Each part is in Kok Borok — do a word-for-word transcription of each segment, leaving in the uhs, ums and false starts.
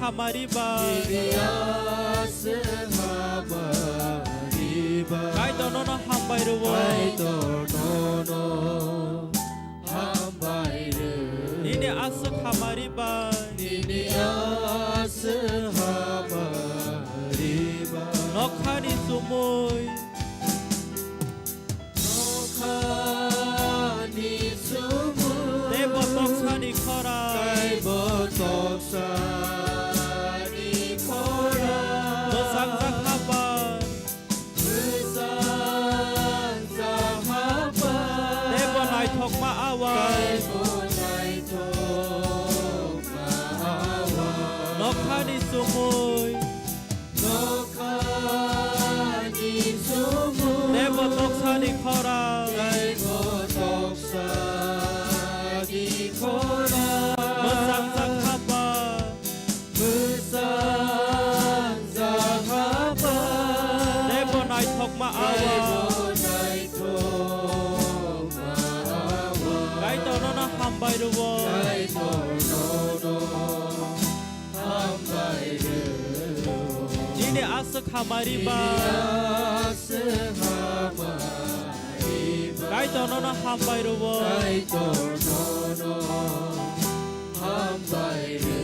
hamari bai. Nini aswk hamari bai. Kaitor nono hambai rwo. Kaitor nono hambai rwo. Nini aswk hamari bai. Nini aswk hamari bai. Nokhani chumui. Nokhani chumui. Tei bo toksani khorang. Tei bo toksani khorang. Bwsajak haba. Bwsajak haba. Tei bo naithokma awa. Tei bo naithokma awa. Nokhani chumui. Nokhani chumui. Tei bo toksani khorang. Tei bo toksani khorang. Bwsajak haba. Bwsajak haba. Tei bo naithokma awa. Tei bo naithokma awa. Kaitor nono hambai rwo. Kaitor nono hambai rwo. Nini aswk hamari bai. Nini aswk hamari bai. Kaitor nono hambai rwo. Kaitor nono hambai rwo.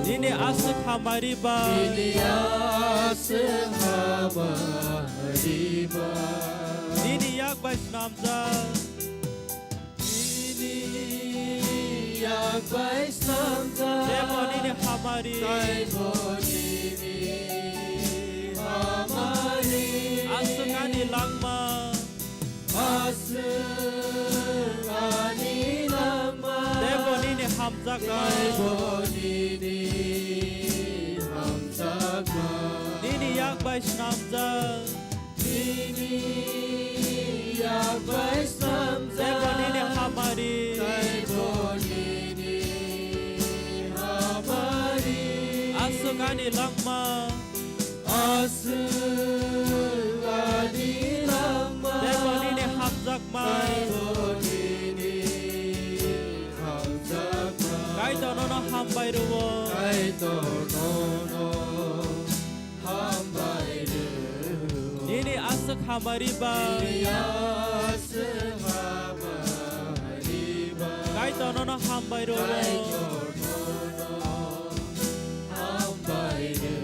Nini aswk hamari bai. Nini aswk hamari bai. Nini yak bai snamjak. Nini yak bai snamjak. Tei bo nini hamari. Tei bo nini hamari. Aswk ani langma. Aswk ani langma. Tei bo nini hamjakma. Tei bo nini hamjakma. Nini yak bai snamjak. Nini yak bai snamjak. Tei bo nini hamari. Tei bo nini hamari. Aswk ani langma. Aswk ani langma. Tei bo nini hamjakma. Tei bo nini hamjakma. Kaitor nono hambai rwo. Kaitor nono hambai rwo. Nini aswk hamari bai. Nini aswk hamari bai. Kaitor nono hambai rwo. Kaitor nono hambai rwo.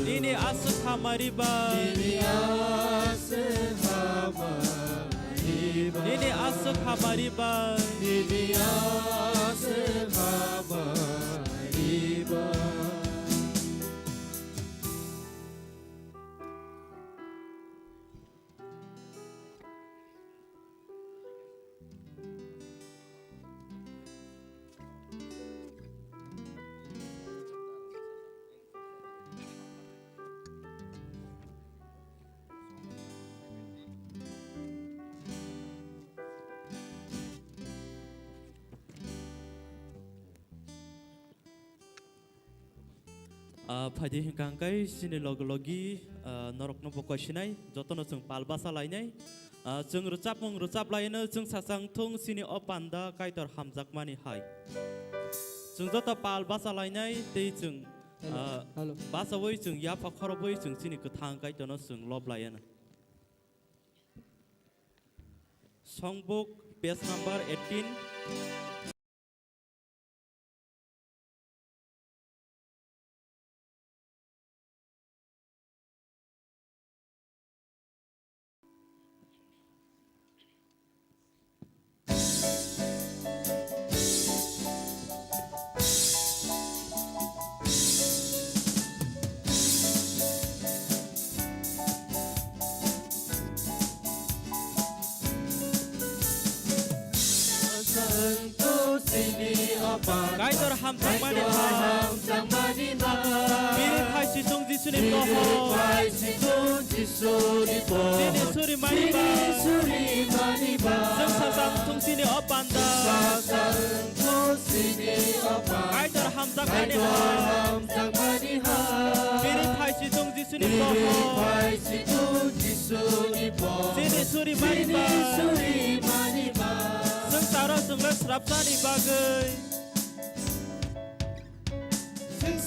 Nini aswk hamari bai. Nini aswk hamari bai. Nini aswk hamari bai. Nini aswk hamari bai. Ah, phaidi hinkha hwnkhe chini logi logi, ah, norokno bo koisinai, jotono chwng pal basa lainai. Ah, chwng rwchapmung rwchap laino, chwng sachang thung chini o panda Kaitor hamjakmani hai. Chwng joto pal basa lainai tei chwng, Hello, ah, hello. Basawi chwng yapha khorobwi chwng chini kwthang Kaitorno chwng lob laiano. Songbook page number eighteen. Kaitor hamjakmani hai. Bini phai sisung Jisuni pohor. Chini suri mani ba. Chwng sachang thung chini o panda. Kaitor hamjakmani hai. Bini phai sisung Jisuni pohor. Chini suri mani ba. Chwng taro chwngno srapsani bagwi.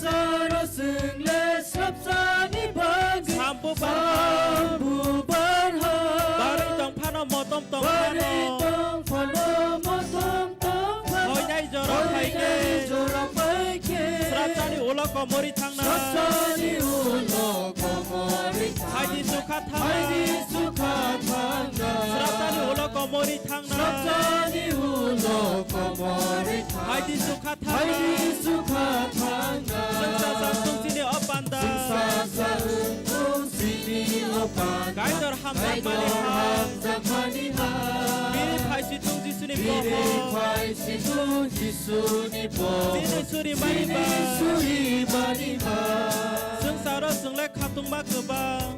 Saro chwng le swrapsani bagwi sambu barha. Sambu barha. Barwi tong phano motom tong phano. Barwi tong phano motom tong phano. Hoinai jora phaikhe. Hoinai jora phaikhe. Swrapsani ulo komori thangna. Swrapsani ulo komori thangna. Phaidi sukha thangna. Phaidi sukha thangna. Swrapsani ulo komori thangna. Swrapsani ulo komori thangna. Phaidi sukha thangna. Phaidi sukha thangna. Chwng sasa wng tong chini o panda. Chwng sasa wng tong chini o panda. Kaitor hamjakmani ha. Kaitor hamjakmani ha. Bini phaisi tong Jisuni bohor. Bini phaisi tong Jisuni bohor. Chini suri mani ba. Chini suri mani ba. Chwng saro chwng le khatungma kwbang.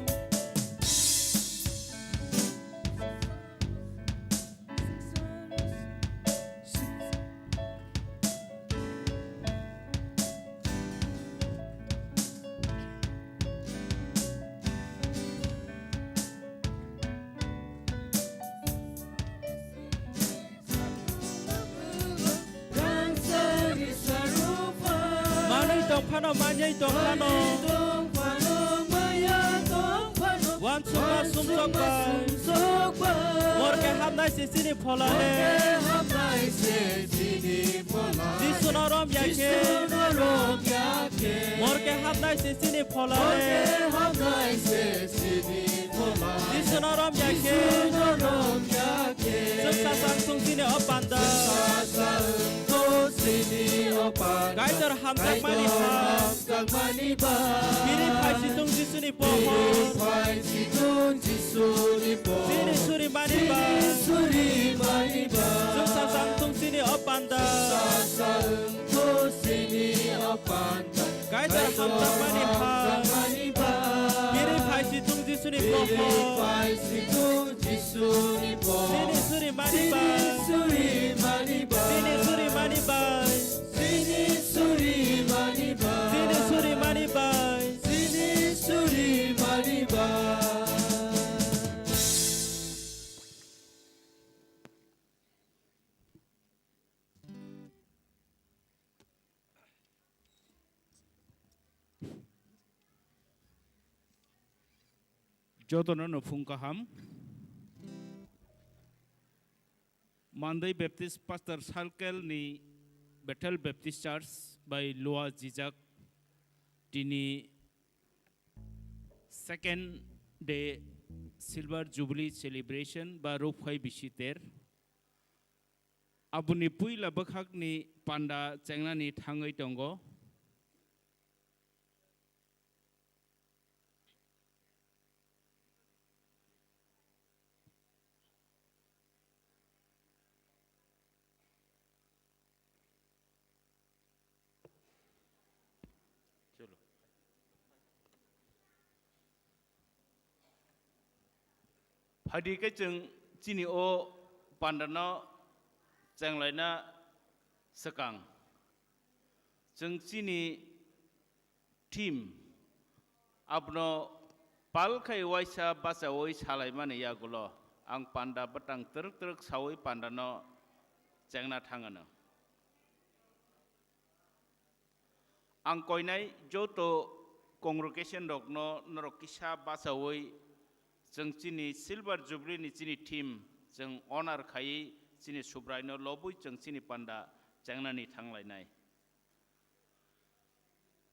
Manwi tong phano, manwi tong phano. Wansukma sumsok bai. Mor khe hapnai se chini phola le. Jisu no rom ya khe. Mor khe hapnai se chini phola le. Jisu no rom ya khe. Chwng sasa wng tong chini o panda. Kaitor hamjakmani ha. Bini phaisi tong Jisuni bohor. Chini suri mani ba. Chwng sasa wng tong chini o panda. Kaitor hamjakmani ha. Bini phaisi tong Jisuni bohor. Chini suri mani ba. Chini suri mani ba. Chini suri mani ba. Chini suri mani ba. Chini suri mani ba. Jotono no phung kaham. Mandai Baptist Pastor Circle ni Bethel Baptist Church bai lua jijak tini second day Silver Jubilee Celebration ba Rupkhai Bisiter. Aboni puila bwkhakni panda chengnani thangwi tongo. Phaidi khe chwng chini o pandano chenglaina swkang. Chwng chini theme abono pal khai uaisa bachaui salaimani yagulo ang panda bwtang twrwk twrwk saui pandano chengna thangano. Ang koinai joto congregation rokno norok kisa bachaui chwng chini Silver Jubilee ni chini theme chwng honor khaiwi chini Subraino lobwi chwng chini panda chengnani thanglainai.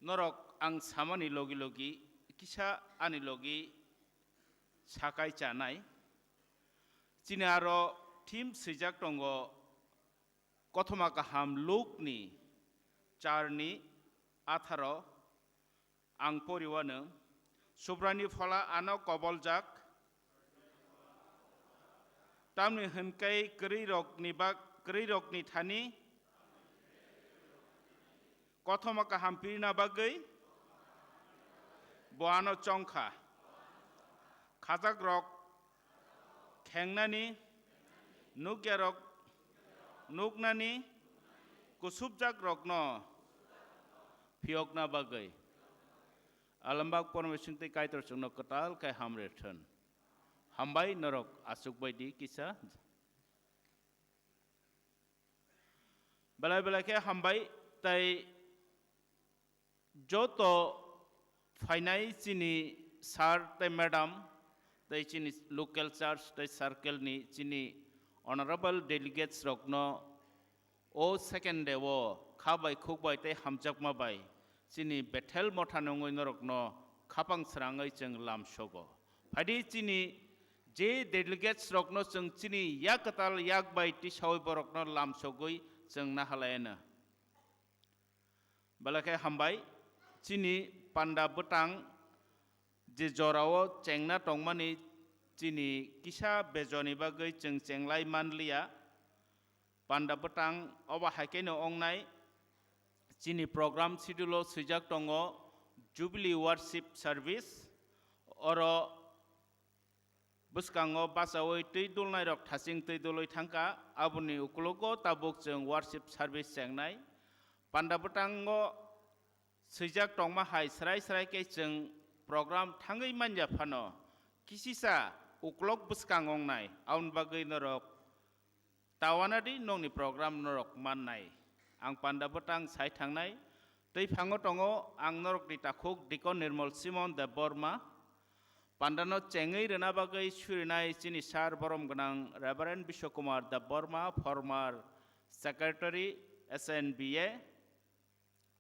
Norok ang samani logi logi kisa ani logi sakai chanai. Chini aro theme swijak tongo, Kothoma Kaham Lukni charni atharo. Ang poriwano, Subraini Phola ano koboljak, tamni hwnkhai kwrwirokni bak-, kwrwirokni thani Kothoma Kaham pirina bagwi bo ano chongkha. Khajakrok khengnani, nukyarok nuknani, kusubjakrokno phiyokna bagwi. Alambak Pormeswng tei Kaitor chwngno kwtal khe hamrethun. Hambai norok aswk bai di kisa. Belai belai khe hambai tei Joto phainai chini sir tei madam tei chini local church tei circle ni chini honorable delegates rokno o second day o kha bai khuk bai tei hamjakma bai chini Bethel motha nungwi norokno khapang srangwi chwng lamsogo. Phaidi chini je delegates rokno chwng chini yak kwtal yak bai tisawi borokno lamsogwi chwng nahalaiano. Belai khe hambai, chini panda bwtang je jorao chengna tongmani chini kisa bejoni bagwi chwng chenglai manliya. Panda bwtang obo hai kheno ongnai, chini program schedule o swijak tongo Jubilee Worship Service, oro bwskango bachaui twi dulnairok thaching twi dului thangkha, aboni ukologo tabuk chwng worship service chengnai. Panda bwtango swijak tongma hai srai srai khe chwng program thangwi manya phano kisisa ukolog bwskang ongnai, aboni bagwi norok tawanadi nokni program norok mannai. Ang panda bwtang sai thangnai. Tei phango tongo ang norokni takhuk Deacon Nirmal Simon Debbarma. Pandano chengwi rwna bagwi surinai chini sir borom gwnang Reverend Biswakumar Debbarma, former secretary S N B A.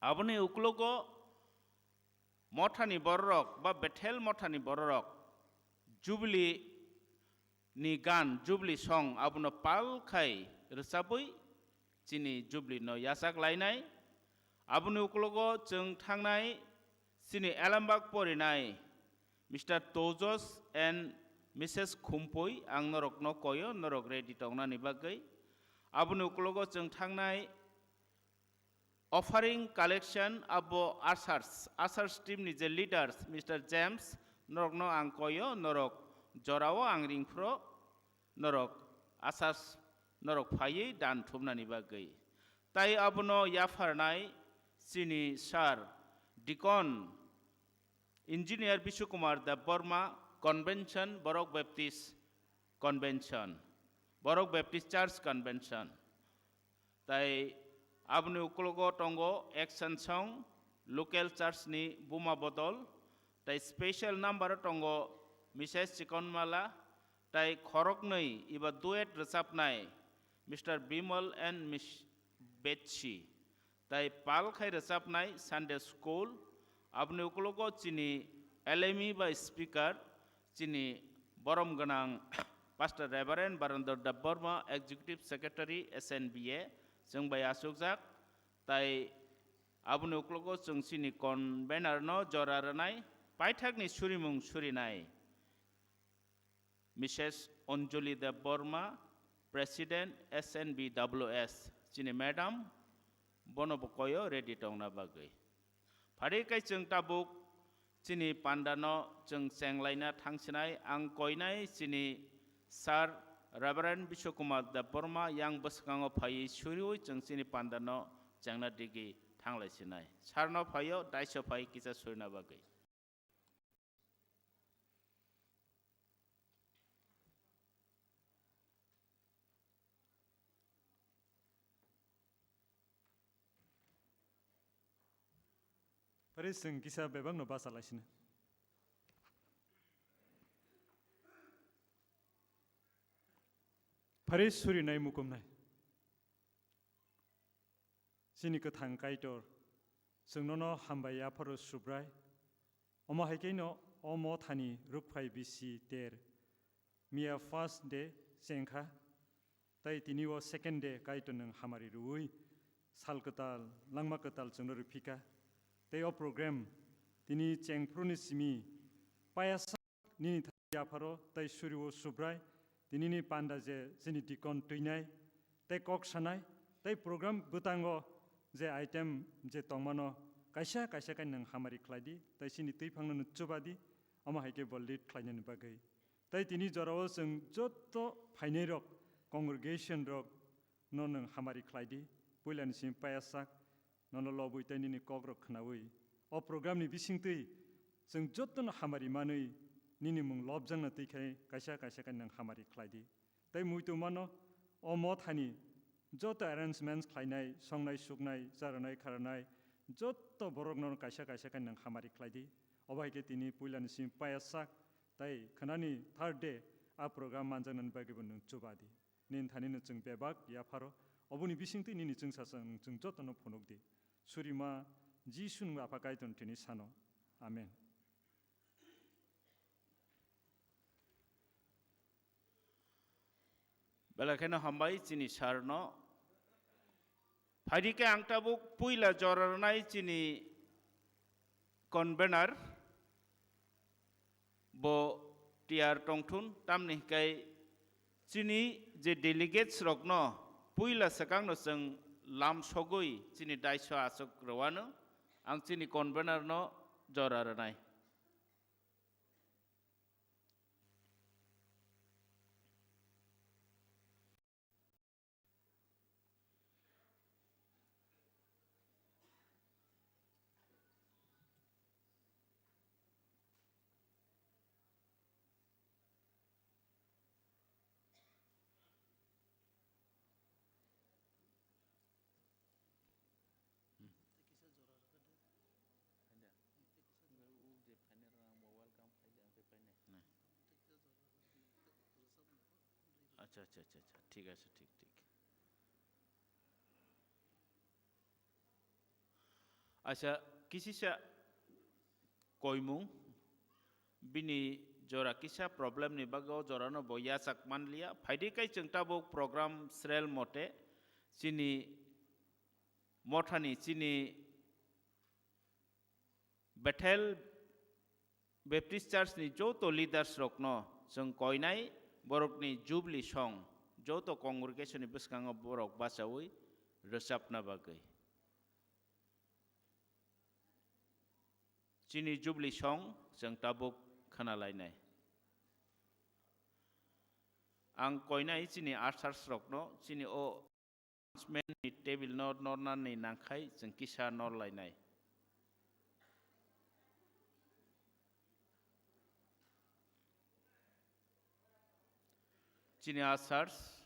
Aboni ukologo mothani bororok ba Bethel mothani bororok Jubilee ni gan Jubilee song abono pal khai rwchabwi chini Jubilee no yachak lainai. Aboni ukologo chwng thangnai chini Elambak porinai Mister Tojos and Missus Khumpui, ang norokno koyo, norok ready tongnani bagwi. Aboni ukologo chwng thangnai offering collection abo ushers, ushers team ni je leaders Mister James, norokno ang koyo, norok jorao ang ringphro, norok ushers, norok phaiwi dan thumnani bagwi. Tai abono yapharnai chini sir, Deacon Engineer Bishu Kumar Debbarma, Convention, Borok Baptist Convention, Borok Baptist Church Convention. Tai aboni ukologo tongo Action Song, local church ni buma bodol, tai special number tongo Missus Chikonmala, tai khoroknwi iba duet rwchapnai Mister Bimal and Miss Betsi. Tai pal khai rwchapnai Sunday School, aboni ukologo chini L M E bai speaker, chini borom gwnang Pastor Reverend Barendra Debbarma, Executive Secretary S N B A, chwng bai achukjak, tai aboni ukologo chwng chini convener no jora rwnai, paithakni surimung surinai. Missus Anjali Debbarma, President S N B W S, chini madam, bono bo koyo ready tongna bagwi. Phari kai chwng tabuk chini pandano chwng chenglaina thangsinai, ang koinai chini Sir Reverend Biswakumar Debbarma yang bwskango phaiwi suriwi chwng chini pandano chengna digi thanglaisinai. Sarno phaio daiso phai kisa surina bagwi. Pare chwng kisa bebakno bachalaisina. Pare surinai mukumnai. Chini kwthang Kaitor, chwng nono hambai yapharo Subrai. Omo hai khe no o mothani rukphai bisi ter miya first day chengkha, tai tini o second day Kaitor nwng hamari rwui sal kwtal, langma kwtal chwngno rwphika. Tei o program tini chengphuruni simi payasa nini thani yapharo tei suriwo Subrai, tinini panda je chini deacon twinai, tei kok sanai, tei program bwtango je item je tongmano kaisa kaisa khe nwng hamari khlai di, tei chini twiphangno nw chuba di, omo hai khe bo lead khlainani bagwi. Tei tini jorao chwng joto phainairok, congregation rok no nwng hamari khlai di, puilani simi payasak, nono lobwi tei nini kokrok khnaui. O program ni bisingtwi chwng jotono hamari manwi nini mung lobjakna twi khai kaisa kaisa khe nwng hamari khlai di. Tei muitu mano o mothani joto arrangements khlainai, songnai suknai, charanai kharanai, jotto borokno kaisa kaisa khe nwng hamari khlai di. Obo hai khe tini puilani simi paya sak, tai khwnani third day a program manjaknani bagwibo nwng chuba di. Nini thani no chwng bebak yapharo, oboni bisingtwi nini chwngsacha nwng chwng jotono phunuk di. Surima Jisu nwng Apha Kaitor tini sano. Amen. Belai kheno hambai chini sir no. Phaidi khe ang tabuk puila jora rwnai chini convener bo tiyar tongthun, tamni hwnkhe chini je delegates rokno puila swkangno chwng lam sogwi chini daiso aswk rwano, ang chini convener no jora rwnai. Acha, acha, acha, acha. Thik ase, thik, thik. Acha, kisisa koimung, bini jora kisa problem ni bagwi o jora no bo yachak manliya. Phaidi kai chwng tabuk program srel mote chini mothani, chini Bethel Baptist Church ni joto leaders rokno chwng koinai, borokni Jubilee song joto congregation ni bwskango borok bachaui rwchapna bagwi. Chini Jubilee song chwng tabuk khwnalainai. Ang koinai chini ushers rokno chini o announcement ni table no nornani nangkhai chwng kisa norlainai. Chini ushers.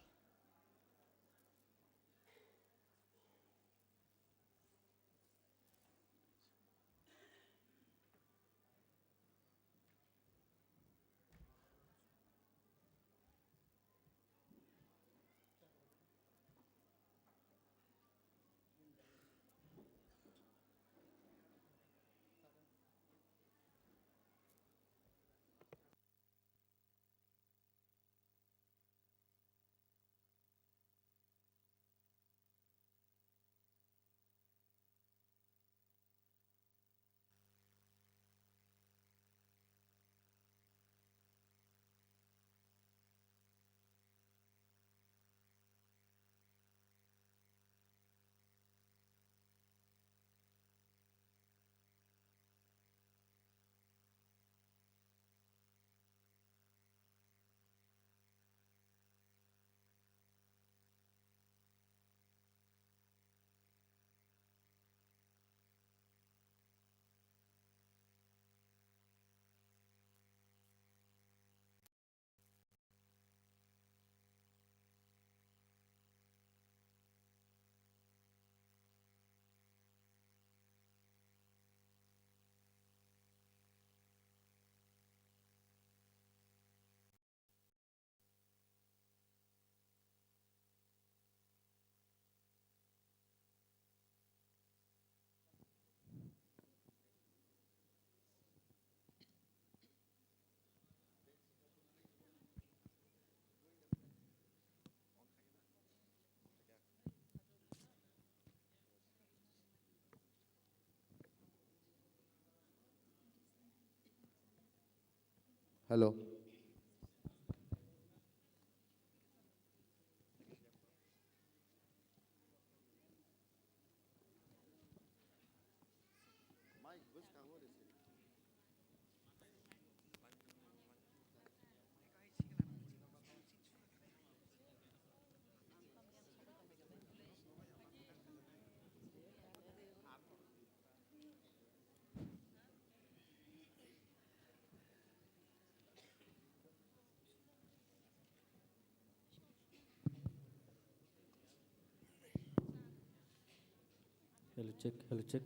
Hello. Hello, check, hello, check.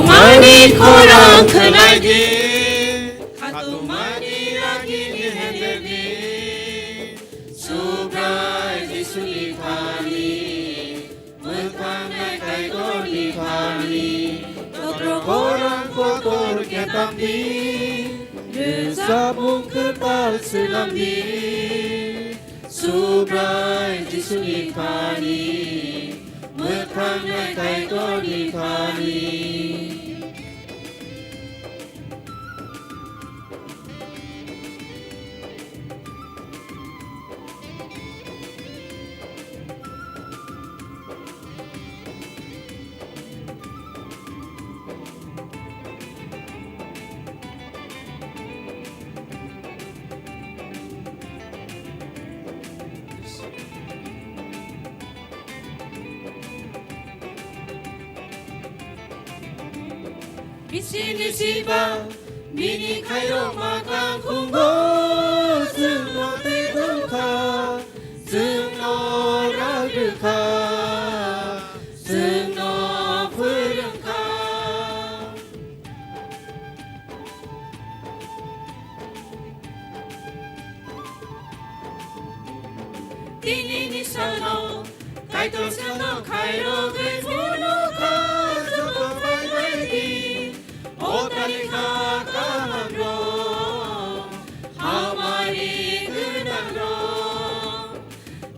Mani khorang khwlai di, khatumani ragini hender di, Subrai Jisuni thani, mwthangnai Kaitorni thani, totro khorang kotor khe tam di, rwchapmung kwtal swnam di, Subrai Jisuni thani, mwthangnai Kaitorni thani. Bisini siba, bini khairokma kangkhungo, chwngno twi tongkha, chwngno rwkha, chwngno phwrwngkha. Tinini salo, Kaitor salo khairogwi phunukha, joto phaibaidi, o talikha kahamrok, hamari gwnangrok.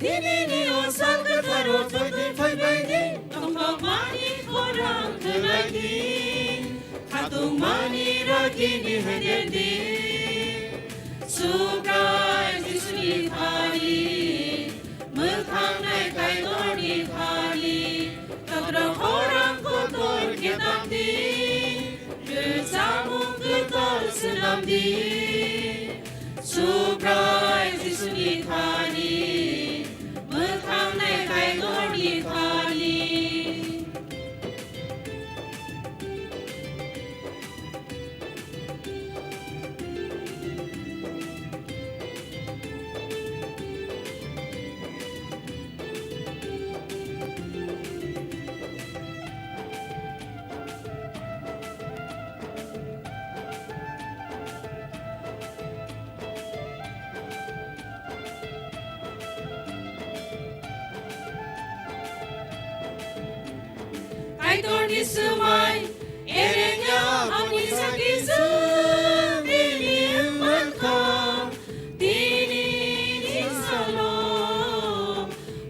Tinini o sal kwtharo joto phaibaidi, tongthokmani khorang khwlaidi. Khatungmani ragini hederdi, Subrai Jisuni thani, mwthangnai Kaitorni thani, totro khorang kotor khe tamdi, rwchapmung kwtal swnamdi. Subrai Jisuni thani, mwthangnai Kaitorni thani. Kaitorni swmai ereng ya hamni sakhi chwng tini wng mankha, tini ni salo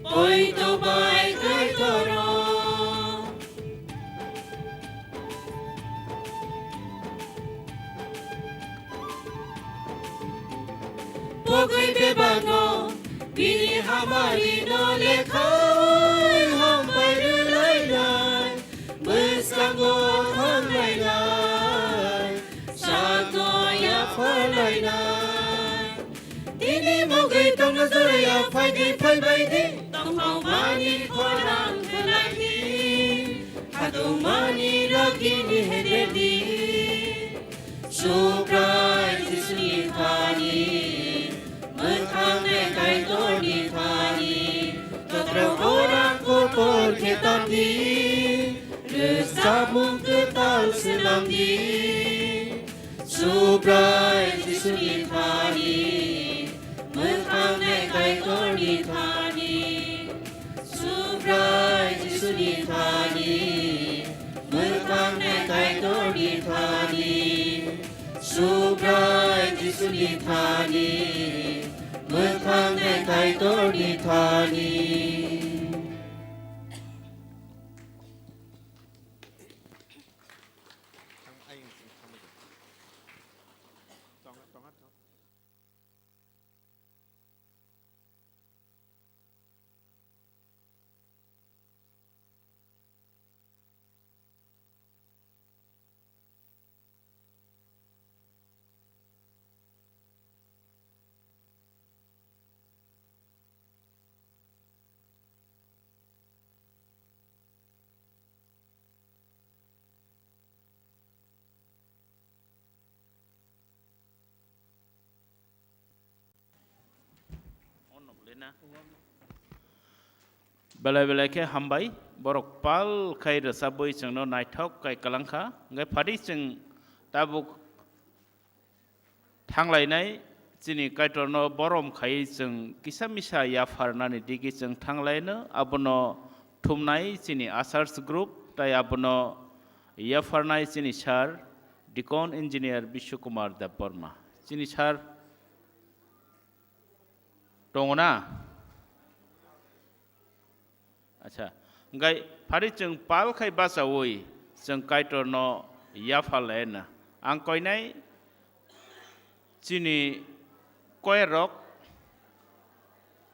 poito bai Kaitoro. Pogwi bebakno bini hamarino lekhaui hambai rwlainai, bwskango thanglainai, sakno yaphalainai. Tini mugwi tongna joraya phaidi phaibaidi, tongthokmani khorang khwlaidi, khatungmani ragini hederdi. Subrai Jisuni thani, mwthangnai Kaitorni thani, totro khorang kotor khe tamdi, rwchapmung kwtal swnamdi. Subrai Jisuni thani, mwthangnai Kaitorni thani. Subrai Jisuni thani, mwthangnai Kaitorni thani. Subrai Jisuni thani, mwthangnai Kaitorni thani. Belai belai khe hambai, Borok pal khai rwchabwi chwngno naithok kai kwlangkha. Hwnkhe phadi chwng tabuk thanglainai chini Kaitorno borom khaiwi chwng kisa misa yapharnani digi chwng thanglaino. Abono thumnai chini ushers group, tai abono yapharnai chini sir Deacon Engineer Bishu Kumar Debbarma. Chini sir tongo na? Acha, hwnkhe phari chwng pal khai bachaui chwng Kaitorno yapharlaina. Ang koinai chini koyarok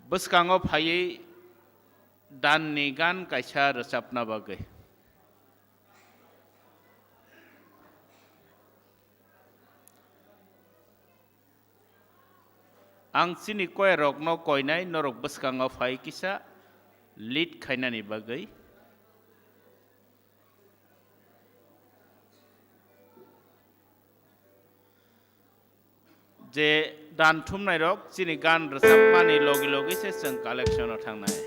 bwskango phaiwi danni gan kaisa rwchapna bagwi. Ang chini koyarokno koinai norok bwskango phai kisa lead khainani bagwi. Je dan thumnairok chini gan rwchapmani logi logi se chwng collection o thangnai.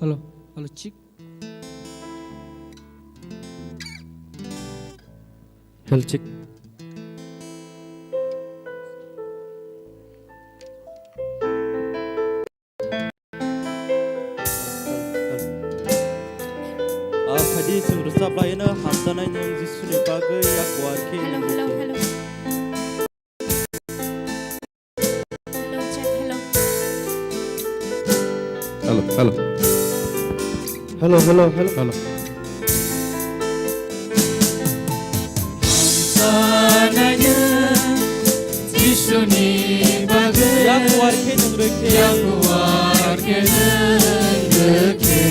Hello, hello, check. Hello, check. Ah, phadi chwng rwchap laino hamjaknai nwng Jisuni bagwi yak kuar khe. Hello, hello, hello. Hello, check, hello. Hello, hello. Hello, hello, hello. Hello. Hamjaknai nwng Jisuni bagwi. Yak kuar khe nwng rwkhe. Yak kuar khe nwng rwkhe.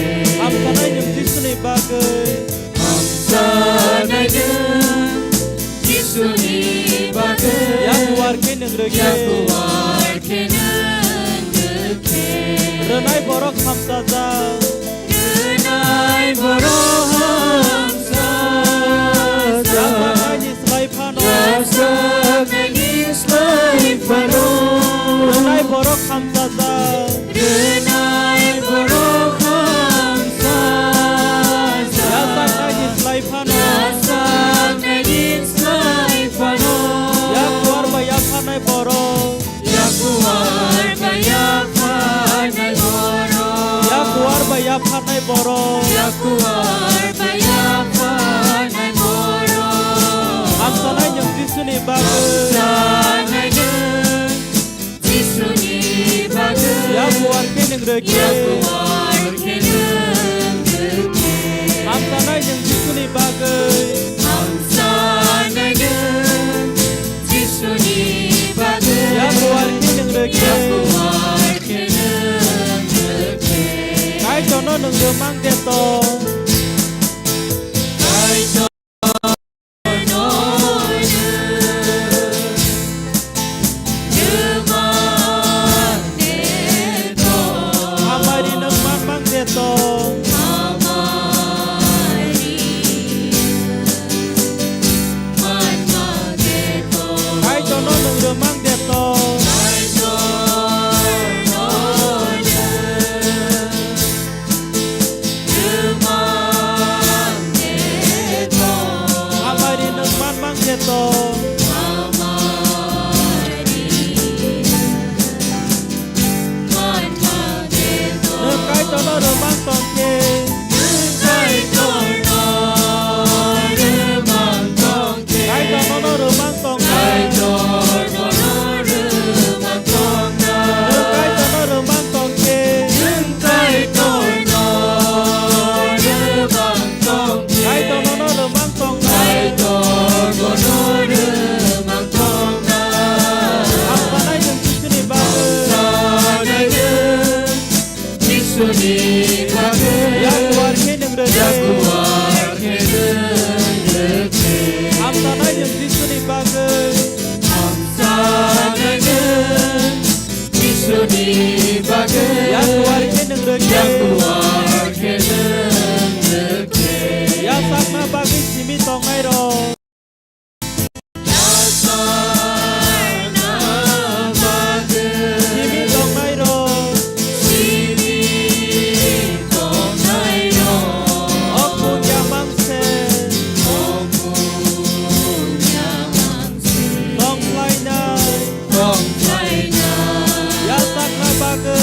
Hamjaknai nwng Jisuni bagwi. Hamjaknai nwng Jisuni bagwi. Yak kuar khe nwng rwkhe. Yak kuar khe nwng rwkhe. Rwnai borok hamsajak. Rwnai borok hamsajak. Yapharnaini slai phano. Yapharnaini slai phano. Rwnai borok hamsajak. Rwnai borok hamsajak. Yachaknaini slai phano. Yachaknaini slai phano. Yak kuar bai yapharnai borok. Yak kuar bai yapharnai borok. Yak kuar bai yapharnai borok. Yak kuar bai yapharnai borok. Hamjaknai nwng Jisuni bagwi. Hamjaknai nwng Jisuni bagwi. Yak kuar khe nwng rwkhe. Yak kuar khe nwng rwkhe. Hamjaknai nwng Jisuni bagwi. Hamjaknai nwng Jisuni bagwi. Yak kuar khe nwng rwkhe. Yak kuar khe nwng rwkhe. Kaitorno nwng rwmang de to. Kaitor Hamari nwng man mang de to. Kaitorno nwng rwmang de to. Hamari nwng man mang khe to. Nwng Kaitorno rwmang tong khe. Kaitorno rwmang tong khe. Kaitorno rwmang tong khe. Kaitorno rwmang tong khe. Nwng Kaitorno rwmang tong khe. Nwng Kaitorno rwmang tong khe. Kaitorno rwmang tong khe. Kaitorno rwmang tong khe. Hamjaknai nwng Jisuni bagwi. Hamjaknai nwng Jisuni bagwi. Yak kuar khe nwng rwkhe. Yak kuar khe nwng rwkhe. Hamjaknai nwng Jisuni bagwi. Hamjaknai nwng Yakuar khe nwng rwkhe. Yakuar khe nwng rwkhe. Yasakna bagwi simi tongnairok. Simi tongnairok. O punya mangse. Tongphlainai. Yasakna bagwi.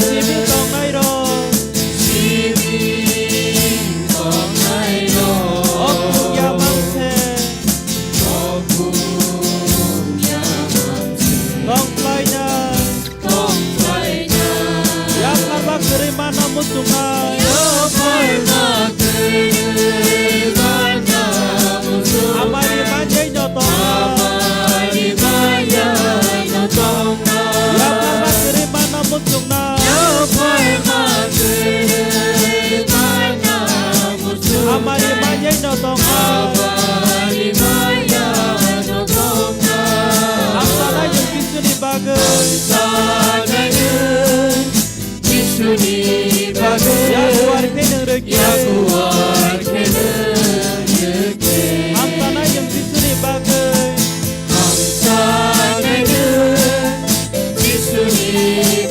Simi tongnairok. O punya mangse. Tongphlainai. Yapharma kwrwi mano muchungnai. Amari manjai no tongna. Yapharma kwrwi mano muchungnai. Amari manjai no tongna. Hamsanai nwng Jisuni bagwi. Jisuni bagwi. Yakuar khe nwng rwkhe. Yakuar khe nwng rwkhe. Hamsanai nwng Jisuni bagwi. Hamsanai nwng Jisuni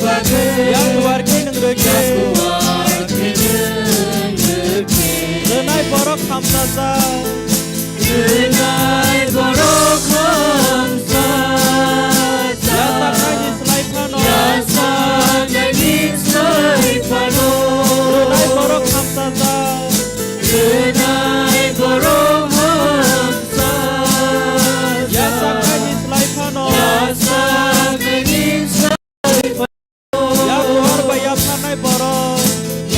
bagwi. Yakuar khe nwng rwkhe. Yakuar khe nwng rwkhe. Rwnai borok hamsajak. Rwnai borok hamsa. Yasaknaini slai phano. Yasaknaini slai phano. Rwnai borok hamsajak. Rwnai borok hamsa. Yasaknaini slai phano. Yasaknaini slai phano. Yakuar bai yapharnai borok.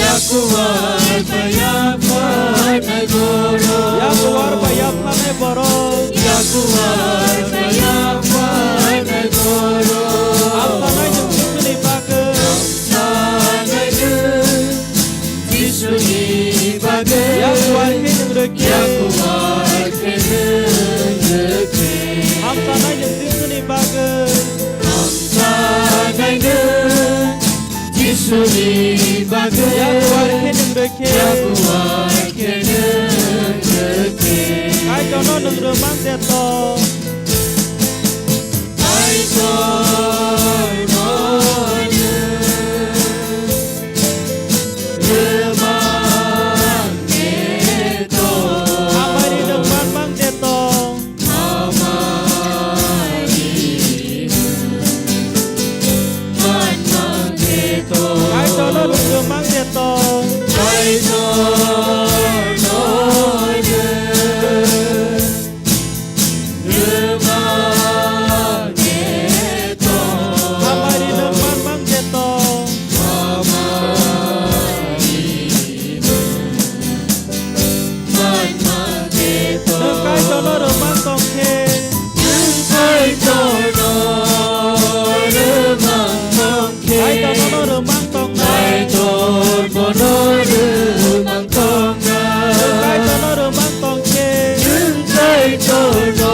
Yakuar bai yapharnai borok. Yakuar bai yapharnai borok. Yakuar bai yapharnai borok. Hamsanai nwng Jisuni bagwi. Hamsanai nwng Jisuni bagwi. Yakuar khe nwng rwkhe. Yakuar khe nwng rwkhe. Hamsanai nwng Jisuni bagwi. Hamsanai nwng Jisuni bagwi. Yakuar khe nwng rwkhe. Yakuar khe nwng rwkhe. Kaitorno nwng rwmang de to. Kaitorno nwng rwmang de to. Hamari nwng manmang de to. Kaitorno rwmang de to. Hamari nwng manmang de to. Nwng Kaitorno rwmang tong khe. Nwng Kaitorno rwmang tong khe. Kaitorno rwmang tong na. Kaitor bono rwmang tong na. Nwng Kaitorno rwmang tong khe. Nwng Kaitorno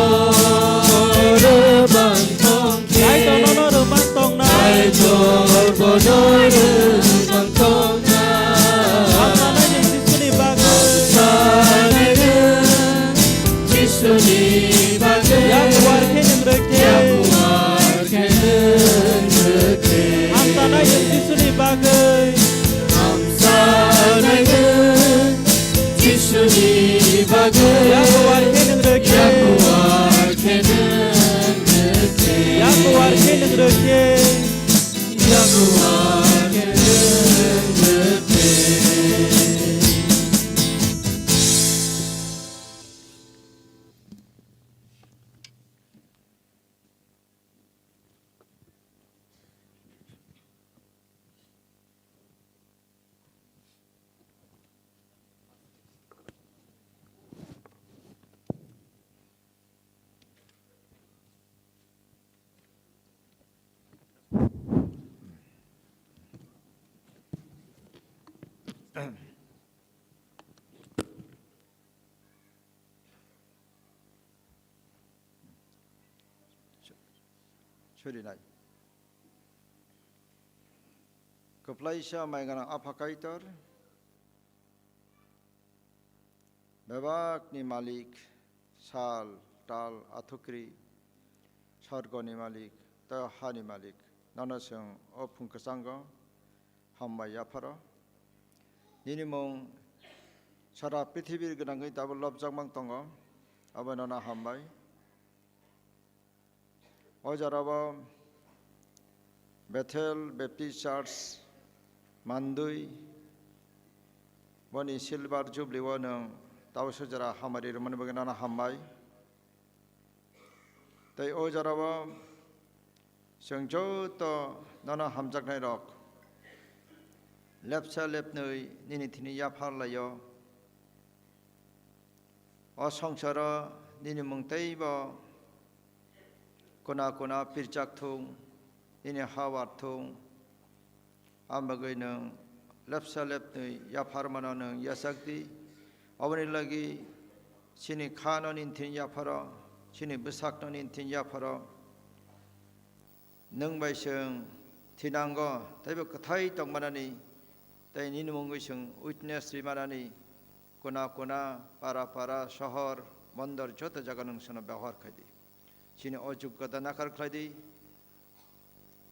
rwmang tong khe. Kaitorno rwmang tong na. Kaitor bono rwmang tong na. Hamsanai nwng Jisuni bagwi. Hamsanai nwng Jisuni bagwi. Yakuar khe nwng rwkhe. Yakuar khe nwng rwkhe. Hamsanai nwng Jisuni bagwi. Hamsanai nwng Jisuni bagwi. Yakuar khe nwng rwkhe. Yakuar khe nwng rwkhe. Yakuar khe nwng rwkhe. Yakuar khe nwng rwkhe. Sorinai. Kwplaisa mai gwnang Apha Kaitor, bebakni malik, sal, tal, athukri, sorgoni malik, tei hani malik, nono chwng o phung kwchango hambai yapharo. Nini mung sara prithibir gwnangwi tabuk lobjakmang tongo, abo nono hambai. O jorao Bethel Baptist Church Mandwi boni Silver Jubilee o nwng tausa jora hamari rwmani bagwi nono hambai. Tei o jorao chwng joto nono hamjaknai rok lepsa lepnwi nini thini yaphar laio. O songsaro nini mung teibo kuna kuna pirchak thung, nini hawar thung, ang bagwi nwng lepsa lepnwi yapharmano nwng yachak di. Aboni lagi chini khano nini thini yapharo, chini bwsakno nini thini yapharo. Nwng bai chwng thinango, teibo kwthai tongmanani, tei nini mungwi chwng witness rimanani, kuna kuna, para para, sohor, bondor joto jaga nwng chwngno byabohar khai di. Chini o joggota nakar khlai di,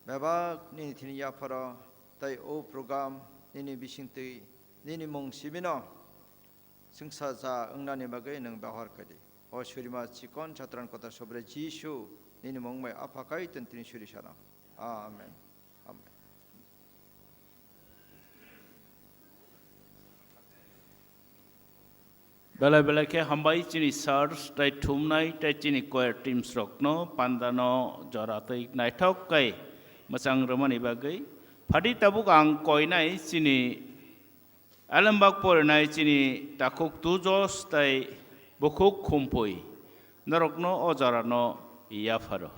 bebak nini thini yapharo, tei o program nini bisingtwi, nini mung simino, chwngsacha wngnani bagwi nwng byabohar khai di. O surima chikon chatran kota sobre Jisu nini mung bai Apha Kaitor tini suri sana. Amen. Amen. Belai belai khe hambai chini church tei thumnai tei chini choir teams rokno pandano jora tei naithok kai mwchang rwmani bagwi. Phati tabuk ang koinai chini Alembak porinai chini takhuk Tujos tei bukhuk Khumpui norokno o jorano yapharo.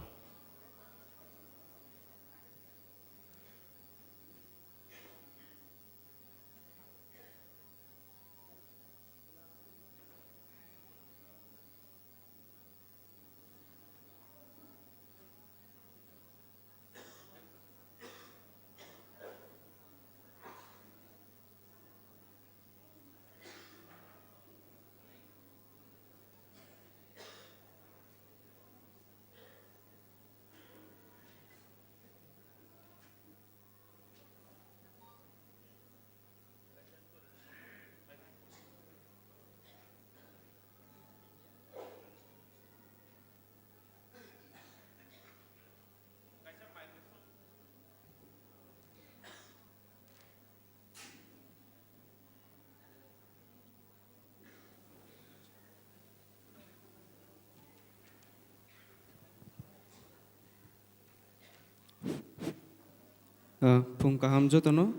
Ah, phung kaham jotono.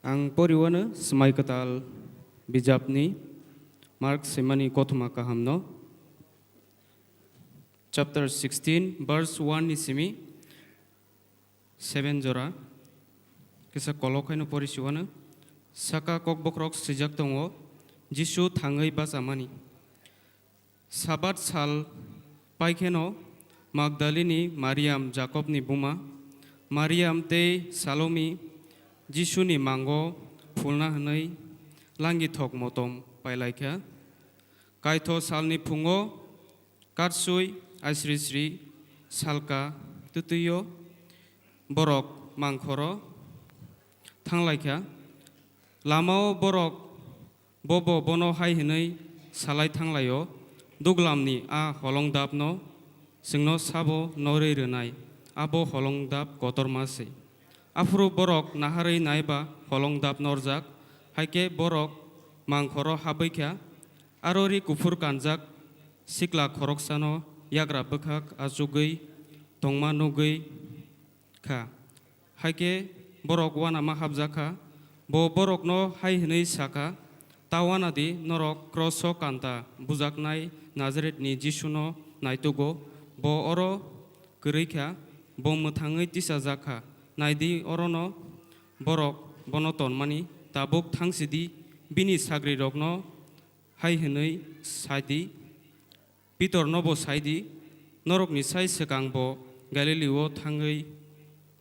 Ang poriwano Swmai Kwtal bijapni Mark swimani kothoma kahamno. Chapter sixteen, verse one ni simi seven jora. Kisa kolok haino pori siwano. Saka kokbokrok swijak tongo, Jisu thangwi bachamani. Sabat sal paikheno Magdalini Mariam, Jakobni buma, Mariam tei Salomi Jisuni mango phulna hwnwi langithok motom pailaikha. Kaitho salni phungo katswi aisri sri salka twtwio borok mangkhoro thanglaikha. Lamao borok Bo bo bono hai hwnwi salai thanglaio, "Duglamni a holongdapno chwngno sabo norwi rwnai, abo holongdap kotorma se." Aphuru borok naharwi nai ba holongdap norjak, hai khe borok mangkhoro habwi kha, aro ri kuphur kanjak sikla khoroksano yagra bwkhak achugwi tongma nugwi kha. Hai khe borok uanama hapjak kha. Bo borokno hai hwnwi sa kha, "Ta uana di, norok kroso kanta bujaknai Nazaretni Jisuno naitugo. Bo oro kwrwi kha, bo mwthangwi tisajak kha. Nai di, orono borok bono tonmani. Tabuk thang si di, bini sagrirokno hai hwnwi sai di." Pitornobo sai di, Norokni sai swkang bo Galilio thangwi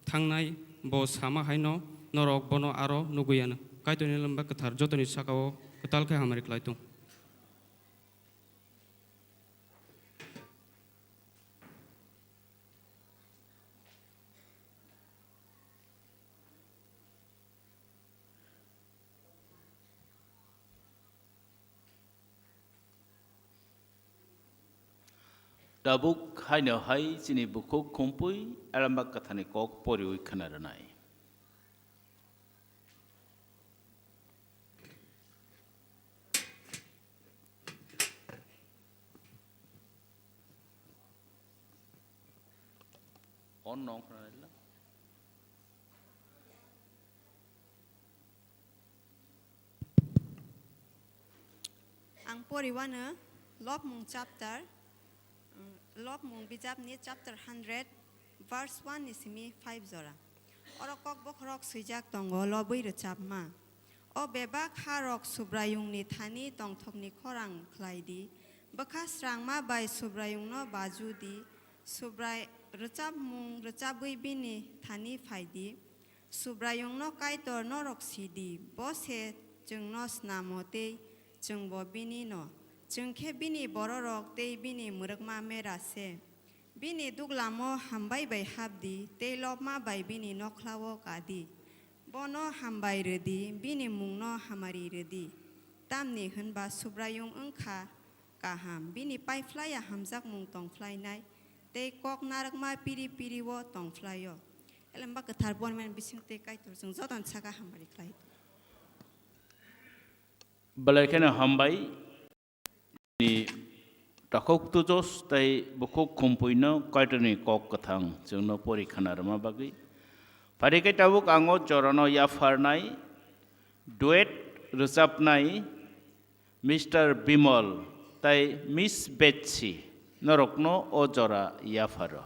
thangnai, bo sama haino norok bono aro nugwi anw. Kaitorni Lamba Kwthar jotoni saka-o kwtal khe hamari khlai thung. Tabuk haino hai chini bukhuk khumpui Lamba Kwtharni kok poriwi khna rwnai. On nong khna rwla. Ang poriwano Lobmung chapter, mm, Lobmung bijapni chapter hundred, verse one ni simi five jora. Oro kok bokhorok swijak tongo, lobwi rwchapma. O bebak harok Subraiyungni thani tongthokni khorang khlai di. Bwkha srangma bai Subraiyungno baju di. Subrai rwchapmung rwchabwi bini thani phai di. Subraiyungno Kaitor norok si di, bo se chwngno snamo tei chwngbo bini no. Chwng khe bini bororok tei bini mwrwkma mera se. Bini duglamo hambai bai hap di, tei lobma bai bini nokhlao ka di. Bono hambai rw di, bini mungno hamari rw di. Tamni hwn ba Subraiyung wng kha kaham, bini paiphlaiya hamjakmung tong phlainai, tei kok narwkma piri piri-o tong phlai-o. Lamba Kwthar bormani bisingtwi Kaitor chwng jotono saka hamari khlai. Belai kheno hambai ni takhuk tujos tei bukhuk khumpuino Kaitorni kok kwthang chwngno pori khna rwma bagwi. Phari khe tabuk ang o jorano yapharnai duet rwchapnai Mister Bimal tei Miss Betsy norokno o jora yapharo.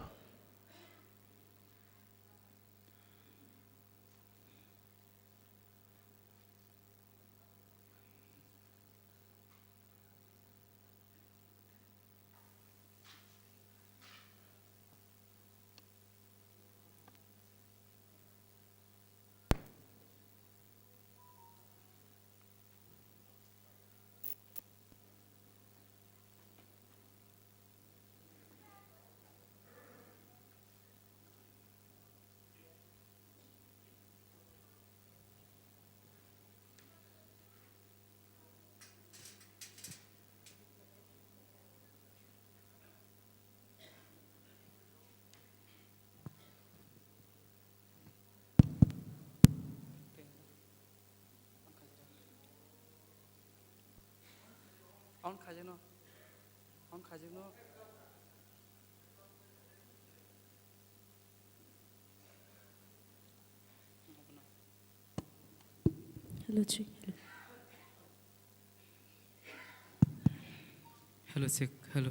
On khaijano. On khaijano. Hello, check. Hello. Hello, check. Hello.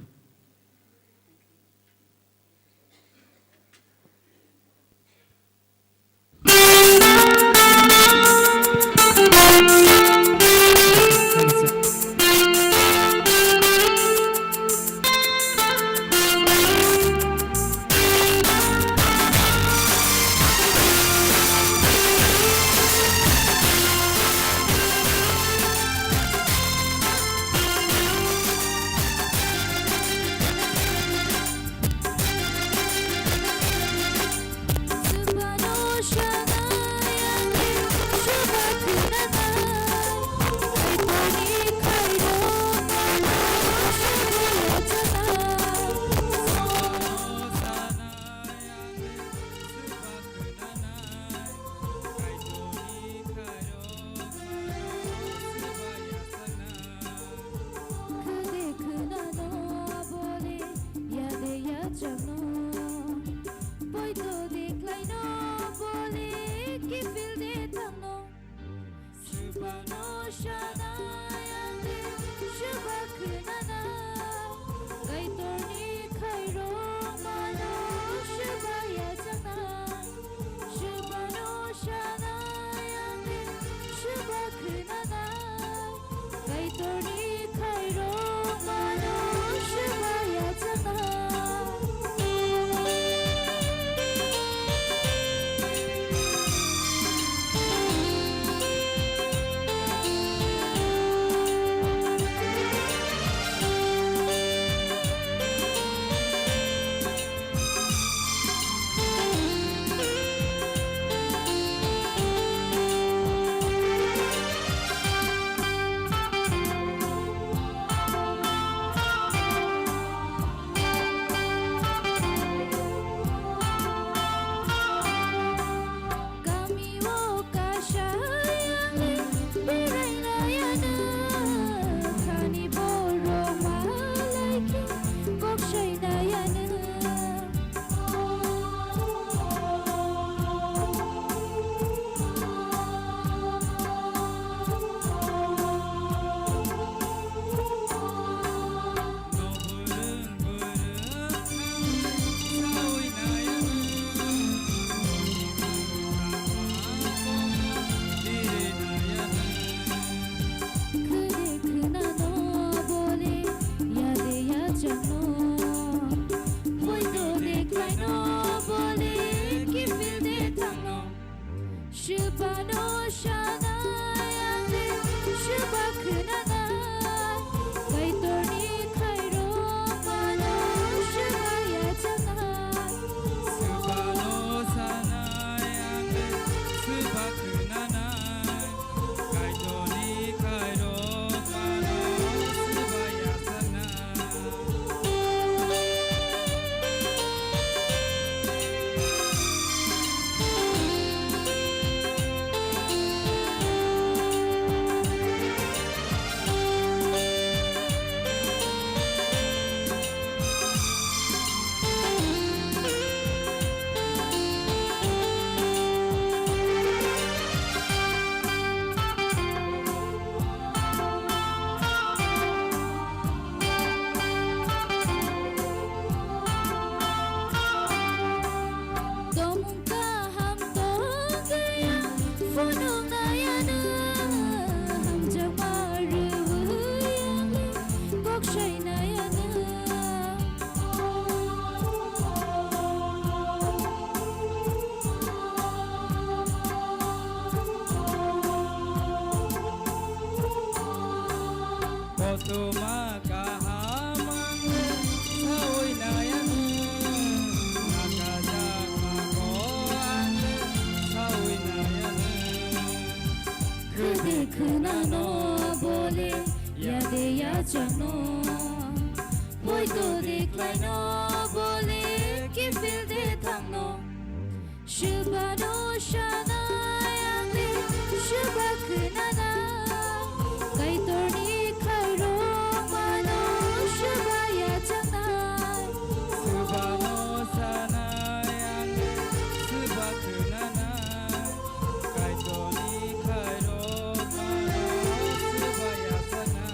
Swbano sanai ang le swba khwnanai, Kaitorni khairokmano swba yachanai. Swbano sanai ang le swba khwnanai, Kaitorni khairokmano swba yachanai. Tongmung kaham tongwi ang phunuknai ano, hamjakma rwui ang le kok sainai ano. Kothoma kaham ang le sawi nai ano, nakajakma ko ang le sawi nai ano. Khwde khwnano bole yade yachano, poito de khlaino bole kiphil de thangno. Swbano sanai ang le swba khwnanai, Kaitorni khairokmano swba yachanai. Swbano sanai ang le swba khwnanai, Kaitorni khairokmano swba yachanai.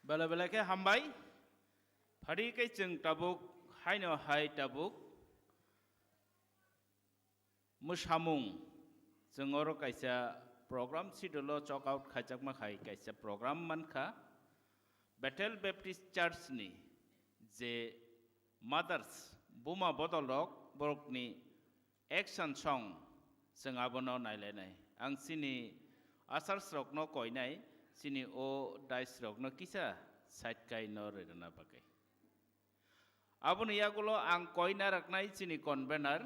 Belai belai khe hambai. Phari khe chwng tabuk haino hai tabuk mwsamung, chwng oro kaisa program schedule o chok out khaijakma khai kaisa program mankha. Bethel Baptist Church ni je mothers, buma bodol rok, borokni action song, chwng abono nailainai. Ang chini ushers rokno koinai, chini o dice rokno kisa side kai no rwna bagwi. Aboni yagulo ang koina raknai chini convener,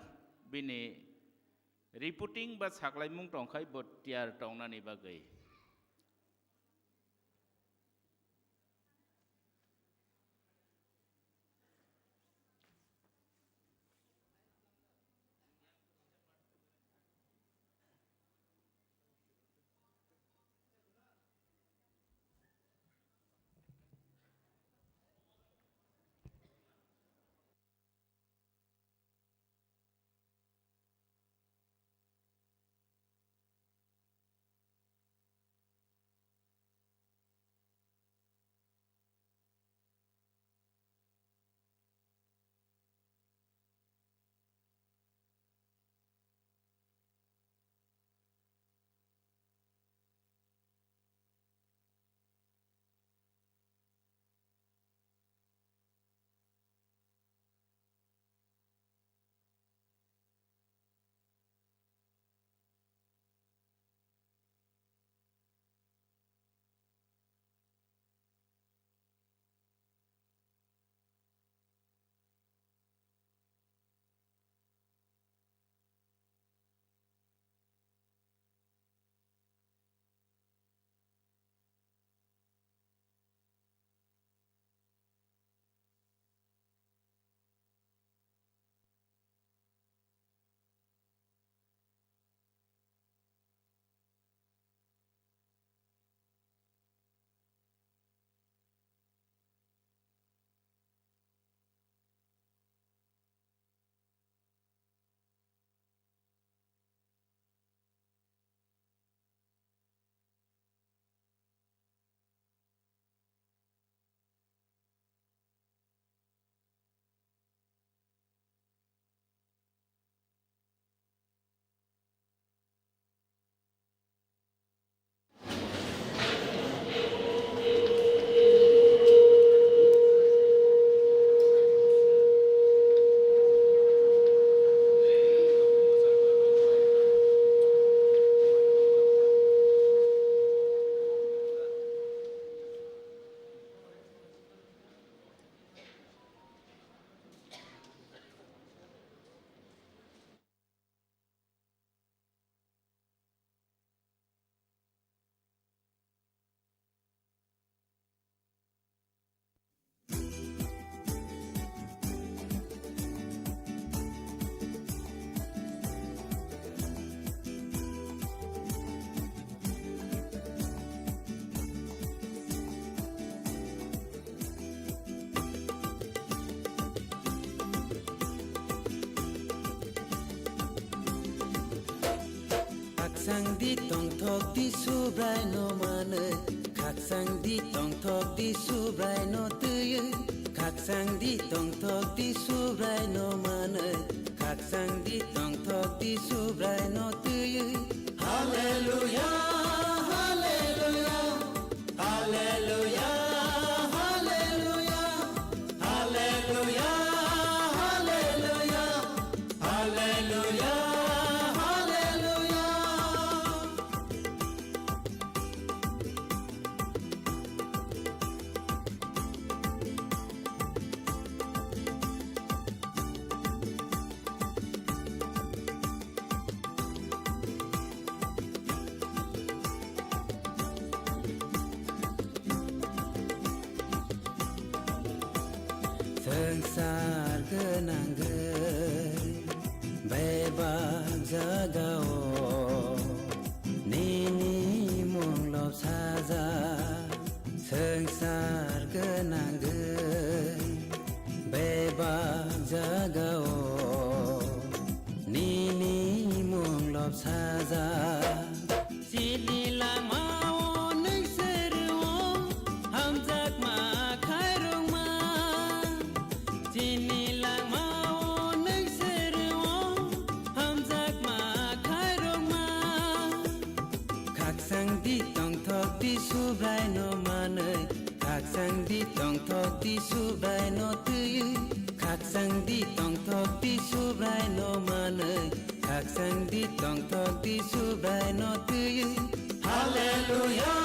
bini reporting ba saklaimung tongkhai bo tiyar tongnani bagwi. Khakchang di tongthok di Subrai no manwi, khakchang di tongthok di Subrai no twiwi, khakchang di tongthok di Subrai no manwi, khakchang di tongthok di Subrai no twiwi. Hallelujah, hallelujah, hallelujah, hallelujah, hallelujah, hallelujah, hallelujah, hallelujah. Swngchar gwnangwi bebak jagao nini mung lobsajak. Swngchar gwnangwi bebak jagao nini mung lobsajak. Chini langmao nwng se rwo, hamjakma khairokma. Chini langmao nwng se rwo, hamjakma khairokma. Khakchang di tongthok di Subrai no manwi, khakchang di tongthok di Subrai no twiwi, khakchang di tongthok di Subrai no manwi, khakchang di tongthok di Subrai no twiwi. Hallelujah,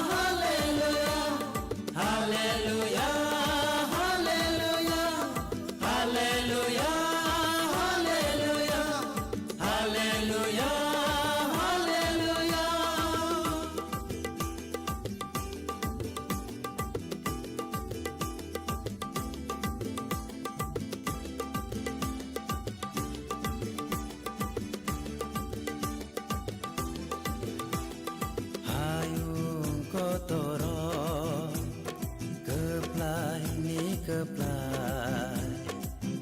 hallelujah, hallelujah, hallelujah, hallelujah, hallelujah, hallelujah, hallelujah. Hayung kotoro kwplai ni kwplai,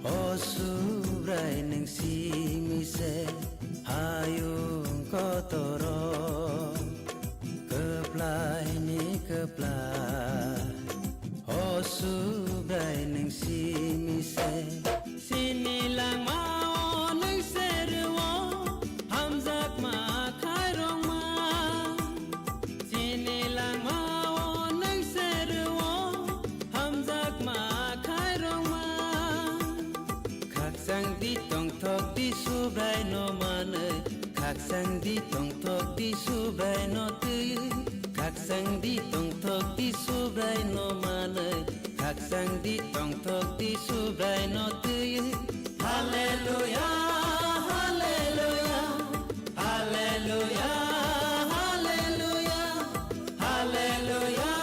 o Subrai nwng simi se. Hayung kotoro kwplai ni kwplai, o Subrai nwng simi se. Chini langmao nwng se rwo, hamjakma khairokma. Chini langmao nwng se rwo, hamjakma khairokma. Khakchang di tongthok di Subrai no manwi, khakchang di tongthok di Subrai no twiwi, khakchang di tongthok di Subrai no manwi, khakchang di tongthok di Subrai no twiwi. Hallelujah, hallelujah, hallelujah, hallelujah, hallelujah,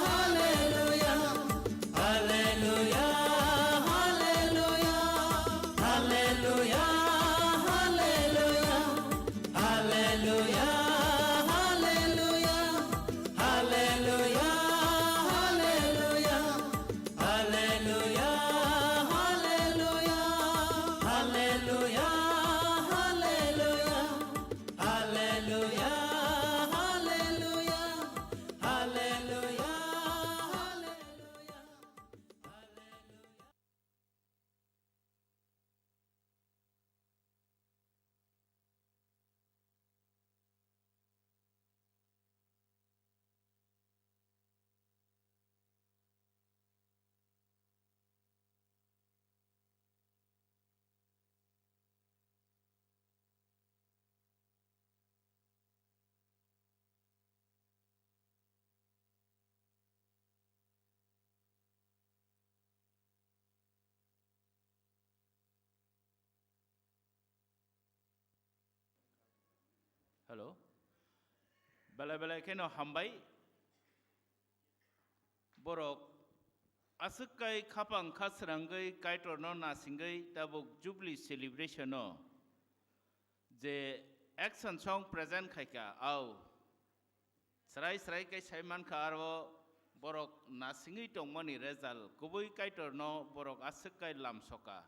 hallelujah. Hallelujah, hallelujah, hallelujah, hallelujah, hallelujah, hallelujah, hallelujah, hallelujah, hallelujah, hallelujah, hallelujah, hallelujah. Hallelujah, hallelujah, hallelujah, hallelujah, hallelujah. Hello. Belai belai kheno hambai. Borok aswk kai khapang kha srangwi Kaitorno nasingwi tabuk Jubilee celebration-o je action song present khaikha, au. Srai srai khe sai mankha, aro borok nasingwi tongmani result kubui Kaitorno borok aswk kai lamsoka.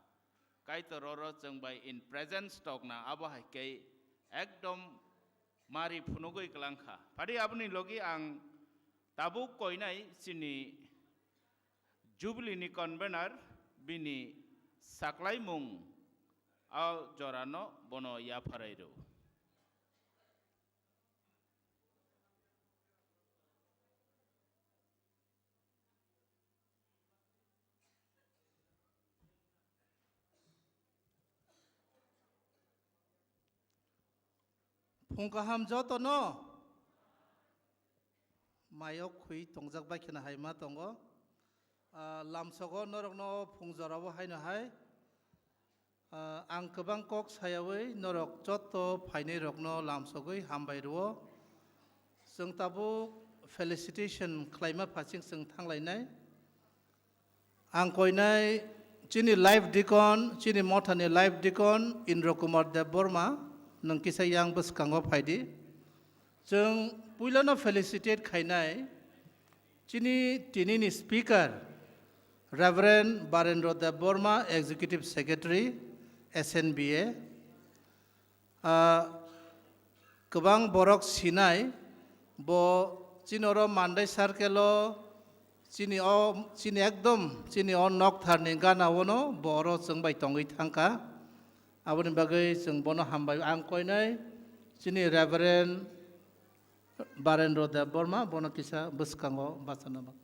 Kaitor oro chwng bai in presence tokna, abo hai khe ekdom mari phunugwi kwlangkha. Phadi aboni logi ang tabuk koinai chini Jubilee ni convener bini saklaimung a jorano bono yapharai rw. Phung kaham joto no. Mayok khwi tongjak bai kheno hai ma tongo. Ah, lamsogo norokno phung jorao haino hai. Ah, ang kwbang kok sayawi norok joto phainai rokno lamsogwi hambai rwo. Chwng tabuk felicitation khlaima phasing chwng thanglainai. Ang koinai chini life deacon, chini mothani life deacon Indra Kumar Debbarma, nwng kisa yang bwskango phaidi. Chwng puilano felicitate khainai chini tinini speaker, Reverend Barendra Debbarma, Executive Secretary, S N B A. Ah, kwbang borok sinai, bo chini oro Mandai circle-o, chini o, chini ekdom, chini o noktharni gana-ono bo oro chwng bai tongwi thangkha. Aboni bagwi chwng bono hambai ang koinai, chini Reverend Barendra Debbarma, bono kisa bwskango bachana bagwi.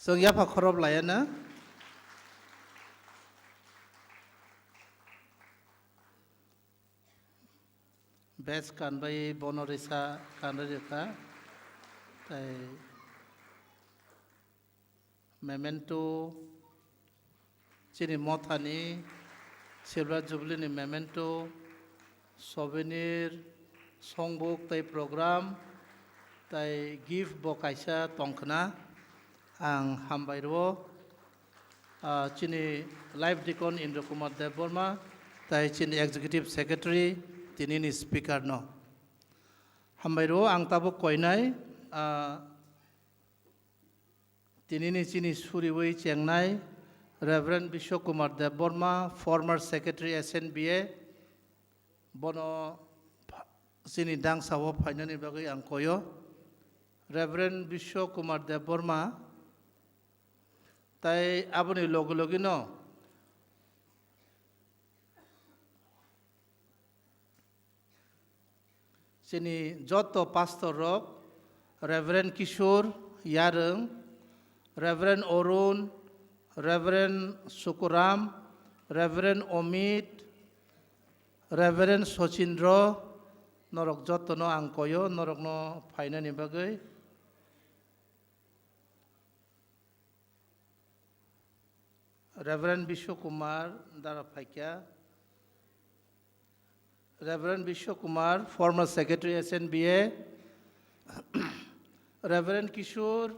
Chwng yapha khorop laiya na? Bes kanbai bono risa kanri rikha. Tai memento, chini mothani Silver Jubilee ni memento, souvenir, songbook tai program, tai gift bo kaisa tongkhna. Ang hambai rwo, ah, chini life deacon Indra Kumar Debbarma, tai chini executive secretary, tinini speaker no. Hambai rwo, ang tabuk koinai, ah, Tinini chini suriwi chengnai Reverend Biswa Kumar Debbarma, former secretary S N B A, bono pha-, chini dangsa-o phainani bagwi ang koyo. Reverend Biswa Kumar Debbarma, tai aboni logi logino Chini joto pastor rok, Reverend Kishore Yarung, Reverend Arun, Reverend Sukuram, Reverend Omit, Reverend Sochindro, norok jotono ang koyo, norokno phainani bagwi. Reverend Biswa Kumar dara phaikya. Reverend Biswa Kumar, former secretary S N B A. Reverend Kishore.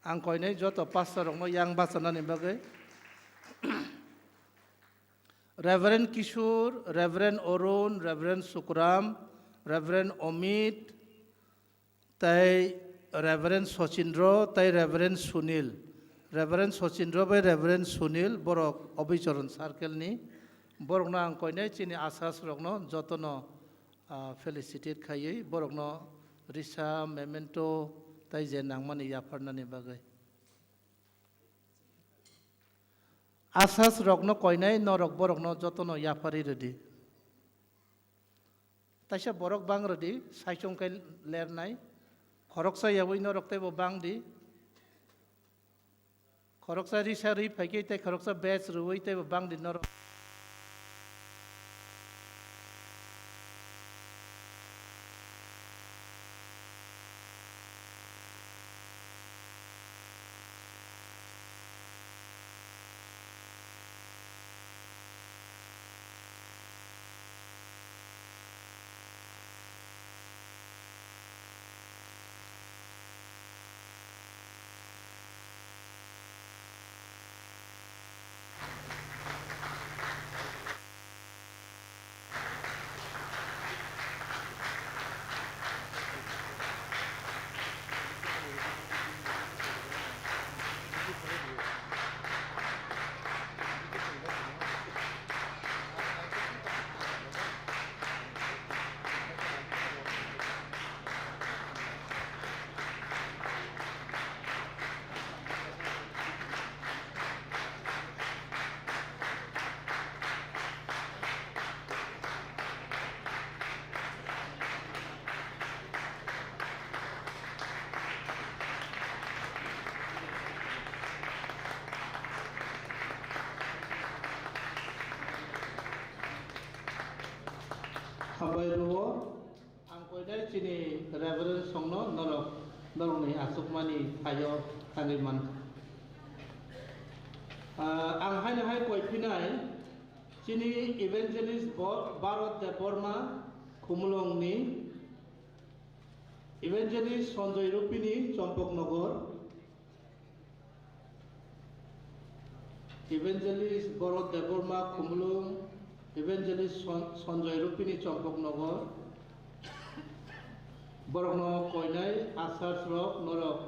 Ang koinai joto pastor rokno yang bachanani bagwi. Reverend Kishore, Reverend Arun, Reverend Sukuram, Reverend Omit, tai Reverend Sochindro, tai Reverend Sunil. Reverend Sochindro bai Reverend Sunil, borok Obicharan circle ni, borokno ang koinai chini asas rokno jotono ah, felicitate khaiwi borokno risa, memento tai je nangmani yapharnani bagwi. Asas rokno koinai norok borokno jotono yapharwi rwdi. Taisa borok bang rwdi, saichung khe lernai. Khoroksa yaui norok teibo bangdi. Khoroksa risa rwi phaikhe tei khoroksa badge rwui teibo bangdi norok. Hambai rwo, ang koinai chini Reverend songno norok, norokni achukmani thaio thangwi mankha. Ah, ang haino hai koi phinai chini Evangelist Bo-, Bharat Debbarma Khumulwngni, Evangelist Sanjoy Rupini Champaknagar, Evangelist Bharat Debbarma Khumulwng, Evangelist Son-, Sanjoy Rupini Champaknagar, borokno koinai asars rok norok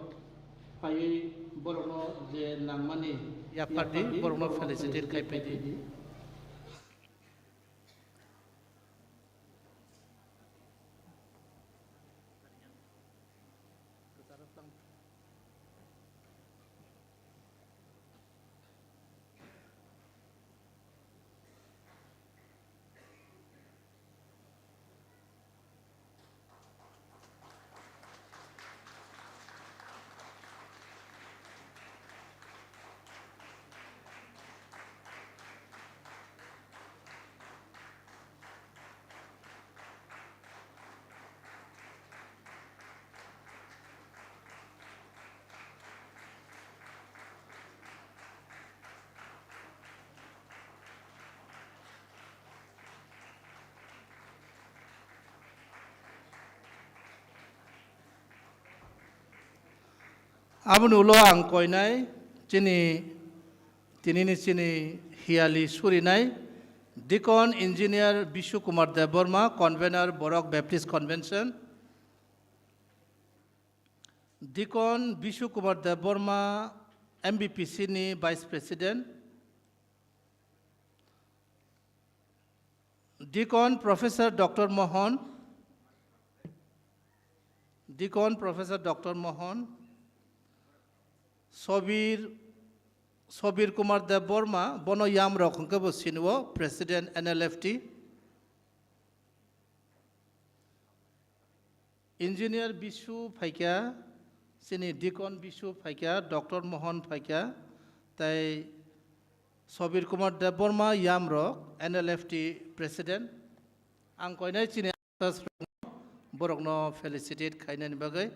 phaiwi borokno je nangmani yaphardi, yaphardi, borokno borokno felicitate felicitate khai phaidi. Khai phaidi. Aboni ulo ang koinai chini, tinini chini hiyali surinai Deacon Engineer Bishu Kumar Debbarma, Convener Borok Baptist Convention, Deacon Bishu Kumar Debbarma, M B P C ni Vice President, Deacon Professor Doctor Mohon, Deacon Professor Doctor Mohon, Sobir, Sobir Kumar Debbarma, bono yamrok hwnkhe bo sinio, President N L F T. Engineer Bishu phaikha, chini Deacon Bishu phaikha, Doctor Mohon phaikha, tei Sobir Kumar Debbarma yamrok, N L F T President. Ang koinai chini borokno felicitate khainani bagwi.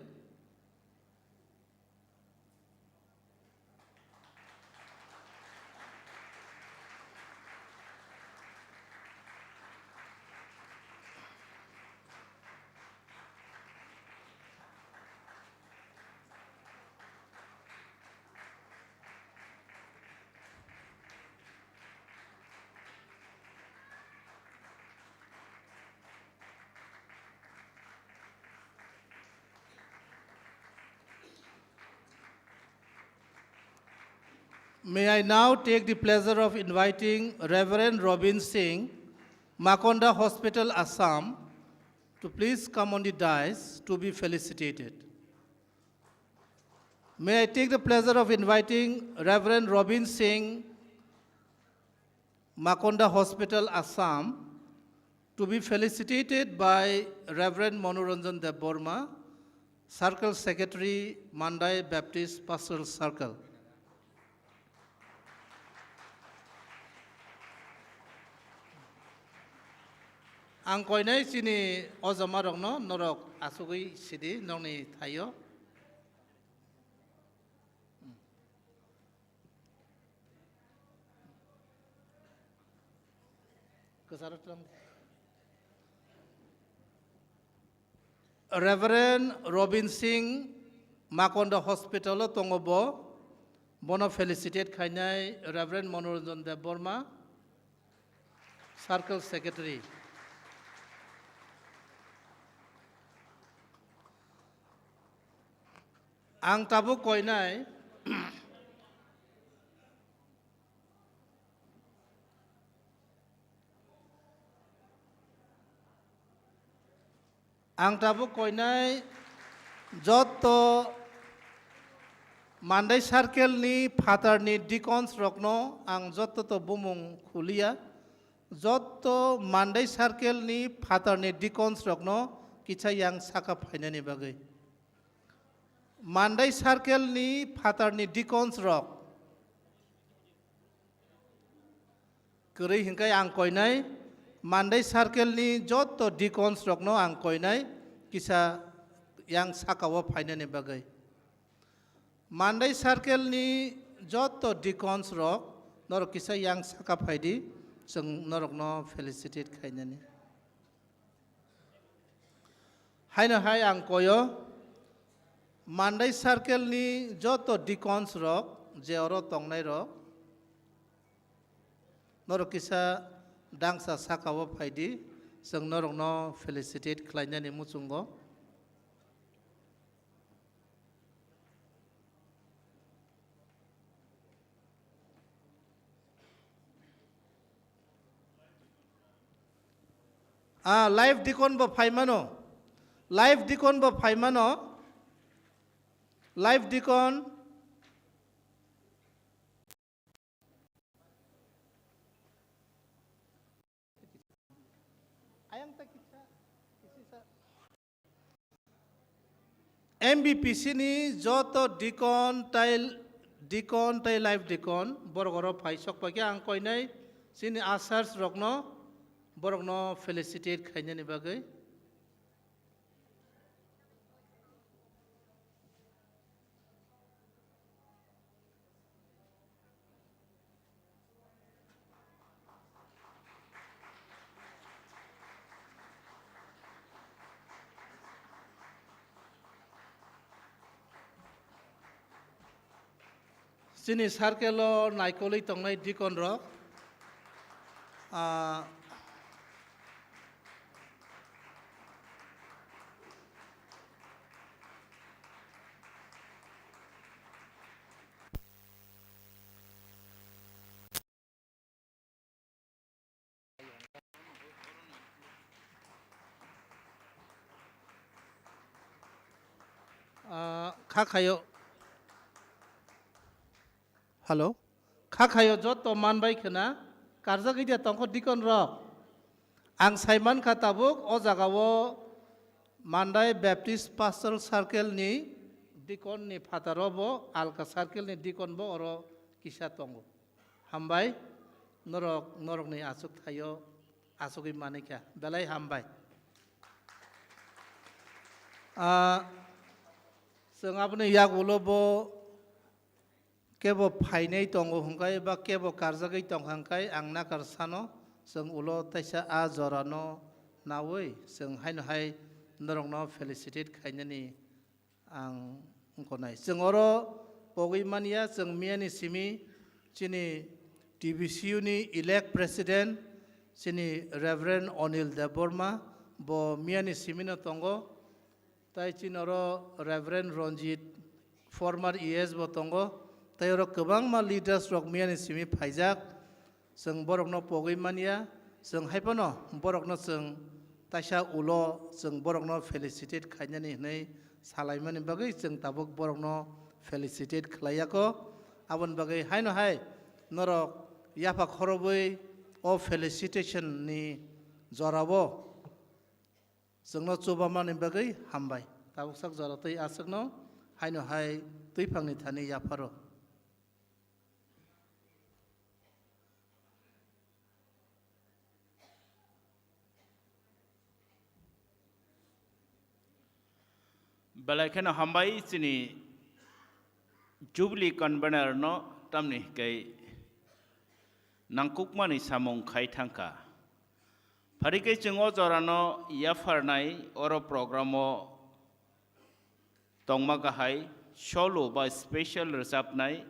May I now take the pleasure of inviting Reverend Robin Singh, Makonda Hospital, Assam, to please come on the dais to be felicitated. May I take the pleasure of inviting Reverend Robin Singh, Makonda Hospital, Assam, to be felicitated by Reverend Manoranjan Debbarma, Circle Secretary, Mandai Baptist Pastoral Circle. Ang koinai chini ojamarokno norok asugwi sidi nokni thaio. Kwcharo twlang. Reverend Robin Singh Makonda Hospital o tongo bo. Bono felicitate khainai Reverend Manoranjan Debbarma, Circle Secretary. Ang tabuk koinai, ang tabuk koinai jotto Mandai Circle ni phatar ni deacons rokno ang jotto to bumung khuliya, jotto Mandai Circle ni phatar ni deacons rokno kisa yang saka phainani bagwi. Mandai Circle ni phatar ni deacons rok kwrwi hwnkhe ang koinai Mandai circle ni joto deacons rokno ang koinai kisa yang saka o phainani bagwi. Mandai circle ni joto deacons rok norok kisa yang saka phaidi, chwng norokno felicitate khainani. Haino hai ang koyo, Mandai circle ni joto deacons rok je oro tongnai rok, norok kisa dangsa saka o phaidi, chwng norokno felicitate khlainani muchungo. Ah, live deacon bo phaimano. Live deacon bo phaimano. Live deacon. Ayang ta kisa, kisa. M B P C ni joto deacon tai, deacon tai live deacon borok oro phai sok paikhe ang koinai chini ushers rokno borokno felicitate khainani bagwi. Chini circle o naikolwi tongnai deacon rok, ah, Ah, kha khayo. Hello. Kha khayo joto manbai khna, karjagwi de tongkho deacon rok. Ang saiman kha tabuk o jaga o Mandai Baptist Pastoral Circle ni deacon ni phataro bo alka circle ni deacon bo oro kisa tongo. Hambai, norok, norokni achuk thaio achugwi manikha. Belai hambai. Ah, chwng aboni yagulo bo kebo phainai tongo hwnkhe ba kebo karjagwi tongkha hwnkhe ang nakar sano, chwng ulo taisa a jorano naui chwng haino hai norokno felicitate khainani ang wngkha nai. Chwng oro pogwi manya, chwng miyani simi chini T B C U ni elect president, chini Reverend Anil Debbarma, bo miyani simino tongo. Tai chini oro Reverend Ranjit, former E S bo tongo. Tai oro kwbangma leaders rok miyani simi phaijak. Chwng borokno pogwi manya, chwng hai phano borokno chwng taisa ulo chwng borokno felicitate khainani hwnwi salaimani bagwi chwng tabuk borokno felicitate khlaiya kho. Aboni bagwi haino hai norok yapha khorobwi o felicitation ni jorao chwngno chubamani bagwi hambai. Tabuk sak jora twi aswkno haino hai twiphangni thani yapharo. Belai kheno hambai chini Jubilee convener no, tamni hwnkhe nangkukmani samung khai thangkha. Phari khe chwng o jorano yapharnai oro program o tongma kahai solo ba special rwchapnai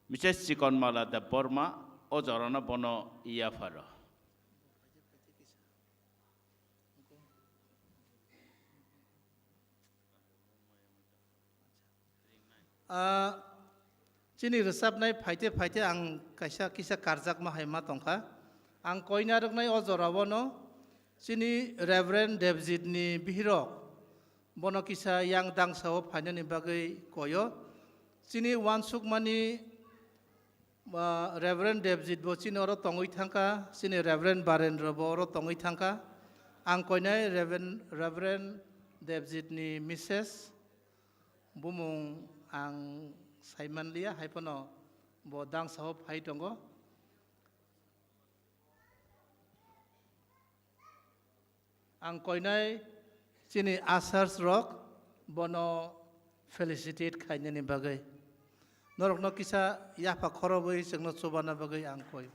Missus Chikonmala Debbarma o jorano bono yapharo. Ah, chini rwchapnai phaite phaite ang kaisa kisa karjakma hai ma tongkha. Ang koina rwknai o jorao no chini Reverend Devjit ni bihirok bono kisa yang dangsa o phainani bagwi koyo. Chini uansukmani Ba, Reverend Devjit bo chini oro tongwi thangkha, chini Reverend Barendra bo oro tongwi thangkha. Ang koinai Reverend, Reverend Devjit ni Missus bumung ang saimanliya, hai phano bo dangsa o phai tongo. Ang koinai chini ushers rok bono felicitate khainani bagwi. Norokno kisa yapha khorobwi chwngno chubana bagwi ang koi.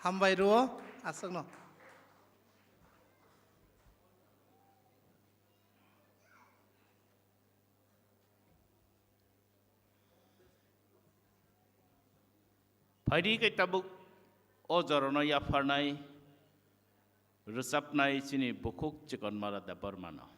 Hambai rwo aswkno. Phaidi khe tabuk o jorano yapharnai rwchapnai chini bukhuk Chikonmala Debbarmano.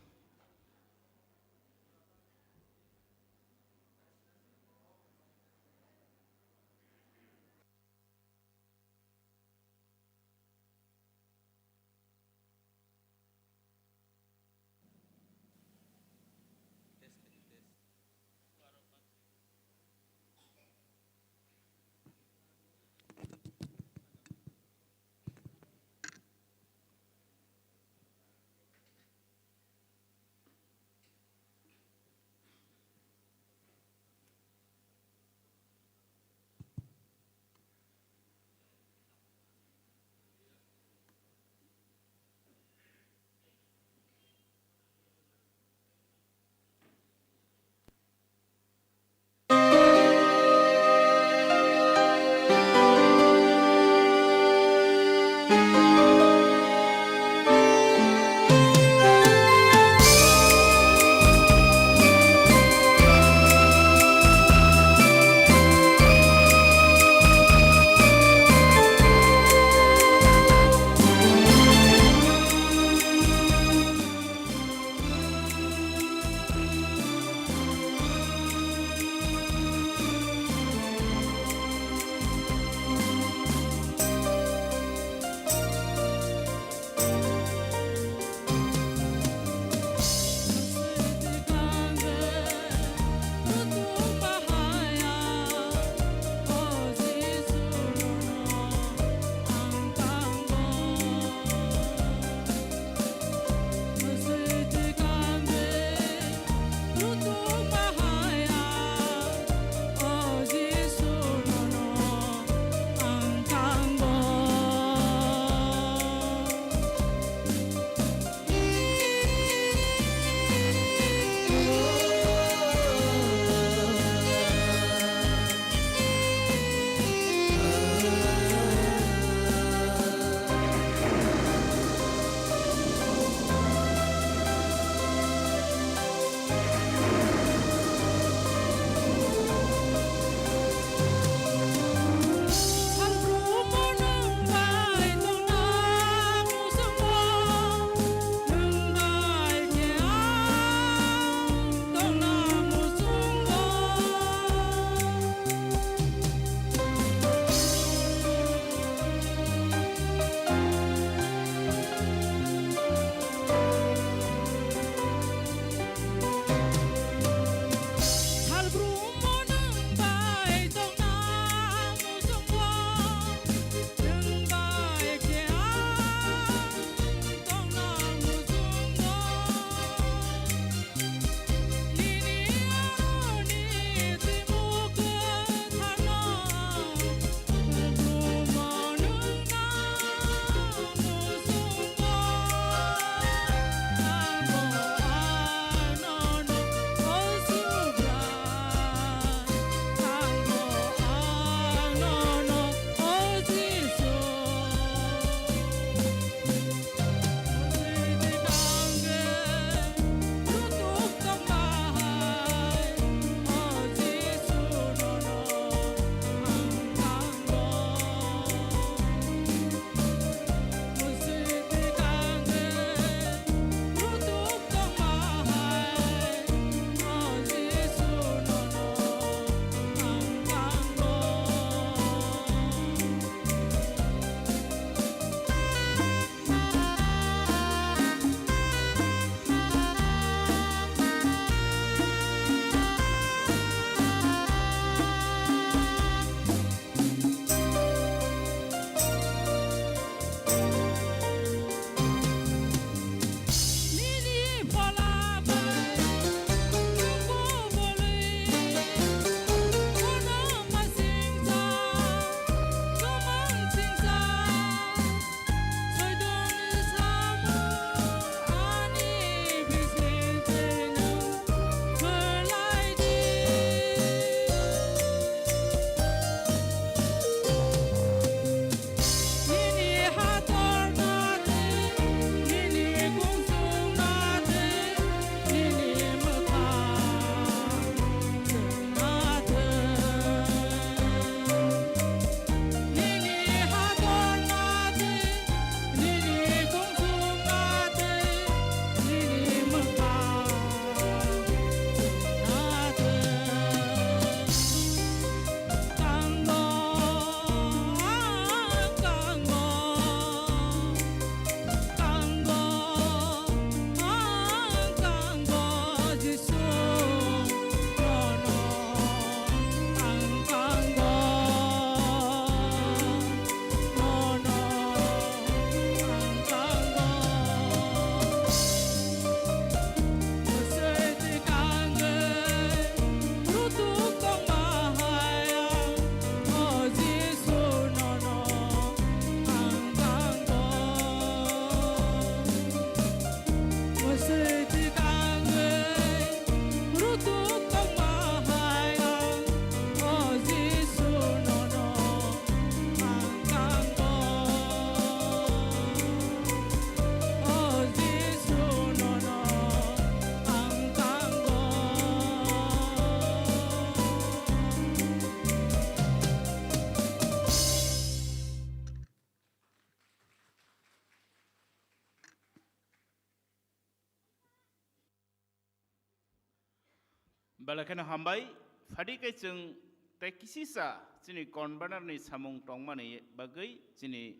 Belai kheno hambai, phadi khe chwng tei kisisa chini convener ni samung tongmani bagwi chini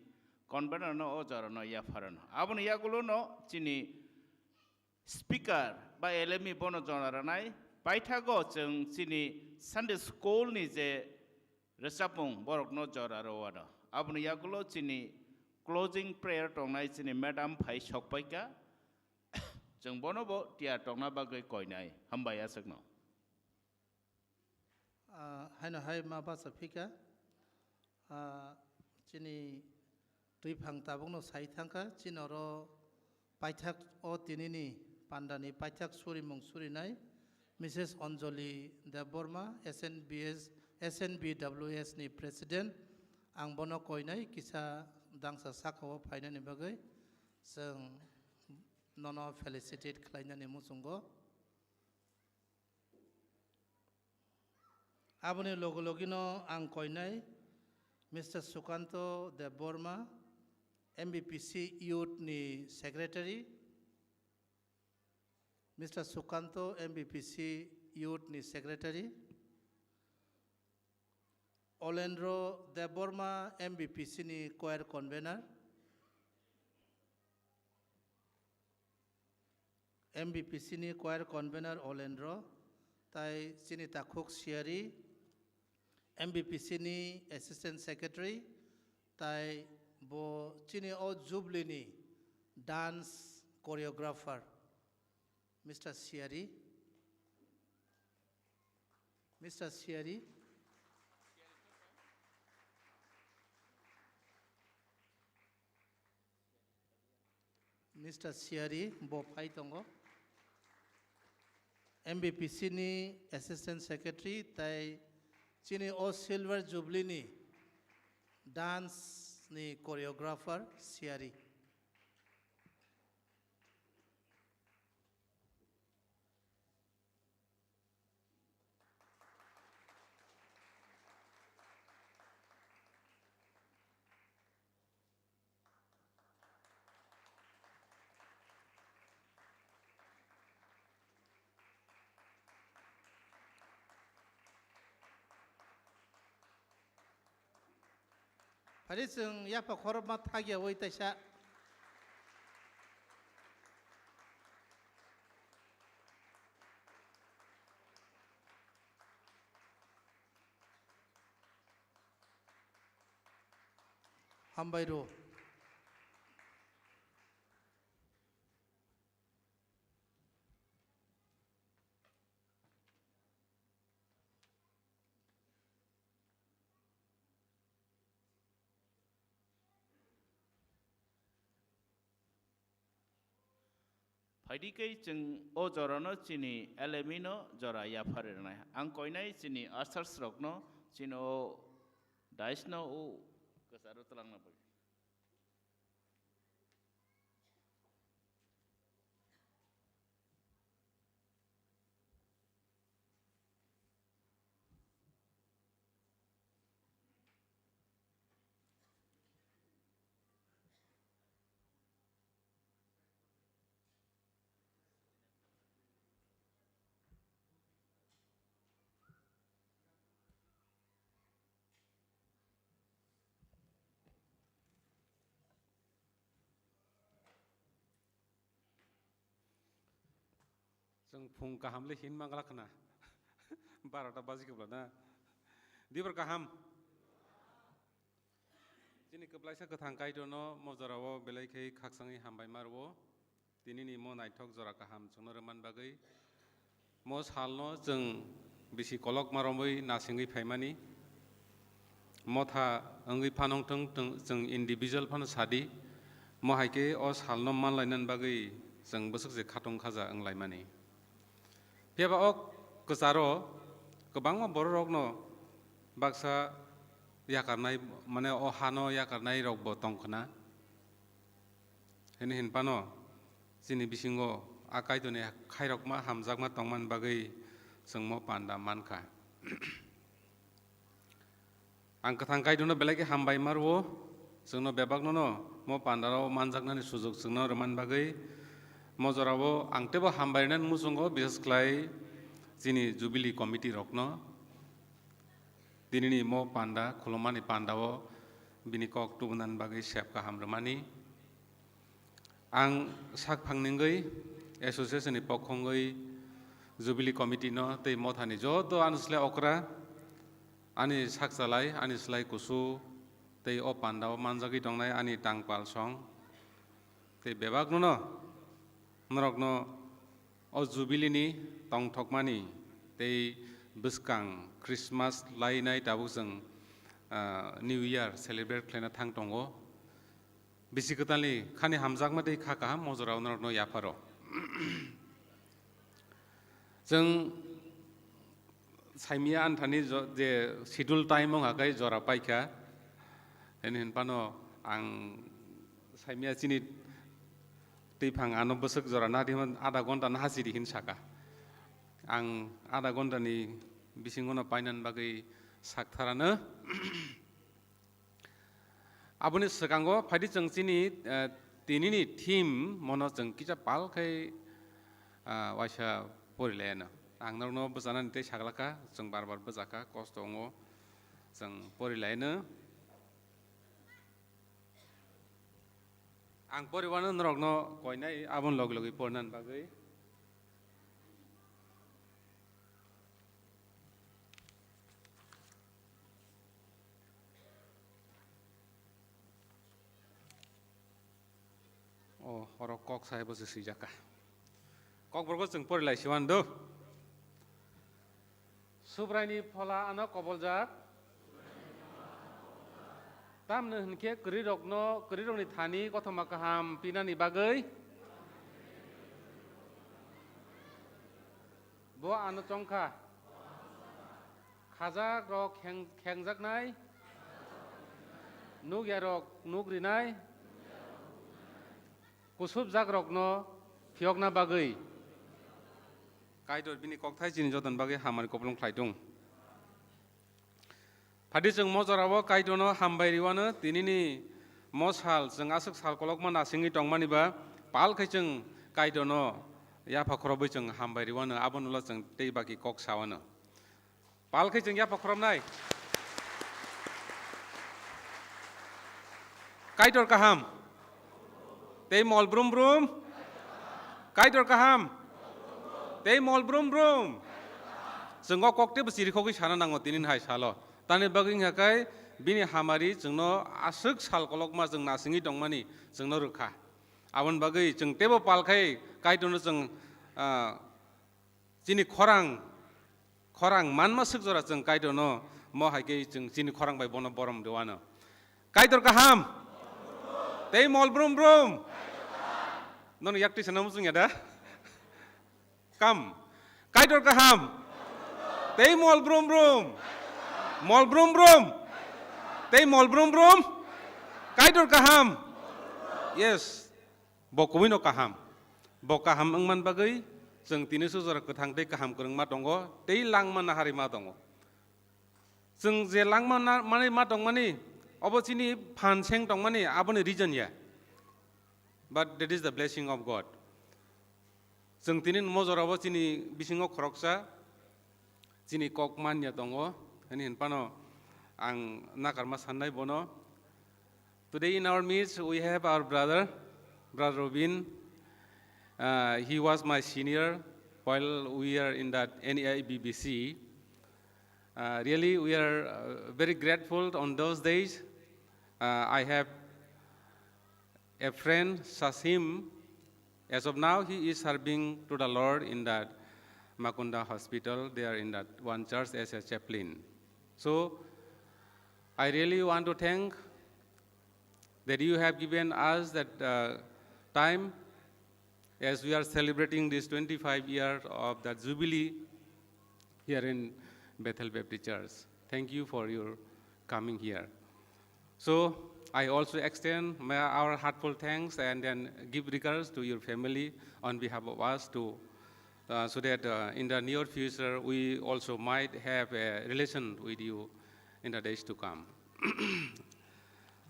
convener no o jora no yapharano. Aboni yagulo no chini speaker ba L M E bono jora ranai, paithago chwng chini Sunday school ni je rwchapmung borokno jora rwano. Aboni yagulo chini closing prayer tongnai chini madam phai sokpaikha. Chwng bono bo tiyar tongna bagwi koinai. Hambai aswkno. Ah, haino hai ma bacha phika. Ah, chini twiphang tabukno sai thangkha, chini oro paithak o tinini pandani paithak surimung surinai Missus Anjali Debbarma, S N B S, S N B W S ni President. Ang bono koinai kisa dangsa saka o phainani bagwi chwng nono felicitate khlainani muchungo. Aboni logi logino ang koinai Mister Sukanto Debbarma, M B P C Youth ni Secretary, Mister Sukanto, M B P C Youth ni Secretary, Olendro Debbarma, M B P C ni Choir Convener, M B P C ni Choir Convener Olendro, tai chini takhuk Siari, M B P C ni Assistant Secretary, tai bo chini o Jubilee ni Dance Choreographer, Mister Siari. Mister Siari. Mister Siari bo phai tongo. M B P C ni Assistant Secretary tai chini o Silver Jubilee ni dance ni choreographer Siari. Phari chwng yapha khorokma thagya wi taisa. Hambai rw. Phaidi khe chwng o jorano chini L M E no jora yaphar rwnai. Ang koinai chini ushers rokno chini o dais no o kwcharo twlangna bagwi. Chwng phung kaham le hin mangla khna. Barota baji kobla na. Dibor kaham. Chini kwplaisa kwthang Kaitorno mo jorao belai khe khakchangwi hambai ma rwo. Tinini mo naithok jora kaham chwngno rwman bagwi. Mo salno chwng bisi kolokma romwi nasingwi phaimani. Motha wngwi phanong thwng, thwng, chwng individual phano sadi. Mo hai khe o salno manlainani bagwi chwng bwswk je khatung khaja wnglaimani. Phiya ba o kwcharo kwbangma bororokno baksa yakarnai, mane o hano yakarnai rokbo tong khna. Hini hin phano chini bisingo a Kaitorni khairokma hamjakma tongmani bagwi chwng mo panda mankha. Ang kwthang Kaitorno belai khe hambai ma rwo, chwngno bebakno no mo pandaro manjaknani sujuk chwngno rwmani bagwi. Mo jorao ang teibo hambai rwnani muchungo, bises khlai Chini Jubilee Committee rokno tinini mo panda, khulumani pandao bini kok tubunani bagwi sep kaham rwmani. Ang sak phangningwi association ni pokhongwi Jubilee Committee no tei mothani joto ani slai okra, ani sak chalai, ani slai kusu tei o pandao manjagwi tongnai ani tangpal song tei bebakno no norokno o Jubilee ni tongthokmani tei bwskang Christmas lainai tabuk chwng, ah, New Year celebrate khlaina thang tongo. Bisi kwtalni khani hamjakma tei kha kaham mojorao norokno yapharo. Chwng saimia anthani jo-, je schedule time wng hakai jora paikha. Hini hinphano ang saimia chini twiphang ano bwswk jora na di hwn, adha ghonta na hachiri hin saka. Ang adha ghonta ni bisingo no painani bagwi saktharano. Aboni swkango phaidi chwng chini, eh, tinini theme mono chwng kisa pal khai, ah, waisa porilaino. Ang norokno bwchanani tei saglaka, chwng bar bar bwchakha, kosto wngo, chwng porilaino. Ang poriwano norokno koinai aboni logi logi porinani bagwi. O, oro kok sai bo se swijak kha. Kokborok chwng pori lai siwan do. Subraini phola ano koboljak. Tamni hwnkhe kwrwirokno, kwrwirokni thani kothoma kaham pinani bagwi bo ano chongkha. Khajakrok kheng-, khengjaknai, nukyarok nuk rinai, kusupjakrokno phiyokna bagwi. Kaitor bini kokthai chini jotoni bagwi hamari kupulung khlai tung. Phadi chwng mo jorao Kaitorno hambai riwano, tinini mo sal chwng aswk sal kolokma nasingwi tongmani ba pal khai chwng Kaitorno yapha khorobwi chwng hambai riwano, abono ulo chwng tei baki kok sawano. Pal khe chwng yapha khoromnai. Kaitor kaham. Tei mol brum brum. Kaitor kaham. Tei mol brum brum. Chwng o kok teibo chirikhogwi sana nango tini hai salo. Tani bagwi wngkha khe bini hamari chwngno aswk sal kolokma chwng nasingwi tongmani chwngno rwkha. Aboni bagwi chwng teibo pal khai Kaitorno chwng, ah, chini khorang, khorang manma swk jora chwng Kaitorno mo hai khe chwng chini khorang bai bono borom rwano. Kaitor kaham. Tei mol brum brum. Nono yak twi sana muchung ya da? Kam. Kaitor kaham. Tei mol brum brum. Mol brum brum. Tei mol brum brum. Kaitor kaham. Yes. Bo kubui no kaham. Bo kaham wngman bagwi chwng tini sujora kwthang tei kaham kwrwngma tongo, tei langma naharima tongo. Chwng je langma na-, manwi ma tongmani, obo chini phan seng tongmani, aboni reason ya. But that is the blessing of God. Chwng tini mo jorao chini bisingo khoroksa, chini kok manya tongo, hini hinphano ang nakarma sannai bono. Today in our midst, we have our brother, Brother Robin. Uh, he was my senior while we are in that N A I B B C. Uh, really, we are, uh, very grateful on those days. Uh, I have a friend, Sasim. As of now, he is serving to the Lord in that Makunda Hospital, there in that one church as a chaplain. So, I really want to thank that you have given us that, uh, time as we are celebrating this twenty-five years of the Jubilee here in Bethel Baptist Church. Thank you for your coming here. So, I also extend my, our heartfelt thanks and then give regards to your family on behalf of us to, uh, so that, uh, in the near future we also might have a relation with you in the days to come.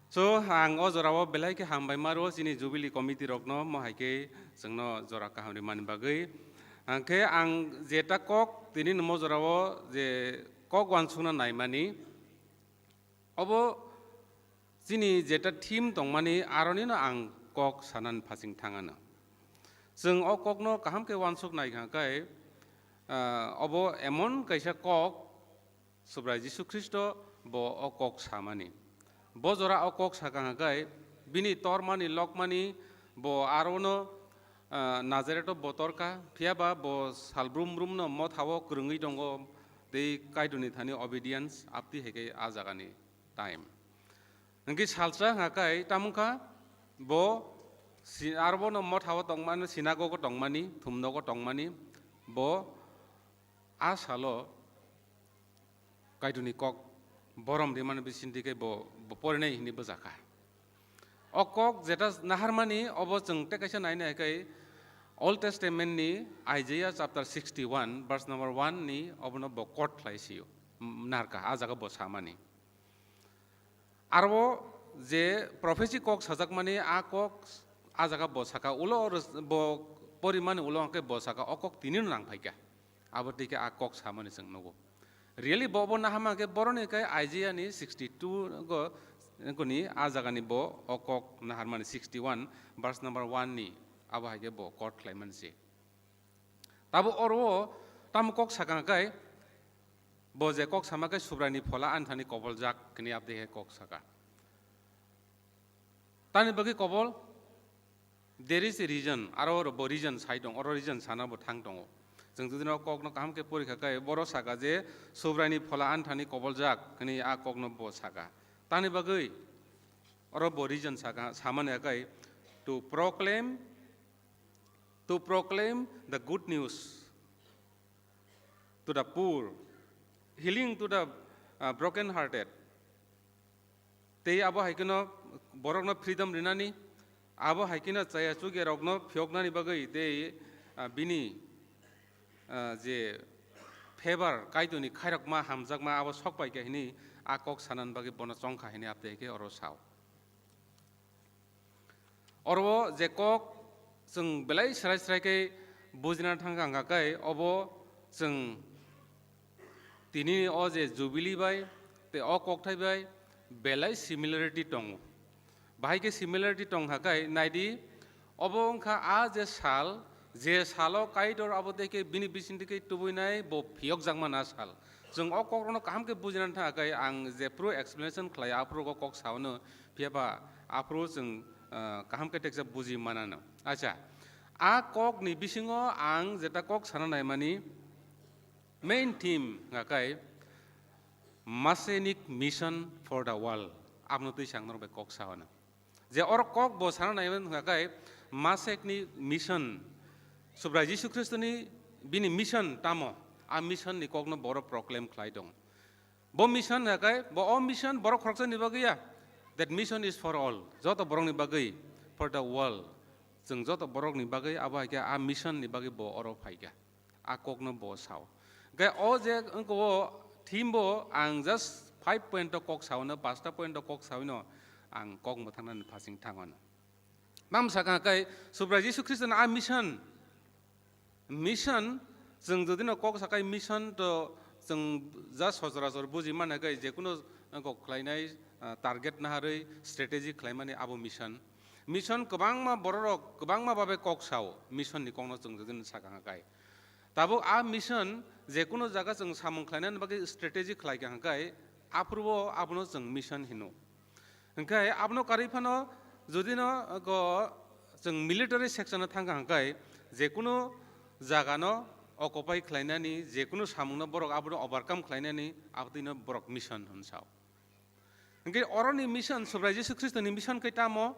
So, ang o jorao belai khe hambai maro chini Jubilee Committee rokno, mo hai khe chwngno jora kaham rimani bagwi. Hwnkhe ang jeta kok tini ni mojorao je kok uansukna naimani, obo chini jeta theme tongmani aronino ang kok sanani phasing thangano. Chwng o kokno kaham khe uansuk nai kha khe, ah, obo emon kaisa kok, Subrai Jisu Khristo bo o kok samani. Bo jora o kok sakha hwnkhe bini tormani lokmani bo arono, ah, Nazareto bo torkha, phiyaba bo sal brum brumno mothao kwrwngwi tongo, tei Kaitorni thani obedience abdi hai khe a jagani time. Hwnkhe salsa hwnkhe tamo wngkha bo si-, arobono mothao tongmani, sinagogo tongmani, thumnogo tongmani, bo a salo Kaitorni kok borom rimani bisingtwi khe bo, bo porinai hwnwi bwjakha. O kok jeta naharmani obo chwng tei kaisa nainai khe Old Testament ni Isaiah chapter sixty-one verse number one ni obono bo quote khlai sio, narkha a jaga bo samani. Aro je prophecy kok sajakmani a kok a jaga bo saka ulo res-, bo porimani ulo hwnkhe bo saka o kok tinino nang phaikha. Abo tei khe a kok samani chwng nugo. Really bo bo nahama hwnkhe boroni khe Isaiah ni sixty-two go, goni a jagani bo o kok naharmani sixty-one verse number one ni abo hai khe bo quote khlaimani se. Tabo oro tamo kok sakha khe bo je kok sama khe Subraini phola ani thani koboljak hwnwi abdi khe kok saka. Tani bagwi kobol? There is a reason, aro oro bo reason sai tong, oro reason sana bo thang tongo. Chwng jodi no kokno kaham khe porikha khe, boro saka je Subraini phola ani thani koboljak hwnwi a kokno bo saka. Tani bagwi oro bo reason saka, samani khe to proclaim, to proclaim the good news to the poor, healing to the, uh, broken hearted. Tei abo hai kheno borokno freedom rinani, abo hai kheno chaya chugyarokno phiyoknani bagwi tei, ah, bini, ah, je favor, Kaitorni khairokma, hamjakma abo sok pai kha hwnwi a kok sanani bagwi bono chong kha hwnwi abdi hai khe oro sao. Oro je kok chwng belai srai srai khe bujina thang kha, hwnkha khe obo chwng tini o je Jubilee bai tei o kokthai bai belai similarity tongo. Bahai khe similarity tong kha khe naidi, obo wngkha a je sal, je salo Kaitor abo tei khe bini bisingtwi khe tubuinai bo phiyokjakmani a sal. Chwng o kokrokno kaham khe bujina thang khe ang jephru explanation khlai aphuru o kok sao no, phiya ba aphuru chwng, ah, kaham khe teksa buji manano. Acha, a kokni bisingo ang jeta kok sana naimani main theme hwnkha khe Messianic Mission for the World. Abno twi ang norok bai kok sao no. Je oro kok bo sana naimani hwnkha khe Messianic Mission, Subrai Jisu Khristoni bini mission tamo, a mission ni kokno boro proclaim khlai tong. Bo mission hwnkha khe, bo o mission borok khoroksani bagwi ya. That mission is for all. Joto borokni bagwi, for the world. Chwng joto borokni bagwi, abo hai khe a mission ni bagwi bo oro phai kha. A kokno bo sao. Hwnkhe o je wngkha o theme bo ang just five point o kok sao no, pasta point o kok sao no, ang kok mwthangnani phasing thango no. Mam sakha khe Subrai Jisu Khristoni a mission, mission, chwng jodi no kok sakai mission to chwng ja sochorachor buji mane kai je kuno kok khlainai, ah, target naharwi strategy khlaimani abo mission. Mission kwbangma bororok kwbangma babe kok sao mission ni kokno chwng jodi no sakha kai. Tabuk a mission je kuno jaga chwng samung khlainani bagwi strategy khlai kha kai aphuru abono chwng mission hino. Hwnkhe abono karwi phano jodi no go chwng military section o thang kha hwnkhe je kuno jaga no occupy khlainani, je kuno samung no borok abono overcome khlainani, abotwi no borok mission hwn sao. Hwnkhe oroni mission, Subrai Jisu Khristoni mission khe tamo?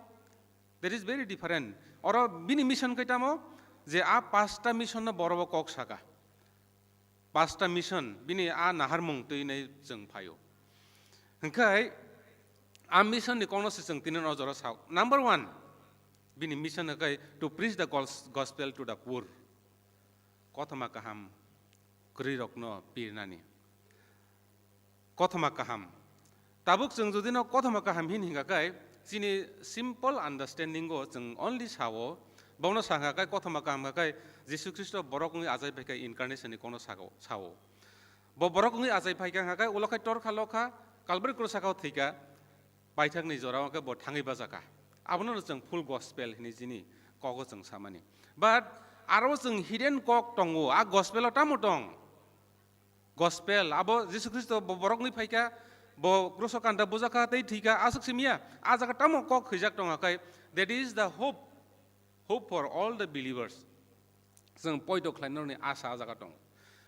That is very different. Oro bini mission khe tamo? Je a pasta mission no boro bo kok saka. Pasta mission, bini a naharmung twi nai chwng phaio. Hwnkhe a mission ni kokno se chwng tini nojoro sao. Number one, bini mission hwnkhe to preach the gos-, gospel to the poor. Kothoma kaham kwrwirokno pirnani. Kothoma kaham. Tabuk chwng jodi no kothoma kaham hin hingka kai, chini simple understanding o chwng only sao, Bono sa hwnkha khe, kothoma kaham hwnkha khe, Jisu Khristo borok wngwi achai phaikha incarnation ni kokno saka-, sao. Bo borok wngwi achai phaikha hwnkha khe, ulo khai torkha lokha, Kalbari krus sakao thwikha, paithakni jorao khe bo thangwi bajakha. Abono chwng full gospel hinwi chini kogo chwng samani. But aro chwng hidden kok tongo, a gospel o tamo tong? Gospel, abo Jisu Khristo bo borok wngwi phaikha, bo kruso kanta bujakha tei thwikha, aswk simiya, a jaga tamo kok hwijak tongkha khe, that is the hope, hope for all the believers. Chwng poito khlainani asa a jaga tongo.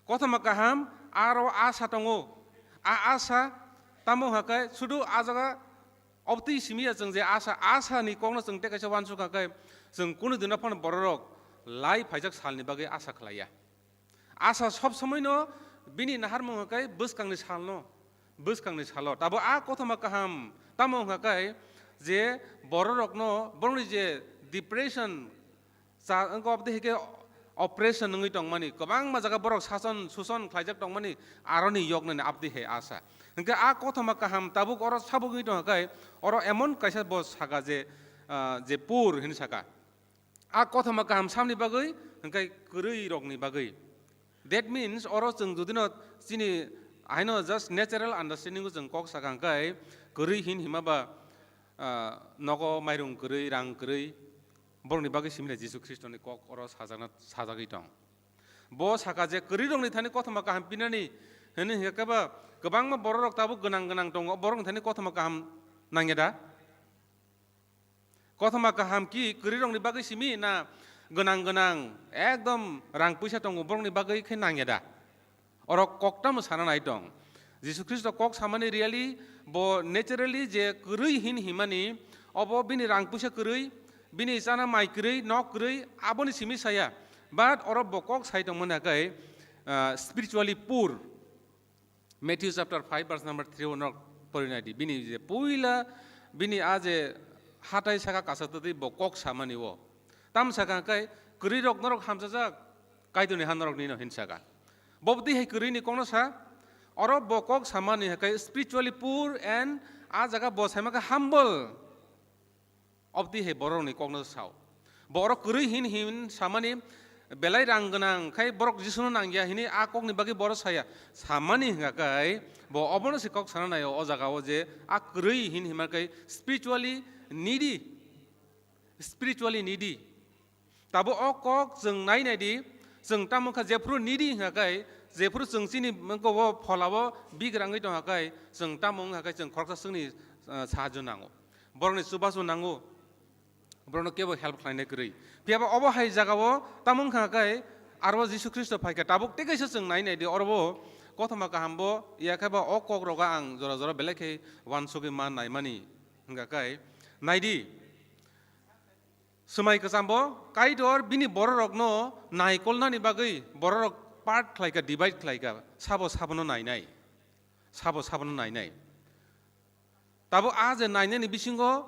Kothoma kaham, aro asa tongo. A asa tamo hwnkha khe, sudu a jaga obtwi simiya chwng je asa, asa ni kokno chwng tei kaisa uansukha khe, chwng kunu dino phano bororok lai phaijak salni bagwi asa khlaiya. Asa sob somoino bini naharmung hwnkha khe bwskangni salno, bwskangni salo. Tabo a kothoma kaham tamo hwnkha khe je bororokno borokni je depression cha wngkha, obtwi hai khe oppression wngwi tongmani, kwbangma jaga borok sason suson khlaijak tongmani, aroni yoknani abdi hai asa. Hwnkhe a kothoma kaham tabuk oro sabuk wngwi tongkha khe, oro emon kaisa bo saka je, ah, je poor hinwi saka. A kothoma kaham samni bagwi, hwnkhe kwrwi rokni bagwi. That means, oro chwng judino chini haino just natural understanding o chwng kok sakha hwnkhe, kwrwi hin hima ba, ah, nogo mairung kwrwi, rang kwrwi, borokni bagwi simi Jisu Khristoni kok oro sajakna, sajagwi tong. Bo saka je kwrwi rokni thani kothoma kaham pinani hwnwi hwnkhe ba kwbangma bororok tabuk gwnang gwnang tongo, borokni thani kothoma kaham nangya da? Kothoma kaham ki kwrwi rokni bagwi simi na gwnang gwnang ekdom rang puisa tongo borokni bagwi khe nangya da? Oro kok tamo sana nai tong. Jisu Khristo kok samani really bo naturally je kwrwi hin himani, obo bini rang puisa kwrwi, bini chana mai kwrwi, nok kwrwi, aboni simi saya. But oro bo kok sai tongmani hwnkhe, ah, spiritually poor. Matthew chapter five verse number three o nok pori nai di. Bini je puila bini a je hatai saka kasa twi bo kok samani o. Tam saka hwnkhe kwrwi rok norok hamjajak, Kaitorni ha norok nino hin saka. Bo bwtwi hai kwrwi ni kokno sa, oro bo kok samani hwnkhe spiritually poor and a jaga bo saima khe humble. Obtwi hai borokni kokno sao. Borok kwrwi hin hin samani belai rang gwnang khai borok Jisuno nangya hini a kokni bagwi borok saya. Samani hwnkha khai bo obono se kok sana naio o jaga o je a kwrwi hin hima khai spiritually needy. Spiritually needy. Tabo o kok chwng nai nai di, chwng tamo kha jephuru needy hwnkha khai, jephuru chwng chini mangko o phola o bigrangwi tongkha khai, chwng tamo wngkha khai chwng khoroksa chwngni, ah, sahajyo nango. Borokni chubachu nango, borokno kebo help khlainai kwrwi. Phiyaba obo hai jagao tamo wngkha khai aro Jisu Khristo phaikha. Tabuk tei kaisa chwng nai nai di, orobo kothoma kahambo ya khe ba o kok rogo ang jora jora belai khe uansugwi ma naimani hwnkha khai. Nai di, Swmai kwchambo Kaitor bini bororokno naikolnani bagwi bororok part khlaikha, divide khlaikha, sabo sabono nainai, sabo sabono nainai. Tabo a je nainani bisingo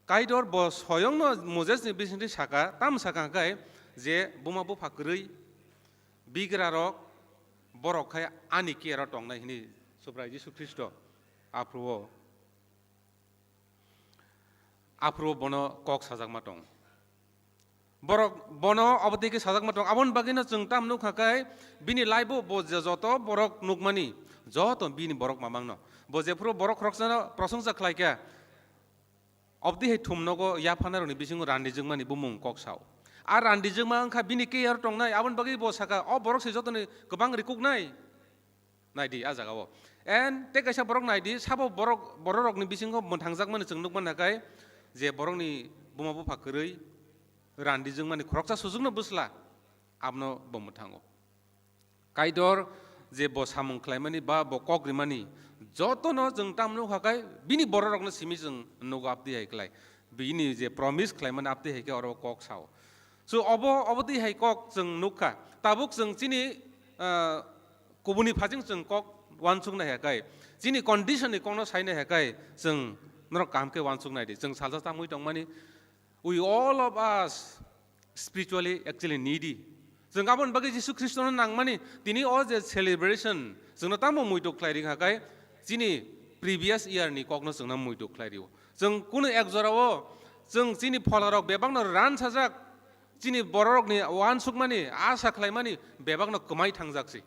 Kaitor bo soyongno Mosesni bisingtwi saka, tamo saka hwnkhe je buma bupha kwrwi bigrarok borok khai ani care-o tongnai hwnwi Subrai Jisu Khristo aphuru-o. Aphuru bono kok sajakma tong. Borok bono obo twi khe sajakma tong. Aboni bagwino chwng tam nukha khe bini life-o bo je joto borok nukmani, joto bini borok mamangno. Bo jephuru borok khoroksano prosongsa khlaikha, obtwi hai thum nogo yaphanarokni bisingo randijwkmani bumung kok sao. A randijwkma wngkha bini care tongnai, aboni bagwi bo sakha, o borok se jotoni kwbang rikuknai. Naidi a jagao. And tei kaisa borok naidi, sabo borok, bororokni bisingo mwthangjakmani chwng nukmani hwnkhe, je borokni buma bupha kwrwi, randijwkmani khoroksa suchukno bwsla, abono bo mwthango. Kaitor je bo samung khlaimani ba bo kok rimani, jotono chwng tam nukha khe bini bororokno simi chwng nugo abdi hai khlai. Bini je promise khlaimani abdi hai khe oro kok sao. So obo, obo twi hai kok chwng nukha. Tabuk chwng chini, ah, kubuni phajing chwng kok uansuknai hai khe, chini condition ni kokno sainai hai khe, chwng norok kaham khe uansuknai di. Chwng salsa tangwi tongmani, we all of us spiritually actually needy. Chwng aboni bagwi Jisu Khristono nangmani, tini o je celebration, chwngno tamo muitu khlai ring hai khe, chini previous year ni kokno chwngno muitu khlai rio. Chwng kunu ek jorao chwng chini pholarok bebakno ran sajak, chini bororokni uansukmani, asa khlaimani bebakno kwmai thangjak si.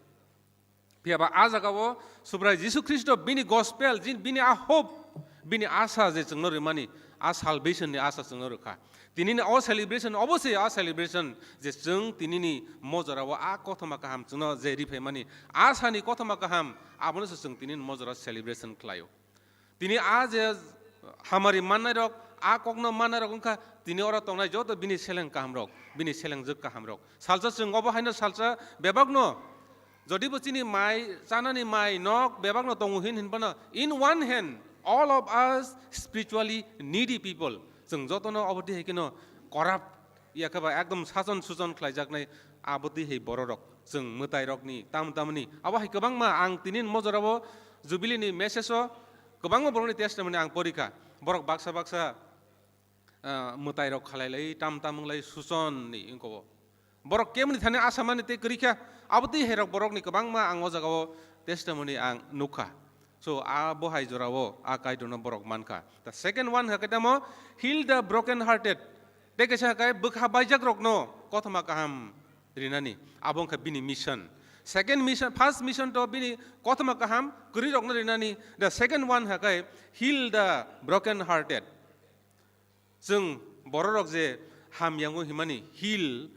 Phiya ba a jagao Subrai Jisu Khristo bini gospel, jin-, bini a hope, bini asa je chwngno rwmani, a salvation ni asa chwngno rwkha. Tinini o celebration, obosoi a celebration je chwng tinini mojorao a kothoma kaham chwngno je riphaimani, asani kothoma kaham, abono se chwng tinini mojorao celebration khlaio. Tini a je hamari mannairok, a kokno mannairok wngkha, tini oro tongnai joto bini seleng kahamrok, bini selengjwk kahamrok. Salsa chwng obo haino salsa bebakno, jodibo chini mai, chanani mai, nok bebakno tongo hin hinphano, in one hand, all of us spiritually needy people. Chwng jotono obo twi hai kheno corrupt, ya khe ba ekdom sason suson khlaijaknai, abo twi hai bororok. Chwng mwtairokni, tam tamni. Abo hai kwbangma ang tini mojorabo Jubilee ni message o kwbangma borokni testimony ang porikha. Borok baksa baksa, ah, mwtairok khalai lai, tam tam wnglai suson ni wngkho. Borok kemni thani asa mani tei kwrwi kha. Abo twi hai rok borokni kwbangma ang o jagao testimony ang nukha. So, a bo hai jorao a Kaitorno borok mankha. The second one hakhe tamo, heal the broken hearted. Tei kaisa hakhe bwkha baijak rokno kothoma kaham rinani. Abo wngkha bini mission. Second mission, first mission to bini kothoma kaham kwrwi rokno rinani. The second one hakhe heal the broken hearted. Chwng bororok je hamyangwi himani heal,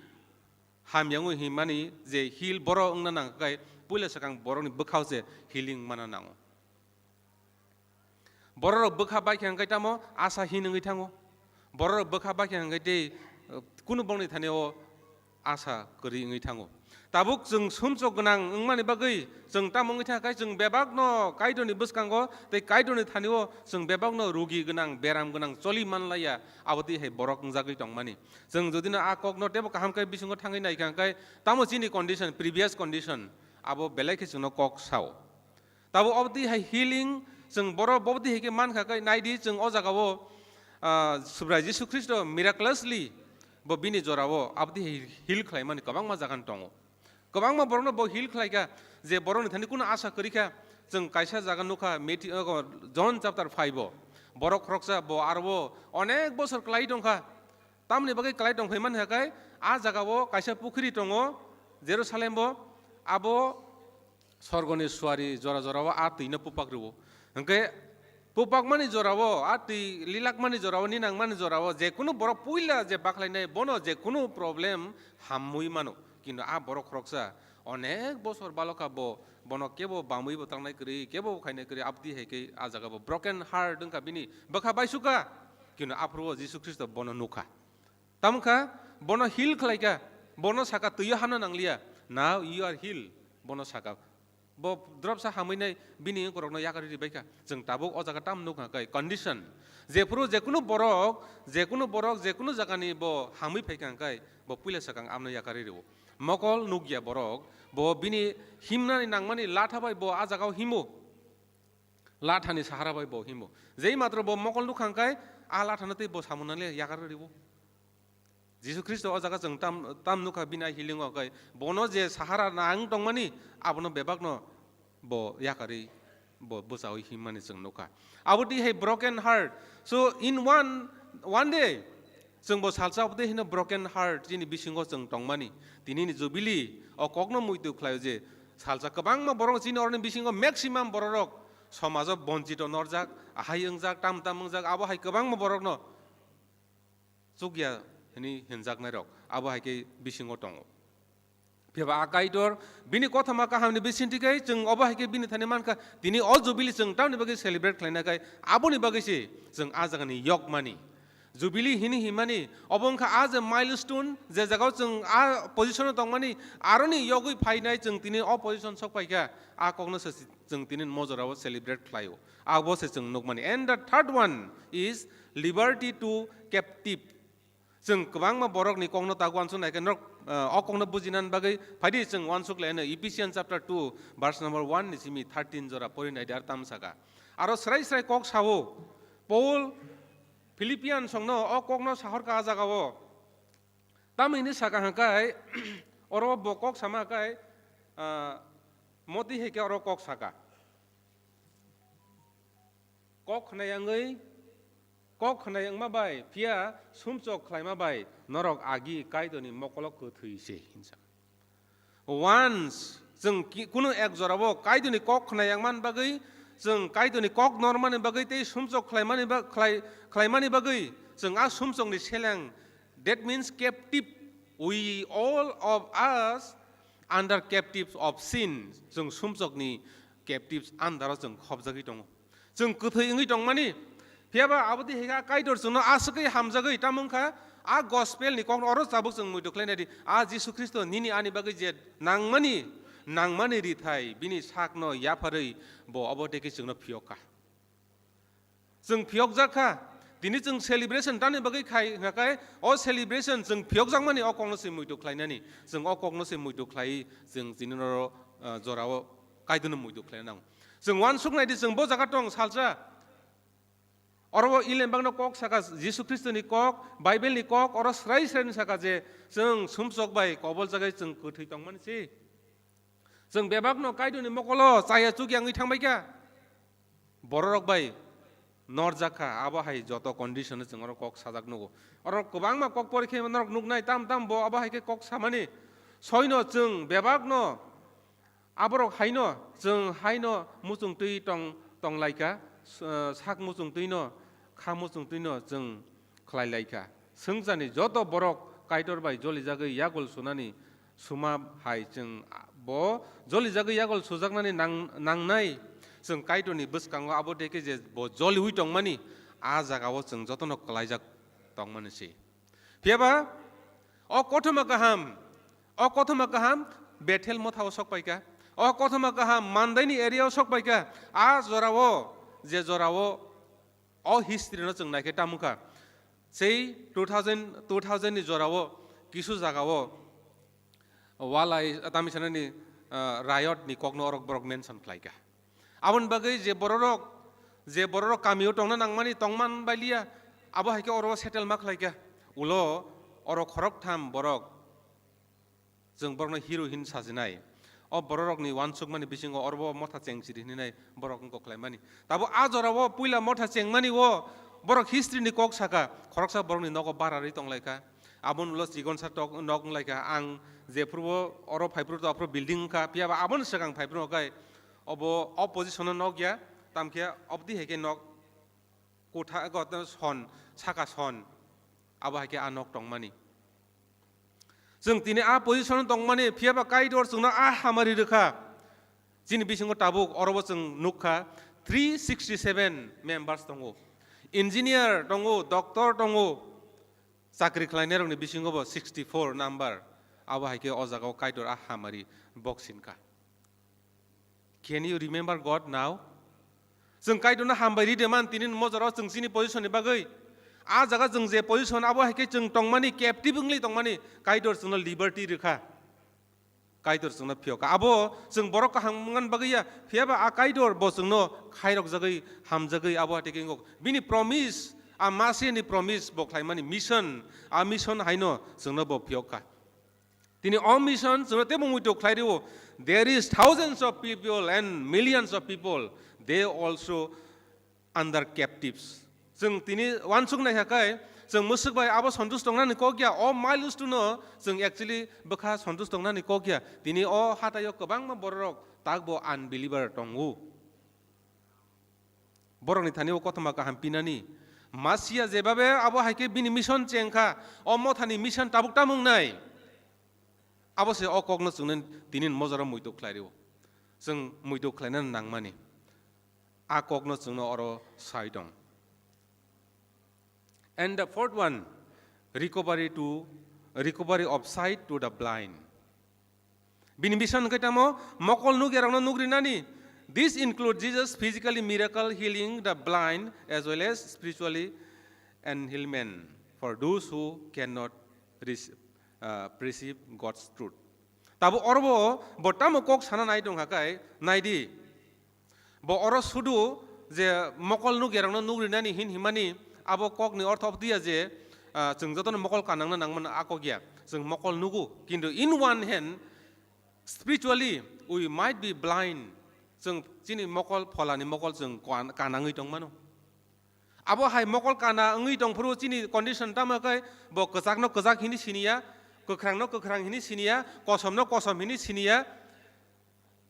hamyangwi himani je heal borok wngna nang khe puila swkang borokni bwkhao se healing mana nango. Bororok bwkha baikha hwnkhe tamo asa hin wngwi thango. Bororok bwkha baikha hwnkhe tei, uh, kunu bongni thani o asa kwrwi wngwi thango. Tabuk chwng sumsok gwnang wngmani bagwi chwng tamo wngwi thangkhe chwng bebakno Kaitorni bwskango tei Kaitorni thani o chwng bebakno rugi gwnang, beram gwnang choli manlaiya, abo twi hai borok wngjagwi tongmani. Chwng jodi no a kokno teibo kaham khe bisingo thangwi naikha hwnkhe tamo chini condition, previous condition, abo belai khe chwngno kok sao. Tabuk obo twi hai healing, chwng borok bo twi hai khe mankha khe, naidi chwng o jagao, ah, Subrai Jisu Khristo miraculously bo bini jorao abo twi hai heal khlaimani kwbangma jaga tongo. Kwbangma borokno bo heal khlaikha, je borokni thani kunu asa kwrwi kha. Chwng kaisa jaga nukha, Matthew, oh, John chapter five o. Borok khoroksa bo aro onek bosor kwlai tongkha. Tamoni bagwi kwlai tongphai mani hakai, a jagao kaisa pukhri tongo, Jerusalem o, abo sorgoni suari jora jorao a twino pupak rwo. Hwnkhe pupakmani jorao, a twi lilakmani jorao, ninangmani jorao, jekunu borok puila je bakhlainai, bono jekunu problem hamwi mano. Kintu a borok khoroksa onek bosor balokha bo, bono kebo bamwi bo tangnai kwrwi, kebo khainai kwrwi, abdi hai khe a jaga bo broken heart wngkha bini, bwkha baisukha. Kintu aphuru o Jisu Khristo bono nukha. Tamo kha, bono heal khlaikha, bono saka, "Twio hamna nangliya, now you are healed," bono saka. Bo dropsa hamwi nai bini wngkorokno yakarwi ribaikha. Chwng tabuk o jaga tam nukha kai condition. Jephuru jekunu borok, jekunu borok, jekunu jagani bo hamwi phaikha hwnkhe, bo puila swkang amno yakarwi rwo. Mokol nukya borok, bo bini himnani nangmani latha bai bo a jagao himo. Lathani sahara bai bo himo. Jei matro bo mokol nukha hwnkhe, a lathano tei bo samung nangliya yakarwi rwo. Jisu Khristo o jaga chwng tam, tam nukha bini a healing o kai. Bono je sahara nang tongmani, abono bebakno bo yakarwi, bo bwchaui himmani chwng nukha. Abo twi hai broken heart. So in one, one day, chwng bo salsa abo twi hino broken heart chini bisingo chwng tongmani. Tinini Jubilee o kokno muitu khlaio je salsa kwbangma borok chini oroni bisingo maximum bororok somajo bonchito norjak, ahai wngjak, tam tam wngjak, abo hai kwbangma borokno chukya hwnwi hinjaknairok abo hai khe bisingo tongo. Phiya ba a Kaitor bini kothoma kahamni bisingtwi khe chwng obo hai khe bini thani mankha, tini o Jubilee chwng tamni bagwi celebrate khlaina khai aboni bagwi se chwng a jagani yokmani. Jubilee hini himani obo wngkha a je milestone, je jagao chwng a position o tongmani, aroni yogwi phainai chwng tini o position sok phaikha, a kokno se chwng tini mojorao celebrate khlaio. Abo se chwng nukmani. And the third one is liberty to captive. Chwng kwbangma borokni kokno ta uansuk nai khe norok, eh, o kokno bujinani bagwi phaidi chwng uansuk laino Ephesians chapter two verse number one ni simi thirteen jora pori naidi ar tam saka. Aro srai srai kok sao Paul Philippians songno o kokno sahorkha a jagao. Tamoni saka hwnkhe oro bo kok sama khe, ah, moti hai khe oro kok saka. Kok khna yangwi Kok khnai wngma bai, phiya sumsok khlaima bai norok agi Kaitorni mokolo kwthwi se hinsa. Once chwng ki-, kunu ek jorao Kaitorni kok khnai wngmani bagwi, chwng Kaitorni kok normani bagwi tei sumsok khlaimani ba-, khlai-, khlaimani bagwi chwng a sumsokni seleng, that means captive, we all of us under captives of sin, chwng sumsokni captives under-o chwng khopjagwi tongo. Chwng kwthwi wngwi tongmani, phiyaba aboni hai kha Kaitor chwngno aswkwi hamjagwi tamo wngkha, a gospel ni kokno oro chabuk chwng muitu khlainai di, a Jisu Khristo nini ani bagwi je nangmani, nangmani rithai bini sakno yapharwi bo obo tei khe chwngno phiyok kha. Chwng phiyokjak kha, tini chwng celebration tamni bagwi khai hwnkha khe, o celebration chwng phiyokjakmani o kokno se muitu khlainani, chwng o kokno se muitu khlai, chwng tini noro, ah, jorao Kaitorno muitu khlaina nango. Chwng uansuk nai di, chwng bo jaga tong salsa. Oro o Ilembakno kok saka, Jisu Khristoni kok, Bible ni kok, oro srai srai ni saka je chwng sumsok bai kobol jagai chwng kwthwi tongmani se. Chwng bebakno Kaitorni mokolo chaya chukya wngwi thangbai kha. Bororok bai norjak kha, abo hai joto condition-o chwng oro kok sajak nugo. Oro kwbangma kok pori khe norok nuknai, tam tam bo abo hai khe kok samani. Soino chwng bebakno aborok haino, chwng haino muchung twi tong, tong lai kha, s-, sak muchung twi no, kha muchung twi no chwng khlai lai kha. Swngcharni joto borok Kaitor bai jolijagwi yagul sunani suma hai chwng bo jolijagwi yagul sujaknani nang-, nangnai. Chwng Kaitorni bwskango abo de khe je bo joliwi tongmani, a jagao chwng jotono kwlaijak tongmani se. Phiyaba o kothoma kaham, o kothoma kaham Bethel mothao sok pai kha, o kothoma kaham Mandaini area-o sok pai kha, a jorao, je jorao o history no chwng naikhe tamo kha. Sei two thousand, two thousand ni jorao kisu jagao walai, tami sanani, ah, riot ni kokno orok borok mention khlai kha. Aboni bagwi je bororok, je bororok kamio tongna nangmani tongman bailiya, abo hai khe oro settle ma khlai kha. Ulo oro khoroktham borok Chwng borokno hero hin sajinai. O bororokni uansukmani bisingo orobo motha cheng siri hininai borok wngkok khlaimani. Tabo a jorao puila motha chengmani o borok history ni kok saka, khoroksa borokni nogo bararwi tonglaikha. Aboni ulo chikonsa tok nok wnglaikha. Ang jephrubo oro phaiphru to aphuru building wngkha, phiyaba aboni swkang phaiphru okai obo opposition o nokya, tamkhe obdi hai khe nok kotha, son, saka son, abo hai khe a nok tongmani. Chwng tini a position o tongmani, phiyaba Kaitor chwngno a hamari rwkha. Chini bisingo tabuk orobo chwng nukha, three sixty seven members tongo. Engineer tongo, doctor tongo, chakri khlainairokni bisingobo sixty four number. Abo hai khe o jagao Kaitor a hamari boksin kha. Can you remember God now? Chwng Kaitorno hambai ri de man tini mojoro chwng chini position ni bagwi. A jaga chwng je position abo hai khe chwng tongmani, captive wngwi tongmani, Kaitor chwngno liberty rwkha. Kaitor chwngno phiyokha. Abo chwng borok kaham wngna bagwi ya, phiyaba a Kaitor bo chwngno khairokjagwi, hamjagwi abo hai khe wngkok. Bini promise, a Masiani promise bo khlaimani mission, a mission haino chwngno bo phiyokha. Tini o mission chwngno teibo muitu khlai rio. There is thousands of people and millions of people, they also under captives. Chwng tini uansuk nai kha kai, chwng mwswk bai abo santush tongnani kok ya, o milestone no chwng actually bwkha santush tongnani kok ya. Tini o hataio kwbangma bororok takbo unbeliever tongo. Borokni thani o kothoma kaham pinani. Masia jebabe abo hai khe bini mission chengkha, o mothani mission tabuk tamo wngnai. Abo se o kokno chwngno tini mojoro muitu khlai rio. Chwng muitu khlaina nangmani. A kokno chwngno oro sai tong. And the fourth one, recovery to, recovery of sight to the blind. Bini mission hwnkhe tamo mokol nukyarokno nukrinani. This include Jesus physically miracle healing the blind as well as spiritually enhealment for those who cannot rec-, uh, perceive God's truth. Tabo orobo bo tamo kok sana nai tongkha kai, naidi. Bo oro sudu je mokol nukyarokno nukrinani hin himani, abo kokni ortho obdiya je, ah, chwng jotono mokol kanangna nangmano a kok ya. Chwng mokol nugo, kintu in one hand, spiritually, we might be blind. Chwng chini mokol, pholani mokol chwng kan-, kanangwi tongmano. Abo hai mokol kana wngwi tongphuru chini condition tamo khe bo kwchakno kwchak hini siniya, kwkhrangno kwkhrang hini siniya, kosomno kosom hini siniya,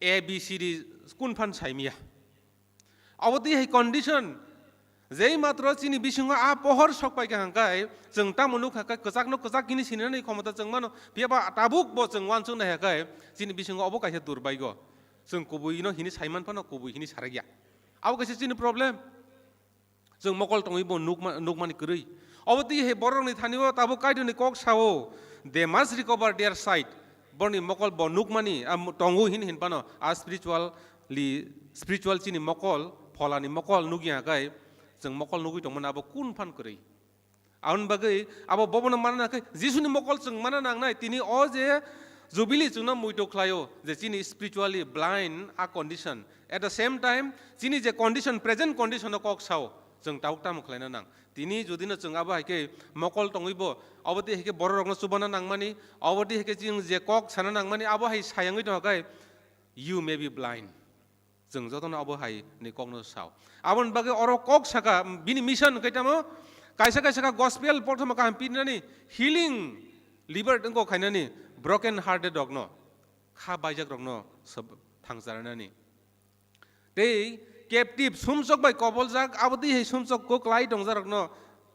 A B C D kun phan saimiya. Abo twi hai condition, jei matro chini bisingo a pohor sok pai kha hangkai, chwng tamo nukha khe kwchakno kwchak hini sinani khomota chwng mano, phiyaba tabuk bo chwng uansuk nai khe chini bisingo obo kaisa durbaigo. Chwng kubuino hini saiman phano kubui hini sarakya. Abo kaisa chini problem. Chwng mokol tongwi bo nukma-, nukmani kwrwi. Obo twi hai borokni thani o tabuk Kaitorni kok sao, "They must recover their sight." Borokni mokol bo nukmani, a, tongo hin hin phano, a spiritually, spiritual chini mokol, pholani mokol nukya kai, chwng mokol nugwi tongmani abo kun phan kwrwi. Aboni bagwi abo bobono mana nangkhe Jisuni mokol chwng mana nangnai, tini o je Jubilee chwngno muitu khlaio, je chini spiritually blind a condition. At the same time, chini je condition, present condition o kok sao, chwng tabuk tamo khlaina nang. Tini jodino chwng abo hai khe mokol tongwibo, abo twi hai khe bororokno chubana nangmani, abo twi hai khe chwng je kok sana nangmani, abo hai sayangwi tongkha khe, you may be blind. Chwng jotono abo hai ni kokno sao. Aboni bagwi oro kok saka, bini mission khe tamo, kaisa kaisa kha gospel porthomo kaham pinani, healing, liver wngkok khainani, broken hearted rokno, kha baijak rokno sob-, thangcharnani. Tei captive sumsok bai koboljak, abo twi hai sumsok kwklai tongjakrokno,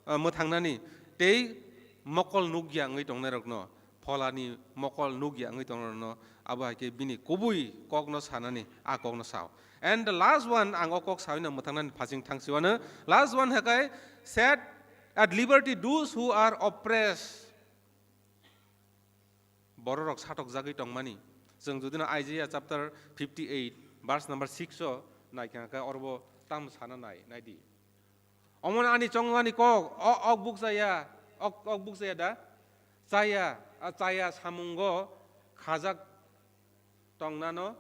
ah, mwthangnani. Tei mokol nukya wngwi tongnairokno, pholani mokol nukya wngwi tongnairokno, abo hai khe bini kubui kokno sanani, a kokno sao. And the last one, ang o kok sawi no mwthangnani phasing thangsiwano. Last one hai khe, "Set at liberty those who are oppressed." Bororok satokjagwi tongmani. Chwng jodi no Isaiah chapter fifty-eight, verse number six o naikha khe, oro bo tamo sana nai, nai di. Omo ani chongmani kok, o, ok buk chaya, ok, ok buk chaya da? Chaya, a chaya samungo khajak tongnano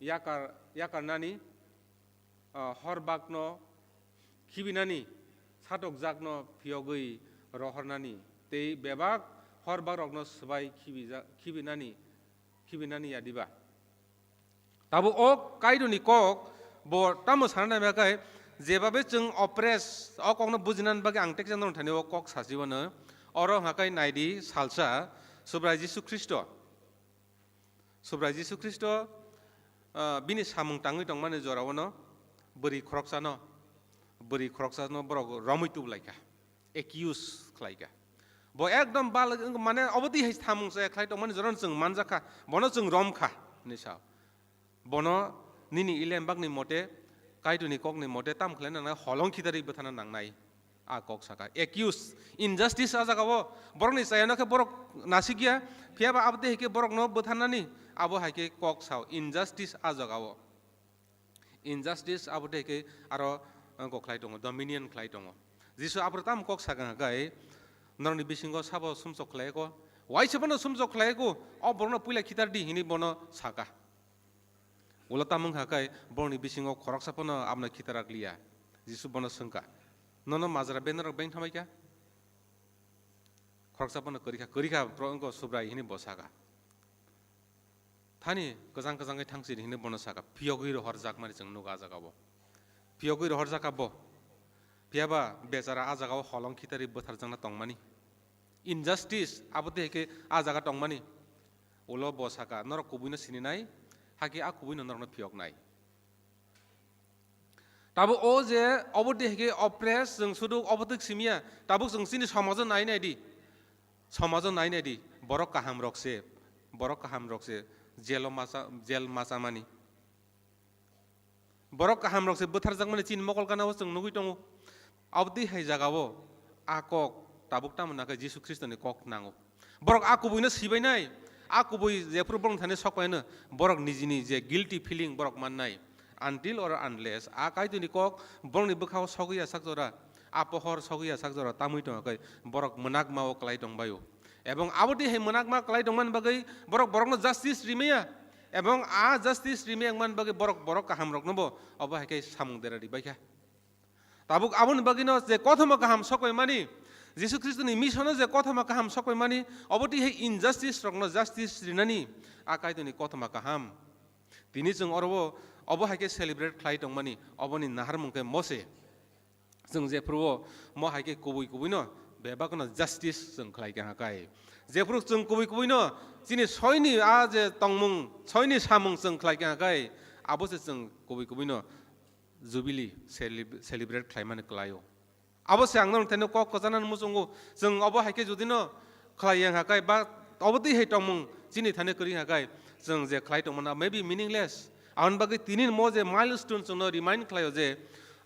yakar, yakarnani, ah, horbakno khibinani, satokjakno phiyogwi rohornani, tei bebak horbakrokno swbai khibija-, khibinani, khibinani ya diba? Tabuk o Kaitorni kok bo tamo sana nai khe, jebabe chwng oppress, o kokno bujinani bagwi ang teksa norok thani o kok sachiwano, oro hwnka khe naidi salsa Subrai Jisu Khristo. Subrai Jisu Khristo, ah, bini samung tangwi tongmani jorao no bwrwi khoroksano, bwrwi khoroksano borok romwi tublaikha, accuse khlaikha. Bo ekdom bal, mane, obo twi hai samung se khlai tongmani jorano chwng manjakha, bono chwng romkha hinwi sao. Bono nini ilembakni mote, Kaitorni kokni mote tam khlaina nangnai, holong khitarwi bwthana nangnai. A kok saka. Accuse, injustice a jagao. Borokni chayano khe borok nasikya, phiyaba abo twi hai khe borokno bwtharnani, abo hai khe kok sao. Injustice a jagao. Injustice abo twi hai khe aro, eh, kok khlai tongo, dominion khlai tongo. Jisu abo tamo kok saka hwnkhe, norokni bisingo sabo sumsok khlai kho, waisa phano sumsok khlai kho, o borokno puila khitar di hinwi bono saka. Ulo tamo wngkha khe borokni bisingo khoroksa phano abono khitarak liya. Jisu bono swngkha, "Nono majra benarok beng thamai kha?" Khoroksa phano kwrwi kha, "Kwrwi kha, bro, wngkha Subrai," hinwi bo saka. "Thani kwchang kwchang khe thang sidi," hinwi bono saka. Phiyogwi rohorjakmani chwng nugo a jagao. Phiyogwi rohorjak kha bo. Phiyaba bechara a jagao holong khitarwi bwtharjakna tongmani. Injustice, abo twi hai khe a jaga tongmani. Ulo bo saka, "Norok kubuino sininai, hakhe a kubuino norokno phiyoknai." Tabuk o je obo twi hai khe oppress, chwng sudu obo twi simiya, tabuk chwng chini somajo nai nai di. Somajo nai nai di, borok kaham rok se, borok kaham rok se jelo macha, jel machamani. Borok kaham rok se bwtharjakmani chini mokol gana o chwng nugwi tongo. Aboni hai jagao a kok tabuk tamo nangkhe Jisu Khristoni kok nango. Borok a kubuino sibainai, a kubui jephuru borokni thani sokpaino, borok nijini je guilty feeling borok mannai. Until or unless a Kaitorni kok borokni bwkhao sogwi ya sak jora, a pohor sogwi ya sak jora tamwi tongkhe borok mwnakmao kwlai tongbaio. Ebong aboni hai mwnakma kwlai tongmani bagwi borok borokno justice rimaya. Ebong a justice rimaya wngmani bagwi borok, borok kahamrokno bo obo hai khe samung dera ribaikha. Tabuk aboni bagwino je kothoma kaham sokpaimani, Jisu Khristoni missiono je kothoma kaham sokpaimani, obo twi hai injustice rokno justice rinani a Kaitorni kothoma kaham. Tini chwng oro obo hai khe celebrate khlai tongmani, oboni naharmung khe Mose. Chwng jephuru o mo hai khe kubui kubui no bebak no justice chwng khlai kha kai. Jephuru chwng kubui kubui no chini soini a je tongmung, soini samung chwng khlai kha kai, abo se chwng kubui kubui no Jubilee celeb-, celebrate khlaimani kwlaio. Abo se ang norok thaino kok kwchanani muchungo, chwng obo hai khe jodi no khlai yang hakai ba obo twi hai tongmung chini thani kwrwi hakai, chwng je khlai tongmani maybe meaningless. Aboni bagwi tini mo je milestone chwngno remind khlaio je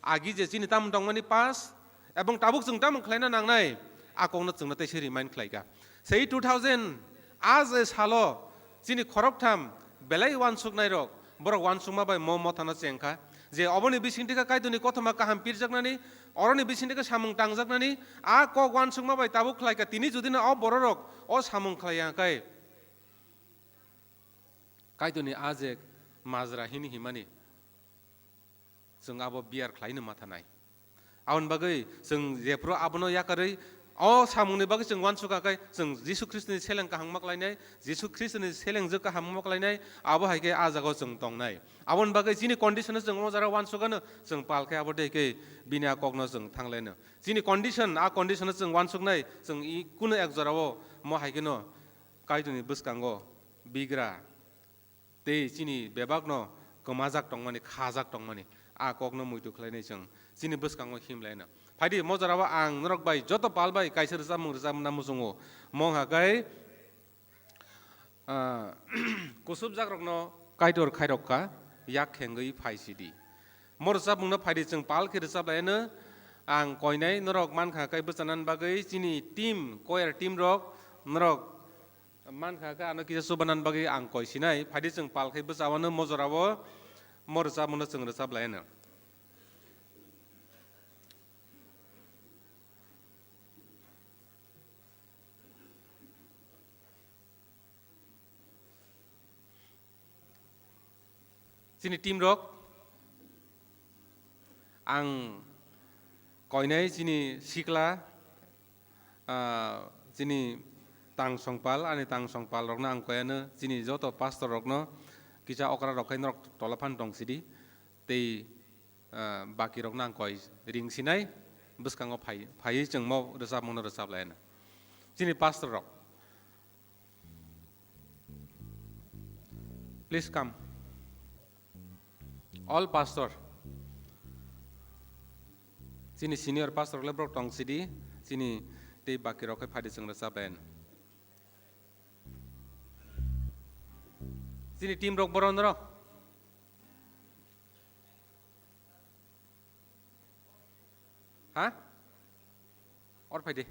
agi je chini tamung tongmani past ebong tabuk chwng tamung khlaina nangnai, a kokno chwngno teisa remind khlaika. Sei two thousand a je salo chini khoroktham belai uansuknairok, borok uansukma bai mo mothano chengkha je oboni bisingtwi khe Kaitorni kothoma kaham pirjaknani, oroni bisingtwi khe samung tangjaknani, a kok uansukma bai tabuk khlaika. Tini jodi no o bororok o samung khlai ya khe Kaitorni a je majra hini himani, chwng abo biyar khlaino mathanai. Aboni bagwi chwng jephuru abono yakarwi o samungni bagwi chwng uansukha khe chwng Jisu Khristoni seleng kaham ma khlainai, Jisu Khristoni selengjwk kaham ma khlainai, abo hai khe a jagao chwng tongnai. Aboni bagwi chini condition-o chwng o jora uansukano chwng pal khe abo tei khe bini a kokno chwng thanglaino. Chini condition, a condition-o chwng uansuknai, chwng i kunu ek jorao mo hai kheno Kaitorni bwskango bigra tei chini bebakno kwmajak tongmani, khajak tongmani, a kokno muitu khlainai chwng chini bwskango himlaino. Phaidi mo jorao ang norok bai joto pal bai kaisa rwchapmung rwchapna muchungo. Mong hakai, ah, kusupjakrokno Kaitor khairok kha, yak khengwi phai sidi. Mo rwchapmungno phaidi chwng pal khe rwchap laino. Ang koinai norok mankha kai bwchanani bagwi chini team, choir team rok norok mankha khe ano kisa chubanan bagwi ang koi sinai, phaidi chwng pal khai bwchawano mo jorao mo rwchapmungno chwng rwchap laino. Chini team rok, ang koinai chini sikla, ah, chini tang songpal, ani tang songpal rokno ang koyano, chini joto pastor rokno kisa okra rok khai norok tola phan tong sidi, tei, ah, baki rokno ang koi ring sinai, bwskango phai, phaiwi chwng mo rwchapmungno rwchap laino. Chini pastor rok, please come. All pastor. Chini senior pastor le borok tong sidi, chini tei baki rok khe phaidi chwng rwchap laino. Chini team rok borok norok. Ha? Or phaidi.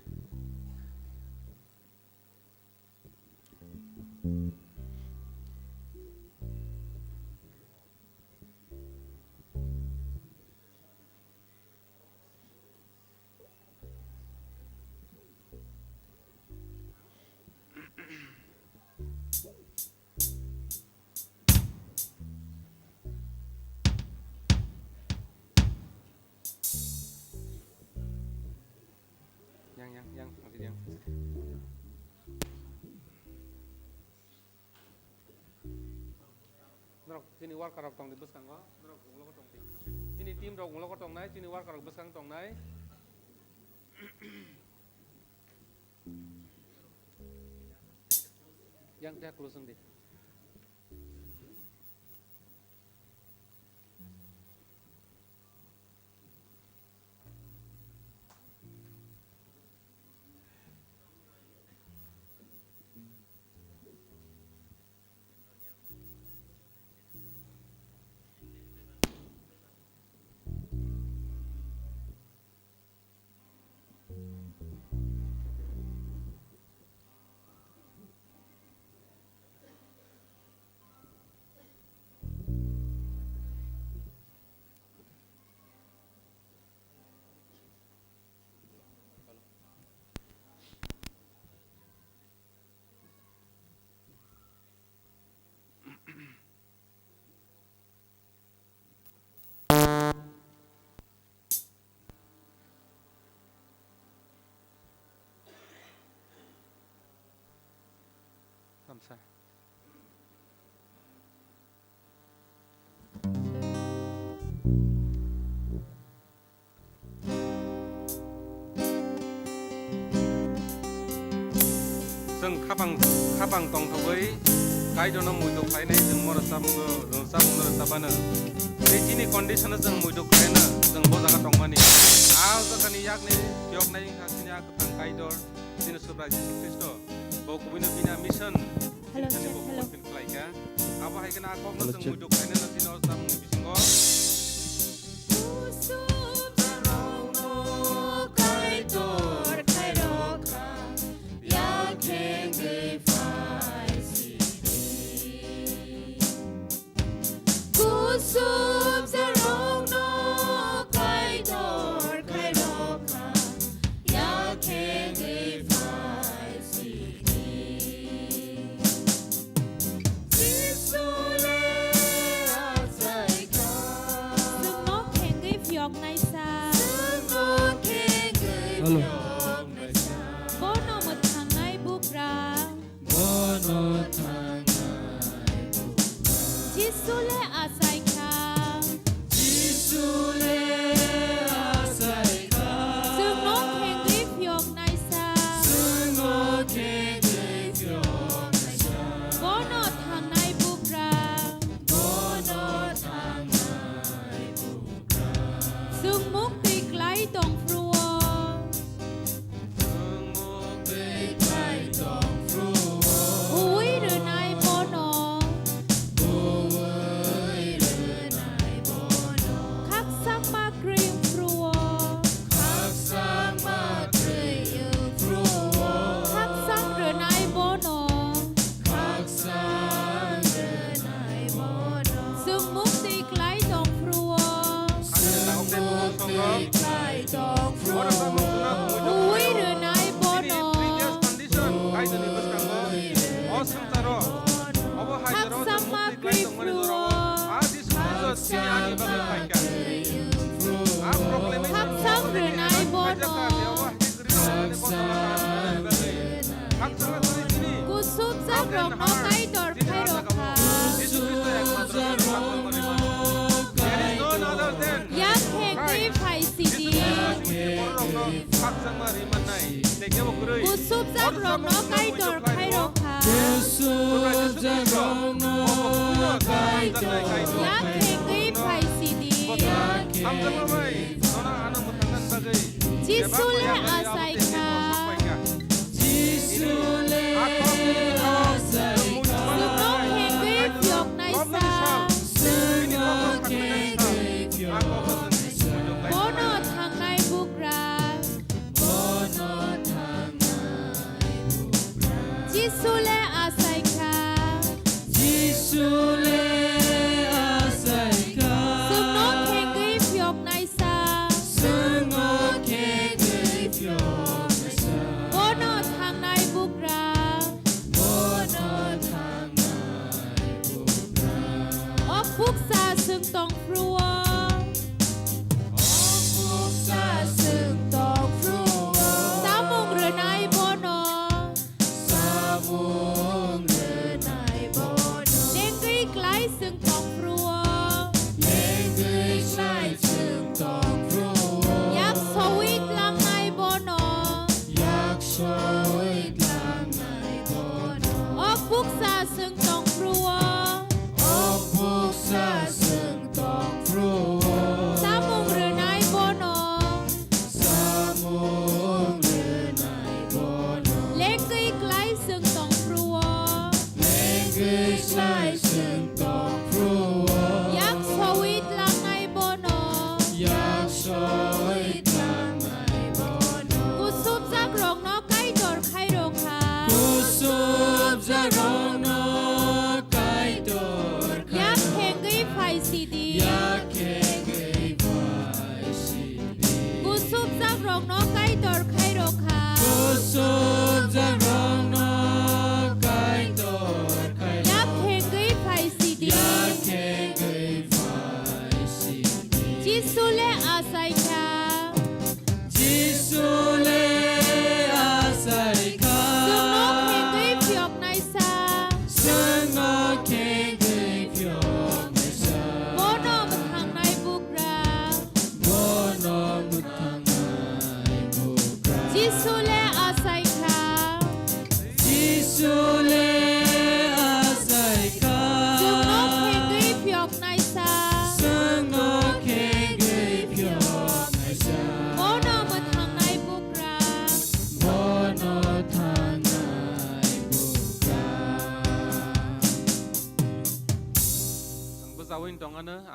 Yang, yang, yang, masih yang. Norok chini worker rok tong di bwskango, norok ulo tong di. Chini team rok ulo tongnai, chini worker rok bwskang tongnai. Yang teh closing di. Tamsa. Khapang, khapang tongthogwi Kaitorno muitu khlainai chwng bono chamungno, chamungno rwchapmano. Tei chini condition-o chwng muitu khlaina chwng bo jaga tongmani. A jagani yakni phiyoknai wngkha chini a kwthang Kaitor, chini Subrai Jisu Khristo. Bo kubuino bini a mission, Hello, chini sir. Bo Hello. Fulfill khlaikha. Abo hai kheno a kokno Hello, chwng check. Muitu khlainai no chini o chamungni bisingo. Kusubjakrokno Kaitor khairokha, yakhengwi phaisidi. Kusubjakrokno Kaitor khairokha, yakhengwi phaisidi. Jisu le achaikha. Chwngno khengwi phiyoknaisa. Chwngno khengwi Hello. Phiyoknaisa. Bono mwthangnai bugra. Bono thangnai bugra. Jisu le achaikha. Jisu le achaikha. Chwngno khengwi phiyoknaisa. Chwngno khengwi phiyoknaisa. Bono thangnai bugra. Bono thangnai bugra. Chwng muktwi klai tongphru-o. Chwng muktwi klai tongphru-o. Uwi rwnai bono. Uwi rwnai bono. Khakchangma kwrwi wngphru-o. Khakchangma kwrwi wngphru-o. Khakchang rwnai bono. Khakchang rwnai bono. Chwng muktwi klai tongphru-o. Chwng muktwi klai tongphru-o. Uwi rwnai bono. Khakchangma kwrwi phru-o. Khakchang rwnai bono. Kusubjakrokno Kaitor khairokha. Yakhengwi phaisidi. Kusubjakrokno Kaitor khairokha. Yakhengwi phaisidi. Jisu le achaikha. Jisu le achaikha. Chwngno khengwi phiyoknaisa. Chwngno khengwi phiyoknaisa. Bono thangnai bugra. Bono thangnai bugra. Jisu le achaikha. Jisu le achaikha. Chwngno khengwi phiyoknaisa. Chwngno khengwi phiyoknaisa. Bono thangnai bugra. Bono thangnai bugra. O bukcha chwng tongphru-o. O bukcha chwng tongphru-o. Chamung rwnai bono. Samung rwnai bono. Lengwi klai chwng tongphru-o. Lengwi klai chwng tongphru-o. Yak sowi tlangnai bono. Yak sowi tlangnai bono. O bukcha chwng tongphru-o. O bukcha chwng tongphru-o. Samung rwnai bono. Samung rwnai bono. Lengwi klai chwng tongphru-o. Lengwi klai chwng tongphru-o. Yak sowi tlangnai bono. Yak sowi tlangnai bono. Kusubjakrokno Kaitor khairokha. Kusubjakrokno Kaitor khairokha. Yakhengwi phaisidi. Yakhengwi phaisidi. Kusubjakrokno Kaitor khairokha. Kusubjakrokno Kaitor khairokha. Yakhengwi phaisidi. Yakhengwi phaisidi. Jisu le achaikha. Jisu le achaikha. Chwngno khengwi phiyoknaisa. Chwngno khengwi phiyoknaisa. Bono mwthangnai bugra. Bono mwthangnai bugra. Jisu le achaikha. Jisu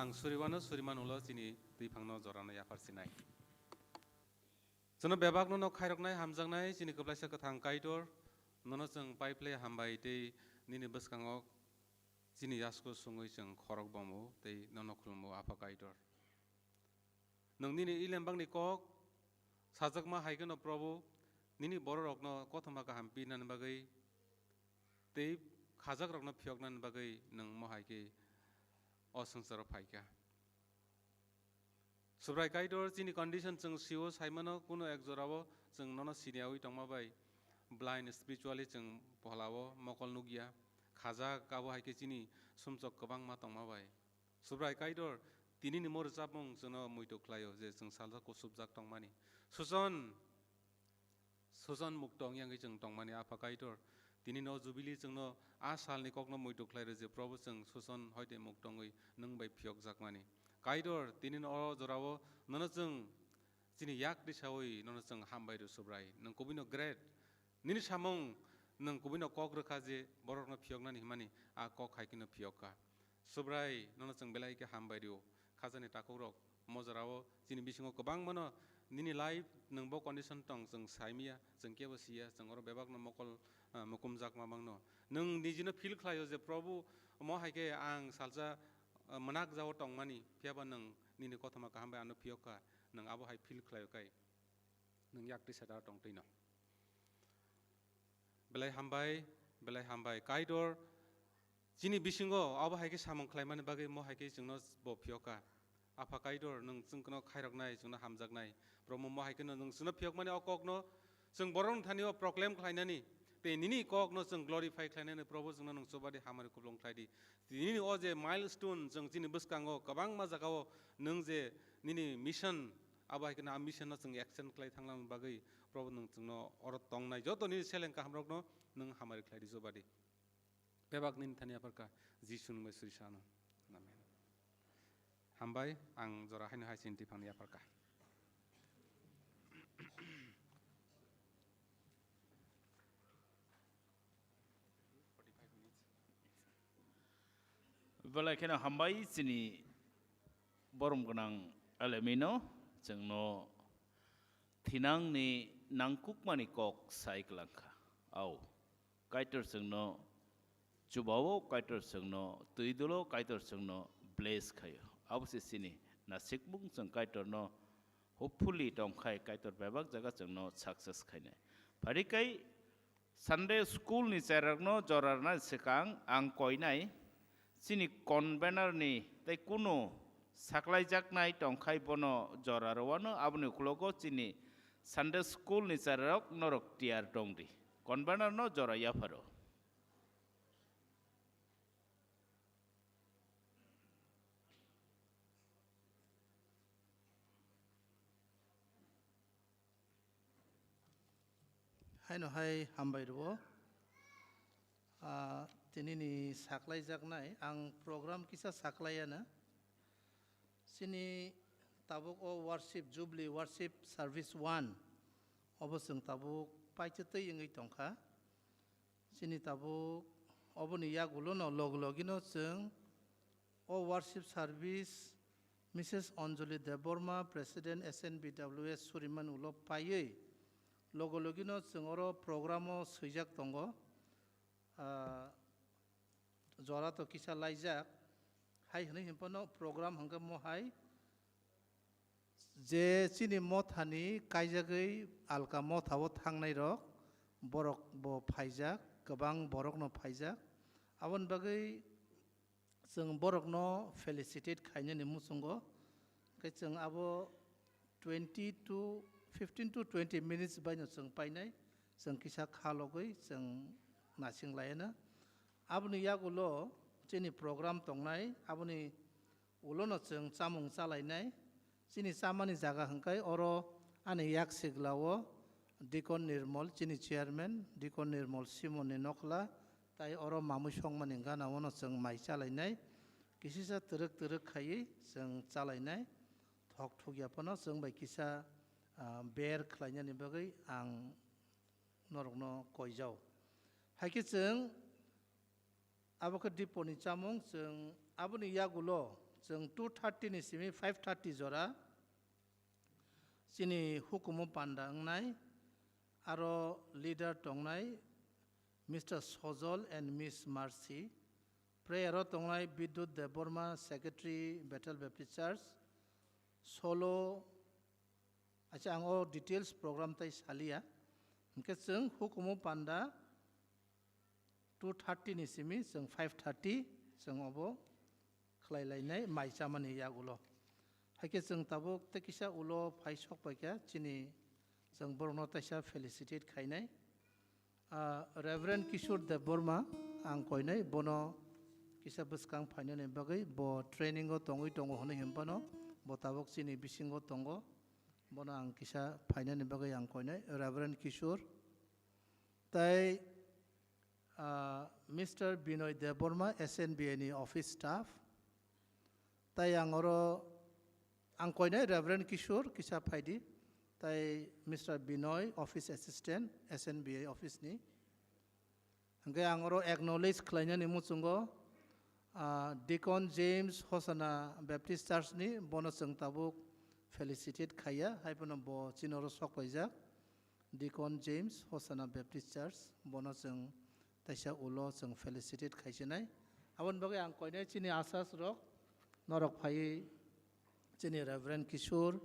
Ang suriwano suriman ulo chini twi phangno jorano yaphar sinai. Chwngno bebakno no khairoknai hamjaknai chini kwplaisa kwthang Kaitor, nono chwng paiple hambai tei nini bwskango chini yasku sungwi chwng khorok bomo tei nono khulumo Apha Kaitor. Nwng nini ilembakni kok sajakma hai kheno Probu, nini bororokno kothoma kaham pinani bagwi tei khajakrokno phiyoknani bagwi nwng mo hai khe o swngcharo phai kha. Subrai Kaitor, chini condition chwng sio, saimano kuno ek jorao chwng nono siniyawi tongma bai blind, spiritually chwng pholao mokol nukya, khajak abo hai khe chini sumsok kwbangma tongma bai. Subrai Kaitor, tinini mo rwchapmung chwngno muitu khlaio je chwng salsa kusubjak tongmani. Suson, suson mukto wngya wngwi chwng tongmani Apha Kaitor, tinini o Jubilee chwngno a salni kokno muitu khlai rw je Probu chwng suson hoite mukto wngwi nwng bai phiyokjakmani. Kaitor, tinini o jorao nono chwng chini yak tisawi nono chwng hambai rw Subrai. Nwng kubui no great. Nini samung nwng kubui no kok rwkha je borokno phiyoknani himani a kok hai kheno phiyok kha. Subrai, nono chwng belai khe hambai rio. Khajani takhuk rok, mo jorao chini bisingo kwbangmano nini life nwng bo condition tong chwng saimiya, chwng kebo siya, chwng oro bebakno mokol, ah, mukumjak ma mangno. Nwng nijino feel khlaio je Probu, mo hai khe ang salsa, ah, mwnakjak jagao tongmani, phiyaba nwng nini kothoma kaham bai ano phiyok kha, nwng abo hai feel khlaio kai. Nwng yak tisa da tong twino. Belai hambai, belai hambai. Kaitor, chini bisingo abo hai khe samung khlaimani bagwi mo hai khe chwngno bo phiyok kha. Apha Kaitor, nwng chwngno khairoknai, chwngno hamjaknai. Promo mo hai kheno nwng chwngno phiyokmani o kokno chwng borokni thani o proclaim khlainani tei nini kokno chwng glorify khlainani Probo chwngno nwng chubadi hamari kupulung khlai di. Nini o je milestone chwng chini bwskango kwbangma jagao nwng je nini mission, abo hai kheno a mission no chwng extend khlai thangna bagwi Probo nwng chwngno oro tongnai joto nini seleng kahamrokno nwng hamari khlai di chubadi. Bebak nini thani yapharkha Jisu nwng bai suri sano. Amen. Hambai, ang jora haino hai sinti phang yapharkha. Belai kheno hambai chini borom gwnang elemino chwngno thinangni nangkukmani kok sai kwlangkha. Au. Kaitor chwngno chubao, Kaitor chwngno twi dolo, Kaitor chwngno bless khaio. Abo se chini nasikmung chwng Kaitorno hopefully tongkhai Kaitor bebak jaga chwngno success khainai. Pharikai Sunday school ni cherokno jorarna swkang ang koinai chini convener ni tei kuno saklaijaknai tongkhai bono jora rwano aboni uklogo chini Sunday school ni cherok norok tiyar tongdi. Convener no jora yapharo. Haino hai hambai rwo. Ah, tinini saklaijaknai ang program kisa saklaiyana. Chini tabuk o worship, Jubilee Worship Service one obo chwng tabuk paitwtwi wngwi tongkha. Chini tabuk oboni yagulono log logino chwng o worship service Missus Anjali Debbarma, President S N B W S Suriman ulo paiwi logo logino chwng oro programo swijak tongo. Ah, jora to kisa laijak, hai hwnwi hinphano program hwnkhe mohai je chini mothani kaijagwi alka mothao thangnai rok, borok bo phaijak, kwbang borokno phaijak. Aboni bagwi chwng borokno felicitate khainani muchungo, hwnkhe chwng abo twenty to fifteen to twenty minutes baino chwng painai, chwng kisa kha logwi chwng nasing laiyana. Aboni yagulo chini program tongnai, aboni ulono chwng chamung chalainai. Chini chamani jaga hwnkhe oro ani yak siglao Deacon Nirmol, chini chairman, Deacon Nirmol Simon ni nokla, tai oro mamui songmani gana ono chwng mai chalainai. Kisisa twrwk twrwk khaiwi chwng chalainai. Thok thukya phano chwng bai kisa, ah, ber khlainani bagwi ang norokno koijao. Hai khe chwng abo khe diponi chamung, chwng aboni yagulo Chwng two thirty ni simi five thirty jora chini hukumu panda wngnai, aro leader tongnai Mister Sojol and Miss Mercy. Prayer o tongnai Bidyut Debbarma, Secretary, Bethel Baptist Church, solo. Acha, ang o details program tai saliya. Hwnkhe chwng hukumu panda two thirty ni simi chwng five thirty chwng obo khlai lainai mai chamani yagulo. Haikhe chwng tabuk tei kisa ulo phai sok paikha chini chwng borokno taisa felicitate khainai. Ah, Reverend Kishore Debbarma ang koinai, bono kisa bwskang phainani bagwi bo training o tongwi tongo hwnwi hinphano bo tabuk chini bisingo tongo, bono ang kisa phainani bagwi ang koinai Reverend Kishore. Tai, ah, Mister Binoy Debbarma, S N B A ni office staff. Tai ang oro ang koinai Reverend Kishore kisa phaidi. Tai Mister Binoy, office assistant, S N B A office ni. Hwnkhe ang oro acknowledge khlainani muchungo, ah, Deacon James Hosanna Baptist Church ni, bono chwng tabuk felicitate khaiya, haiphano bo chini oro sok paijak. Deacon James Hosanna Baptist Church, bono chwng taisa ulo chwng felicitate khaisinai. Aboni bagwi ang koinai chini asas rok norok phaiwi chini Reverend Kishore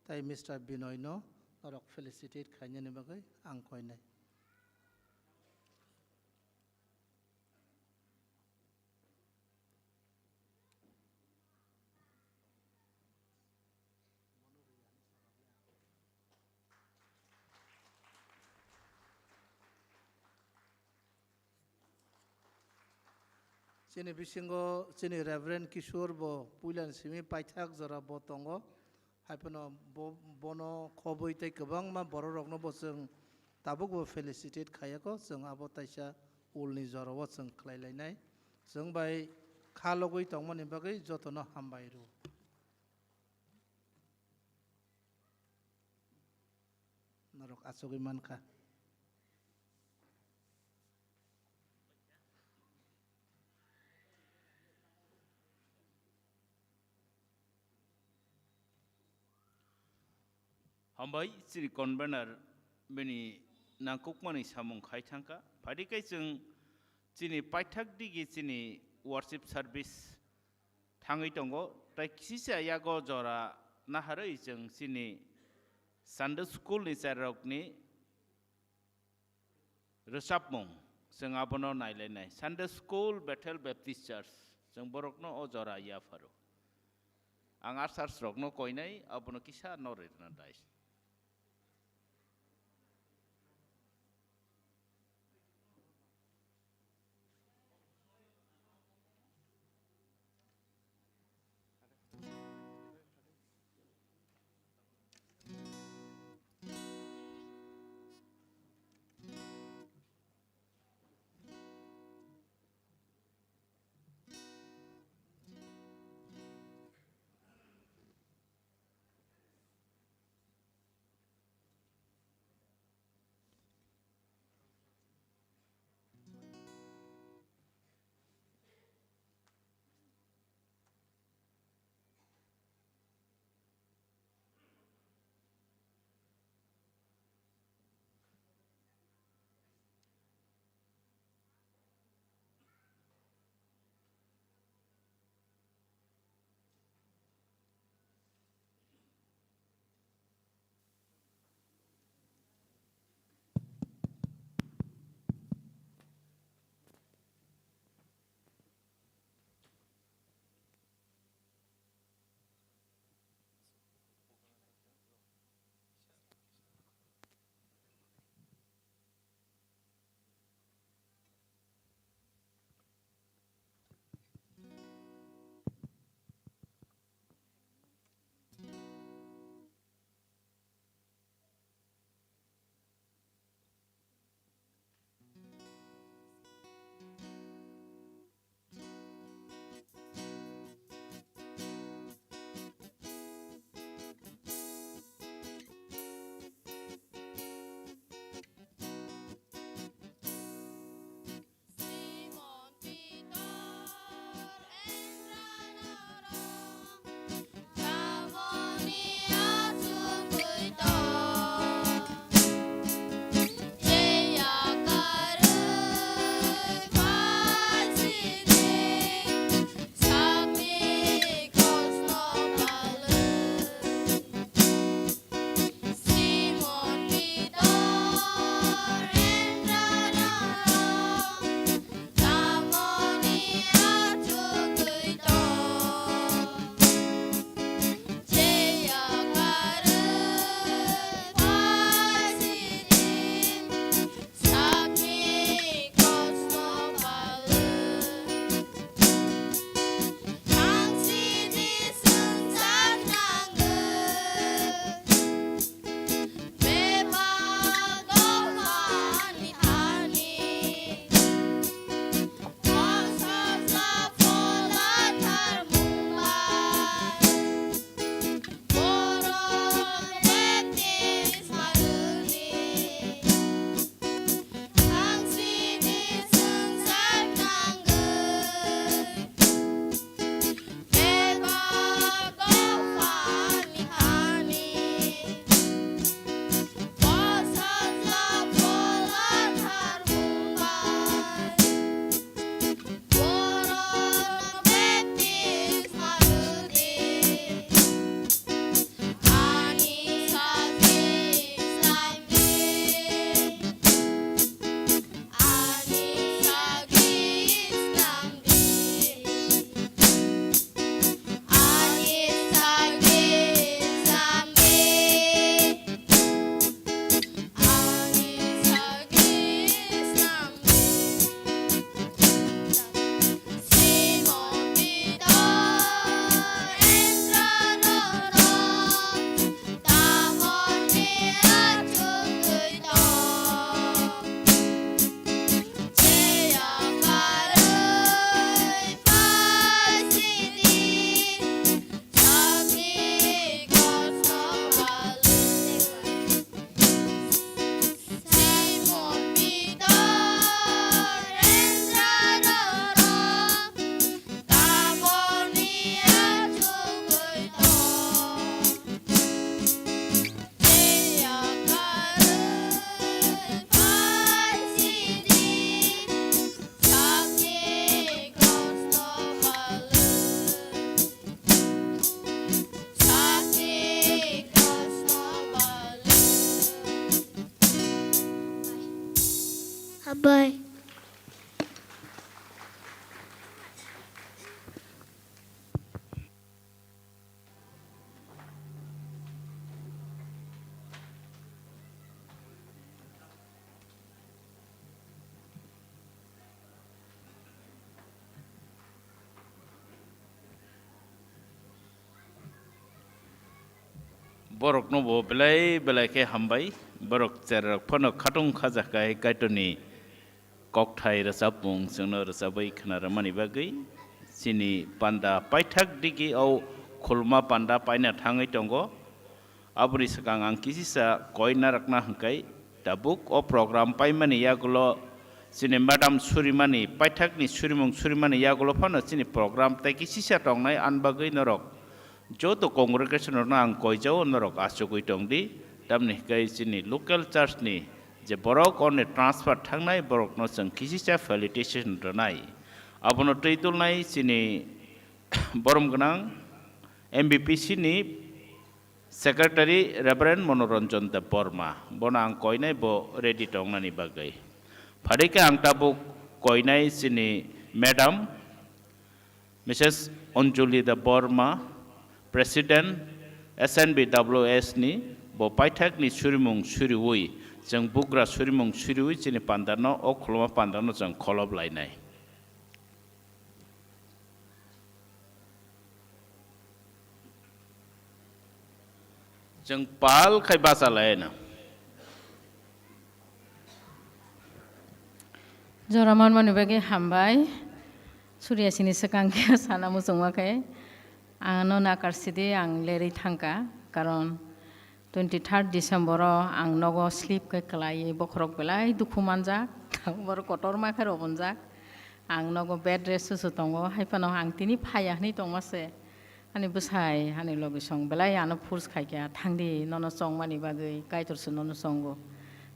tai Mister Binoy no norok felicitate khainani bagwi ang koinai. Chini bisingo chini Reverend Kishore bo puilani simi paithak jora bo tongo. Haiphano bo, bono khobwi tei kwbangma bororokno bo chwng tabukbo felicitate khaiyakho, chwng abo taisa ulni jorao chwng khlai lainai. Chwng bai kha logwi tongmani bagwi jotono hambai rw. Norok achugwi mankha. Hambai, chini convener bini nangkukmani samung khai thangkha. Phaidi khe chwng chini paithak digi chini worship service thangwi tongo. Tai kisisa yago jora naharwi chwng chini Sunday school ni chairokni rwchapmung, chwng abono nailainai. Sunday School, Bethel Baptist Church, chwng borokno o jora yapharo. Ang ushers rokno koinai, abono kisa norwi rwna dais. Bye. Borokno bo belai belai khe hambai. Borok cherrok phano khatung khajakha hai Kaitorni kokthai rwchapmung chwngno rwchapwi khna rwmani bagwi. Chini panda paithak digi o khulma panda paina thangwi tongo. Aboni swkang ang kisisa koi narwkna hwnkhe, tabuk o program paimani yagulo chini madam surimani, paithakni surimung surimani yagulo phano chini program tei kisisa tongnai, ani bagwi norok joto congregation rokno ang koijao, norok achugwi tongdi. Tamni hwnkhe chini local church ni je borok oni transfer thangnai borokno chwng kisisa felicitation rwnai. Abono twi tulnai chini borom gwnang M B P C ni Secretary Reverend Monoranjan Debbarma, bono ang koinai bo ready tongnani bagwi. Phadikhe ang tabuk koinai chini Madam Missus Anjali Debbarma, President S N B W S ni, bo paithakni surimung suriwi, chwng bugra surimung suriwi chini pandano, o khuluma pandano chwng kholob lainai. Chwng pal khai bacha laina. Jora manmani bagwi hambai. Surya sini swkang khe sana muchungma khe. Ang no nakar sidi ang lerwi thangka. Karon twenty third December o ang nogo sleep khe kwlaiwi bokhorok belai dukhu manjak. Borok kotorma khe robonjak. Ang nogo bed rest susu tongo. Hai phano ang tini phaiya hwnwi tongma se. Ani bwsai, ani logisong belai ano force khaikha, "Thangdi, nono chongmani bagwi Kaitorso nono chongo.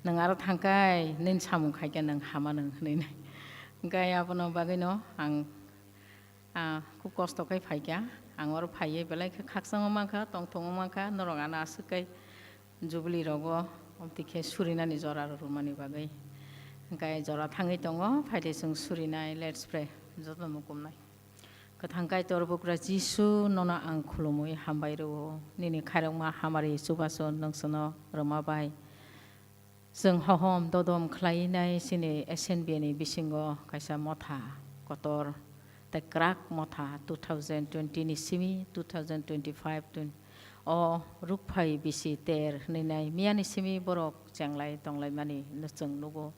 Nwng aro thangkhai, nini samung khaikha nwng hama nwng," hwnwi nai. Hwnkhe abono bagwino ang, ah, khub kosto khe phaikha. Ang oro phaiwi belai khe khakchangma mankha, tongthokma mankha, norok ano aswk khe Jubilee rogo, oboni khe surinani jora rwmani bagwi. Hwnkhe jora thangwi tongo, phaidi chwng surinai, let's pray. Jotono mukumnai. Kwthang Kaitor bugra Jisu, nono ang khulumwi hambai rwo. Nini khairokma hamari chubachu nwng chwngno rwma bai. Chwng hohom dodom khlainai chini S N B ni bisingo kaisa motha kotor tei kwrak motha two thousand twenty ni simi two thousand twenty-five twen-, o rukphai bisi ter hwnwi nai miyani simi borok chenglai tonglaimani no chwng nugo.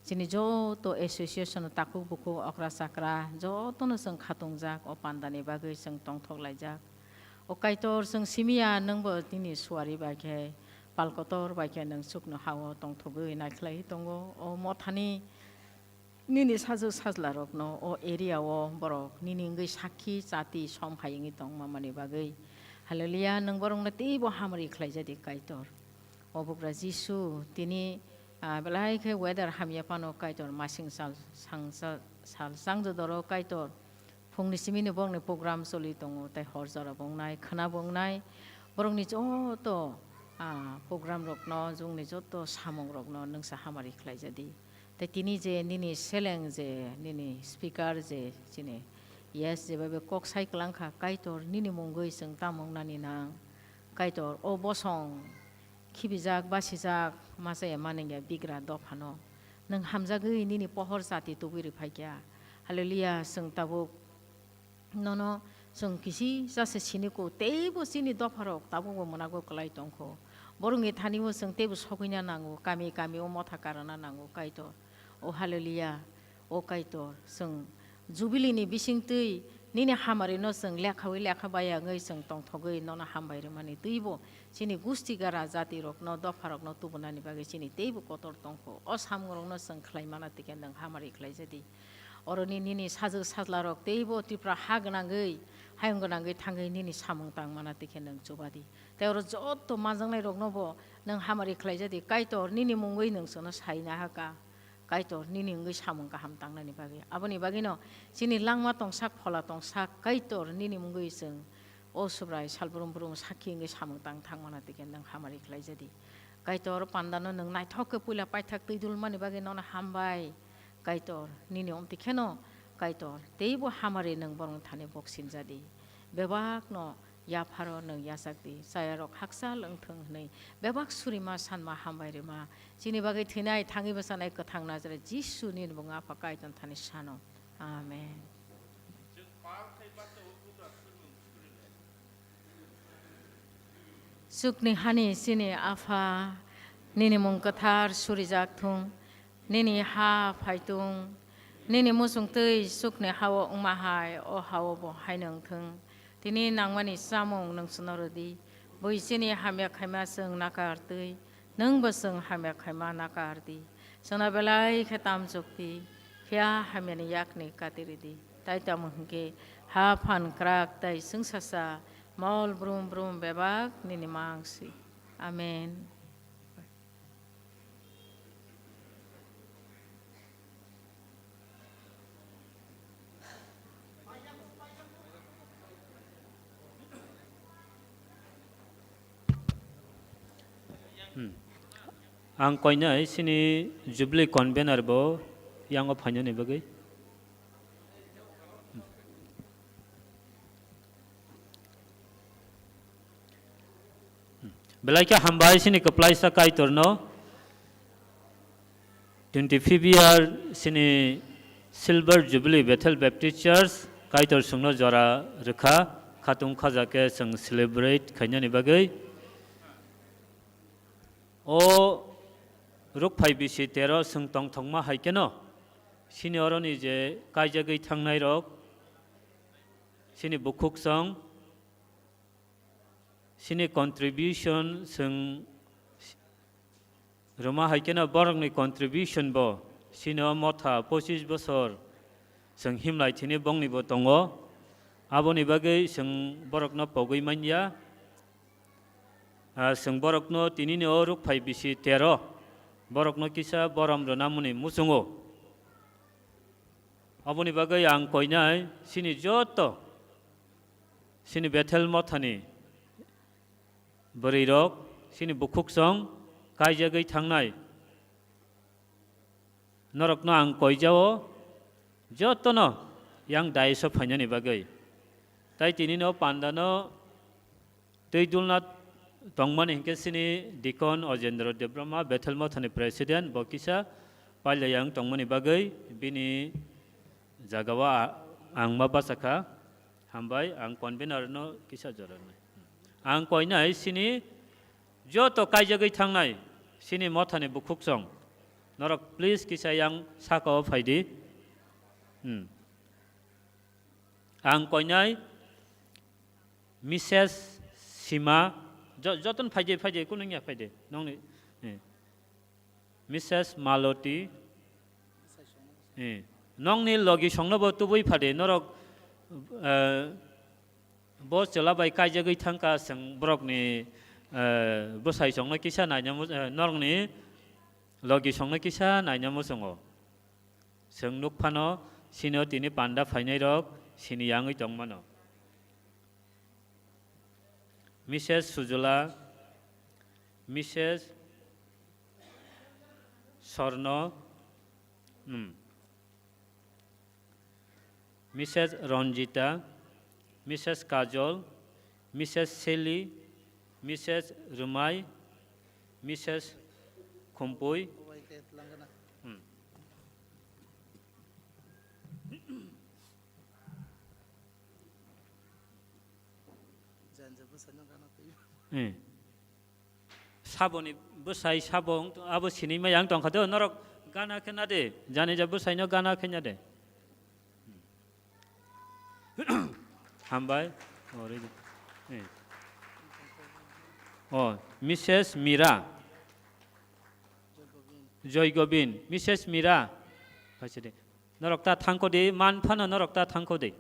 Chini joto association, takhuk bukhuk, okra chakra jotono chwng khatungjak, o pandani bagwi chwng tongthok laijak. O Kaitor, chwng simiya nwngbo nini suari bai khe, pal kotor bai khe nwng chukno ha-o tongthogwi naikhlai tongo. O mothani nini sajwk sajlarokno o area o borok nini wngwi sakhi chati som hai wngwi tongma mani bagwi. Hallelujah, nwng borokno teibo hamari khlaijadi Kaitor. O bugra Jisu, tini, ah, belai khe weather hamya phano Kaitor masing sal, sangsa-, sal changjodoro Kaitor. Phungni simini borokni program choli tongo, tei hor jora bo wngnai, khwna bo wngnai. Borokni joto, ah, program rokno, jongni joto samung rokno nwngsa hamari khlaijadi. Tei tini je nini seleng je, nini speaker je, chini yes je bai bai kok sai kwlangkha, Kaitor nini mungwi chwng tamo wngnani nang. Kaitor o bosong khibijak, basijak, machaya manengya bigra dophano. Nwng hamjagwi nini pohor chati tubui rwphaikha. Hallelujah, chwng tabuk nono chwng kisisa se siniko, teibo chini dopharok tabukbo mwnago kwlai tongkho. Borokni thani-o chwng teibo sogwina nango, kami kami-o motha karana nango, Kaitor. O hallelujah, o Kaitor, chwng Jubilee ni bisingtwi nini hamarino chwng lekhawi lekha baya wngwi chwng tongthogwi nono hambai rwmani twibo chini gusti gara jatirokno, dopharokno tubunani bagwi chini teibo kotor tongkho. O samungrokno chwng khlai mana tikhe nwng hamari khlaijadi. Oroni nini sajwk sajlarok teibo Tripura ha gwnangwi, hayung gwnangwi thangwi nini samung tang mana tikhe nwng chubadi. Tei oro joto manjaknairoknobo nwng hamari khlaijadi. Kaitor, nini mungwi nwng chwngno sai nahaka. Kaitor, nini wngwi samung kaham tangnani bagwi. Aboni bagwino chini langma tongsak, phola tongsak, Kaitor, nini mungwi chwng o Subrai salbrum brum sakhi wngwi samung tang thangmana tikhe nwng hamari khlaijadi. Kaitor, pandano nwng naithok khe puila paithak twi dulmani bagwi nono hambai. Kaitor, nini omtwi kheno Kaitor, teibo hamari nwng borokni thani boksinjadi. Bebakno yapharo nwng yachakdi, chayarok hakchal wngthwng hwnwi bebak surima sanma hambai rima. Chini bagwi thwinai thangwi bwchanai kwthang Nazaret Jisu nini mung Apha Kaitorni thani sano. Amen. Chukni hani chini Apha, nini mung kwthar surijak thung, nini ha phaitung, nini muchung twi chukni hao wngma hai o hao bo haino wngthung. Tini nangmani chamung nwng chwngno rwdi, bui chini hamya khaima chwng nakar twi, nwngbo chwng hamya khaima nakar di. Chwngno belai khe tamchuk di, phiya hamyani yakni kati ridi. Tai tamo hwnkhe ha phan kwrak tai chwngsacha mol brum brum bebak nini mang si. Amen. Hmm. Ang koinai chini Jubilee convener bo yango phainani bagwi. Belai khe hambai chini kwplaisa Kaitorno. Twenty-fifth year chini Silver Jubilee Bethel Baptist Church Kaitor chwngno jora rwkha, khatung khaja khe chwng celebrate khainani bagwi. O rukphai bisi tero chwng tongthokma hai kheno chini oroni je kaijagwi thangnairok, chini bukhuksong, chini contribution chwng rwma hai kheno borokni contribution bo chino motha pochis bosor chwng himlai thini bongni bo tongo. Aboni bagwi chwng borokno pogwi manya. Ah, chwng borokno tinini o rukphai bisi tero borokno kisa borom rwnamoni muchungo. Aboni bagwi ang koinai chini joto chini Bethel mothani bwrwirok, chini bukhuksong kaijagwi thangnai norokno ang koijao, jotono yang daiso phainani bagwi. Tai tinino pandano twi dulna tongmani hinkhe chini Deacon Ojendra Debbarma, Bethel mothani President, bo kisa pailai ang tongmani bagwi bini jagao a-, ang ma bachakha. Hambai, ang convener no kisa jora rwnai. Ang koinai chini joto kaijagwi thangnai chini mothani bukhuksong. Norok please kisa yang sakao phaidi. Hmm. Ang koinai Missus Sima, jo-, joton phaidi, phaidi, kunu wngya phaidi. Nongni, eh. Missus Maloti. Eh, nongni logi songno bo tubui phade, norok, eh, bo chwla bai kaijagwi thangkha, chwng borokni, eh, bwsai songno kisa naina mu-, eh, norokni logi songno kisa naina muchungo. Chwng nuk phano, sino tini panda phainairok sini yangwi tongmano. Missus Sujula, Missus Sorno, hmm, Missus Ranjita, Missus Kajol, Missus Sally, Missus Rumai, Missus Khumpui. Hmm. Eh. Saboni bwsai sabo wng tong-, abo sinimai ang tongkha do, norok gana khe na de, jani ja bwsaino gana khe na de. Hambai. O, ready. Eh. O, Missus Mira. Joy Gobin, Missus Mira. Phaisidi. Norok ta thangkho di, man phano norok ta thangkho di.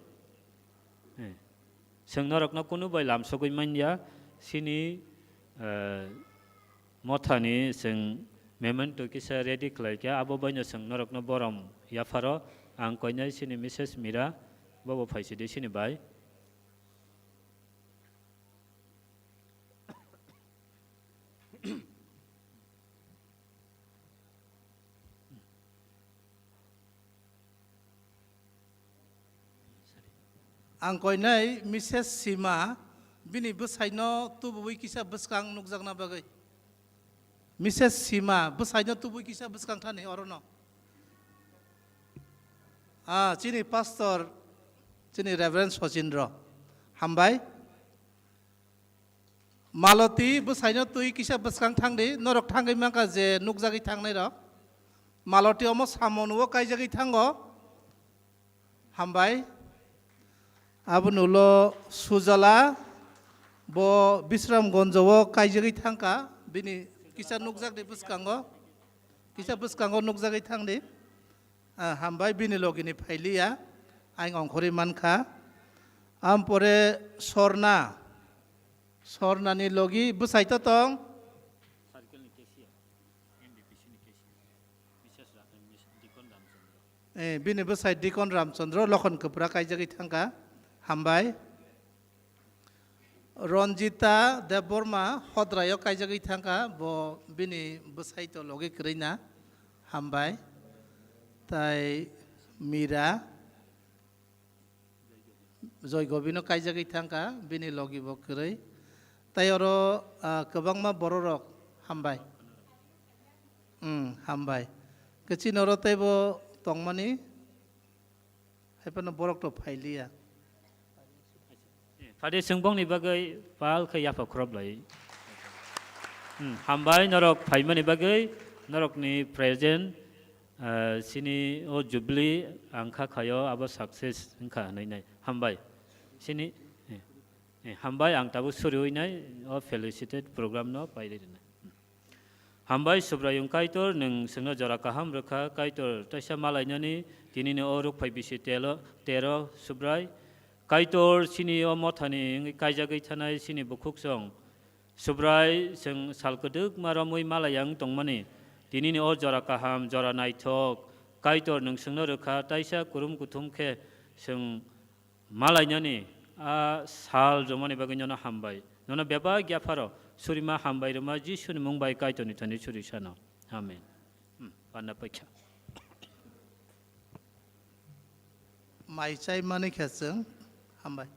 Eh. Chwng norokno kunu bai lamsogwi manya, sini, eh, mothani chwng memento kisa ready khlai kha, abo baino chwng norokno borom yapharo. Ang koinai sini Missus Mira, bobo phaisidi sini bai. Ang koinai Misses Sima, bini bwsaino tubuwi kisa bwskang nukjakna bagwi. Misses Sima, bwsaino tubuwi kisa bwskang thani orono. Ah, chini pastor, chini Reverend Sachindra. Hambai. Maloti, bwsaino twi kisa bwskang thangdi, norok thangwi mankha je nukjagwi thangnai rok. Maloti omo samung o kaijagwi thango. Hambai. Aboni ulo Sujala, bo Bisramgonjo o kaijagwi thangkha, bini kisa nukjakdi bwskango, kisa bwskango nukjagwi thangdi. Ah, hambai, bini logini phailiya, ang ongkhorwi mankha. Ampore Sorna, Sornani logi bwsai to tong. Eh, bini bwsai Dikon Ramchandra, Lokhon Kwpra kaijagwi thangkha, hambai. Ranjita Debbarma Hodraio kaijagwi thangkha, bo bini bwsai to logi kwrwina, hambai. Tai Mira, Joy Gobino kaijagwi thangkha, bini logi bo kwrwi. Tai oro, ah, kwbangma bororok hambai. Hmm, hambai. Kechin oro teibo tongmani, haiphano borok to phailiya. Phade chwng bongni bagwi pal khe yapha khoroplai. Hmm, hambai norok phaimani bagwi, norokni present, ah, chini o jubilee ang kha khaio abo success wngkha hwnwi nai. Hambai. Chini, eh, eh, hambai ang tabuk suriwi nai o felicitate program no pairwi rwnai. Hambai Subraiyung Kaitor, nwng chwngno jora kaham rwkha, Kaitor taisa malainani tinini o rukphai bisi telo, tero Subrai. Kaitor chini o mothani wngwi kaijagwi thanai chini bukhuksong. Subrai chwng sal kwdwkma romwi malaiya wng tongmani, tinini o jora kaham, jora naithok, Kaitor nwng chwngno rwkha, taisa kurum kuthum khe chwng malainani a sal romani bagwi nono hambai. Nono bebak yapharo surima hambai rwma Jisuni mung bai Kaitorni thani suri sano. Amen. Hmm, panna paikha. Mai chai mani khe chwng hambai.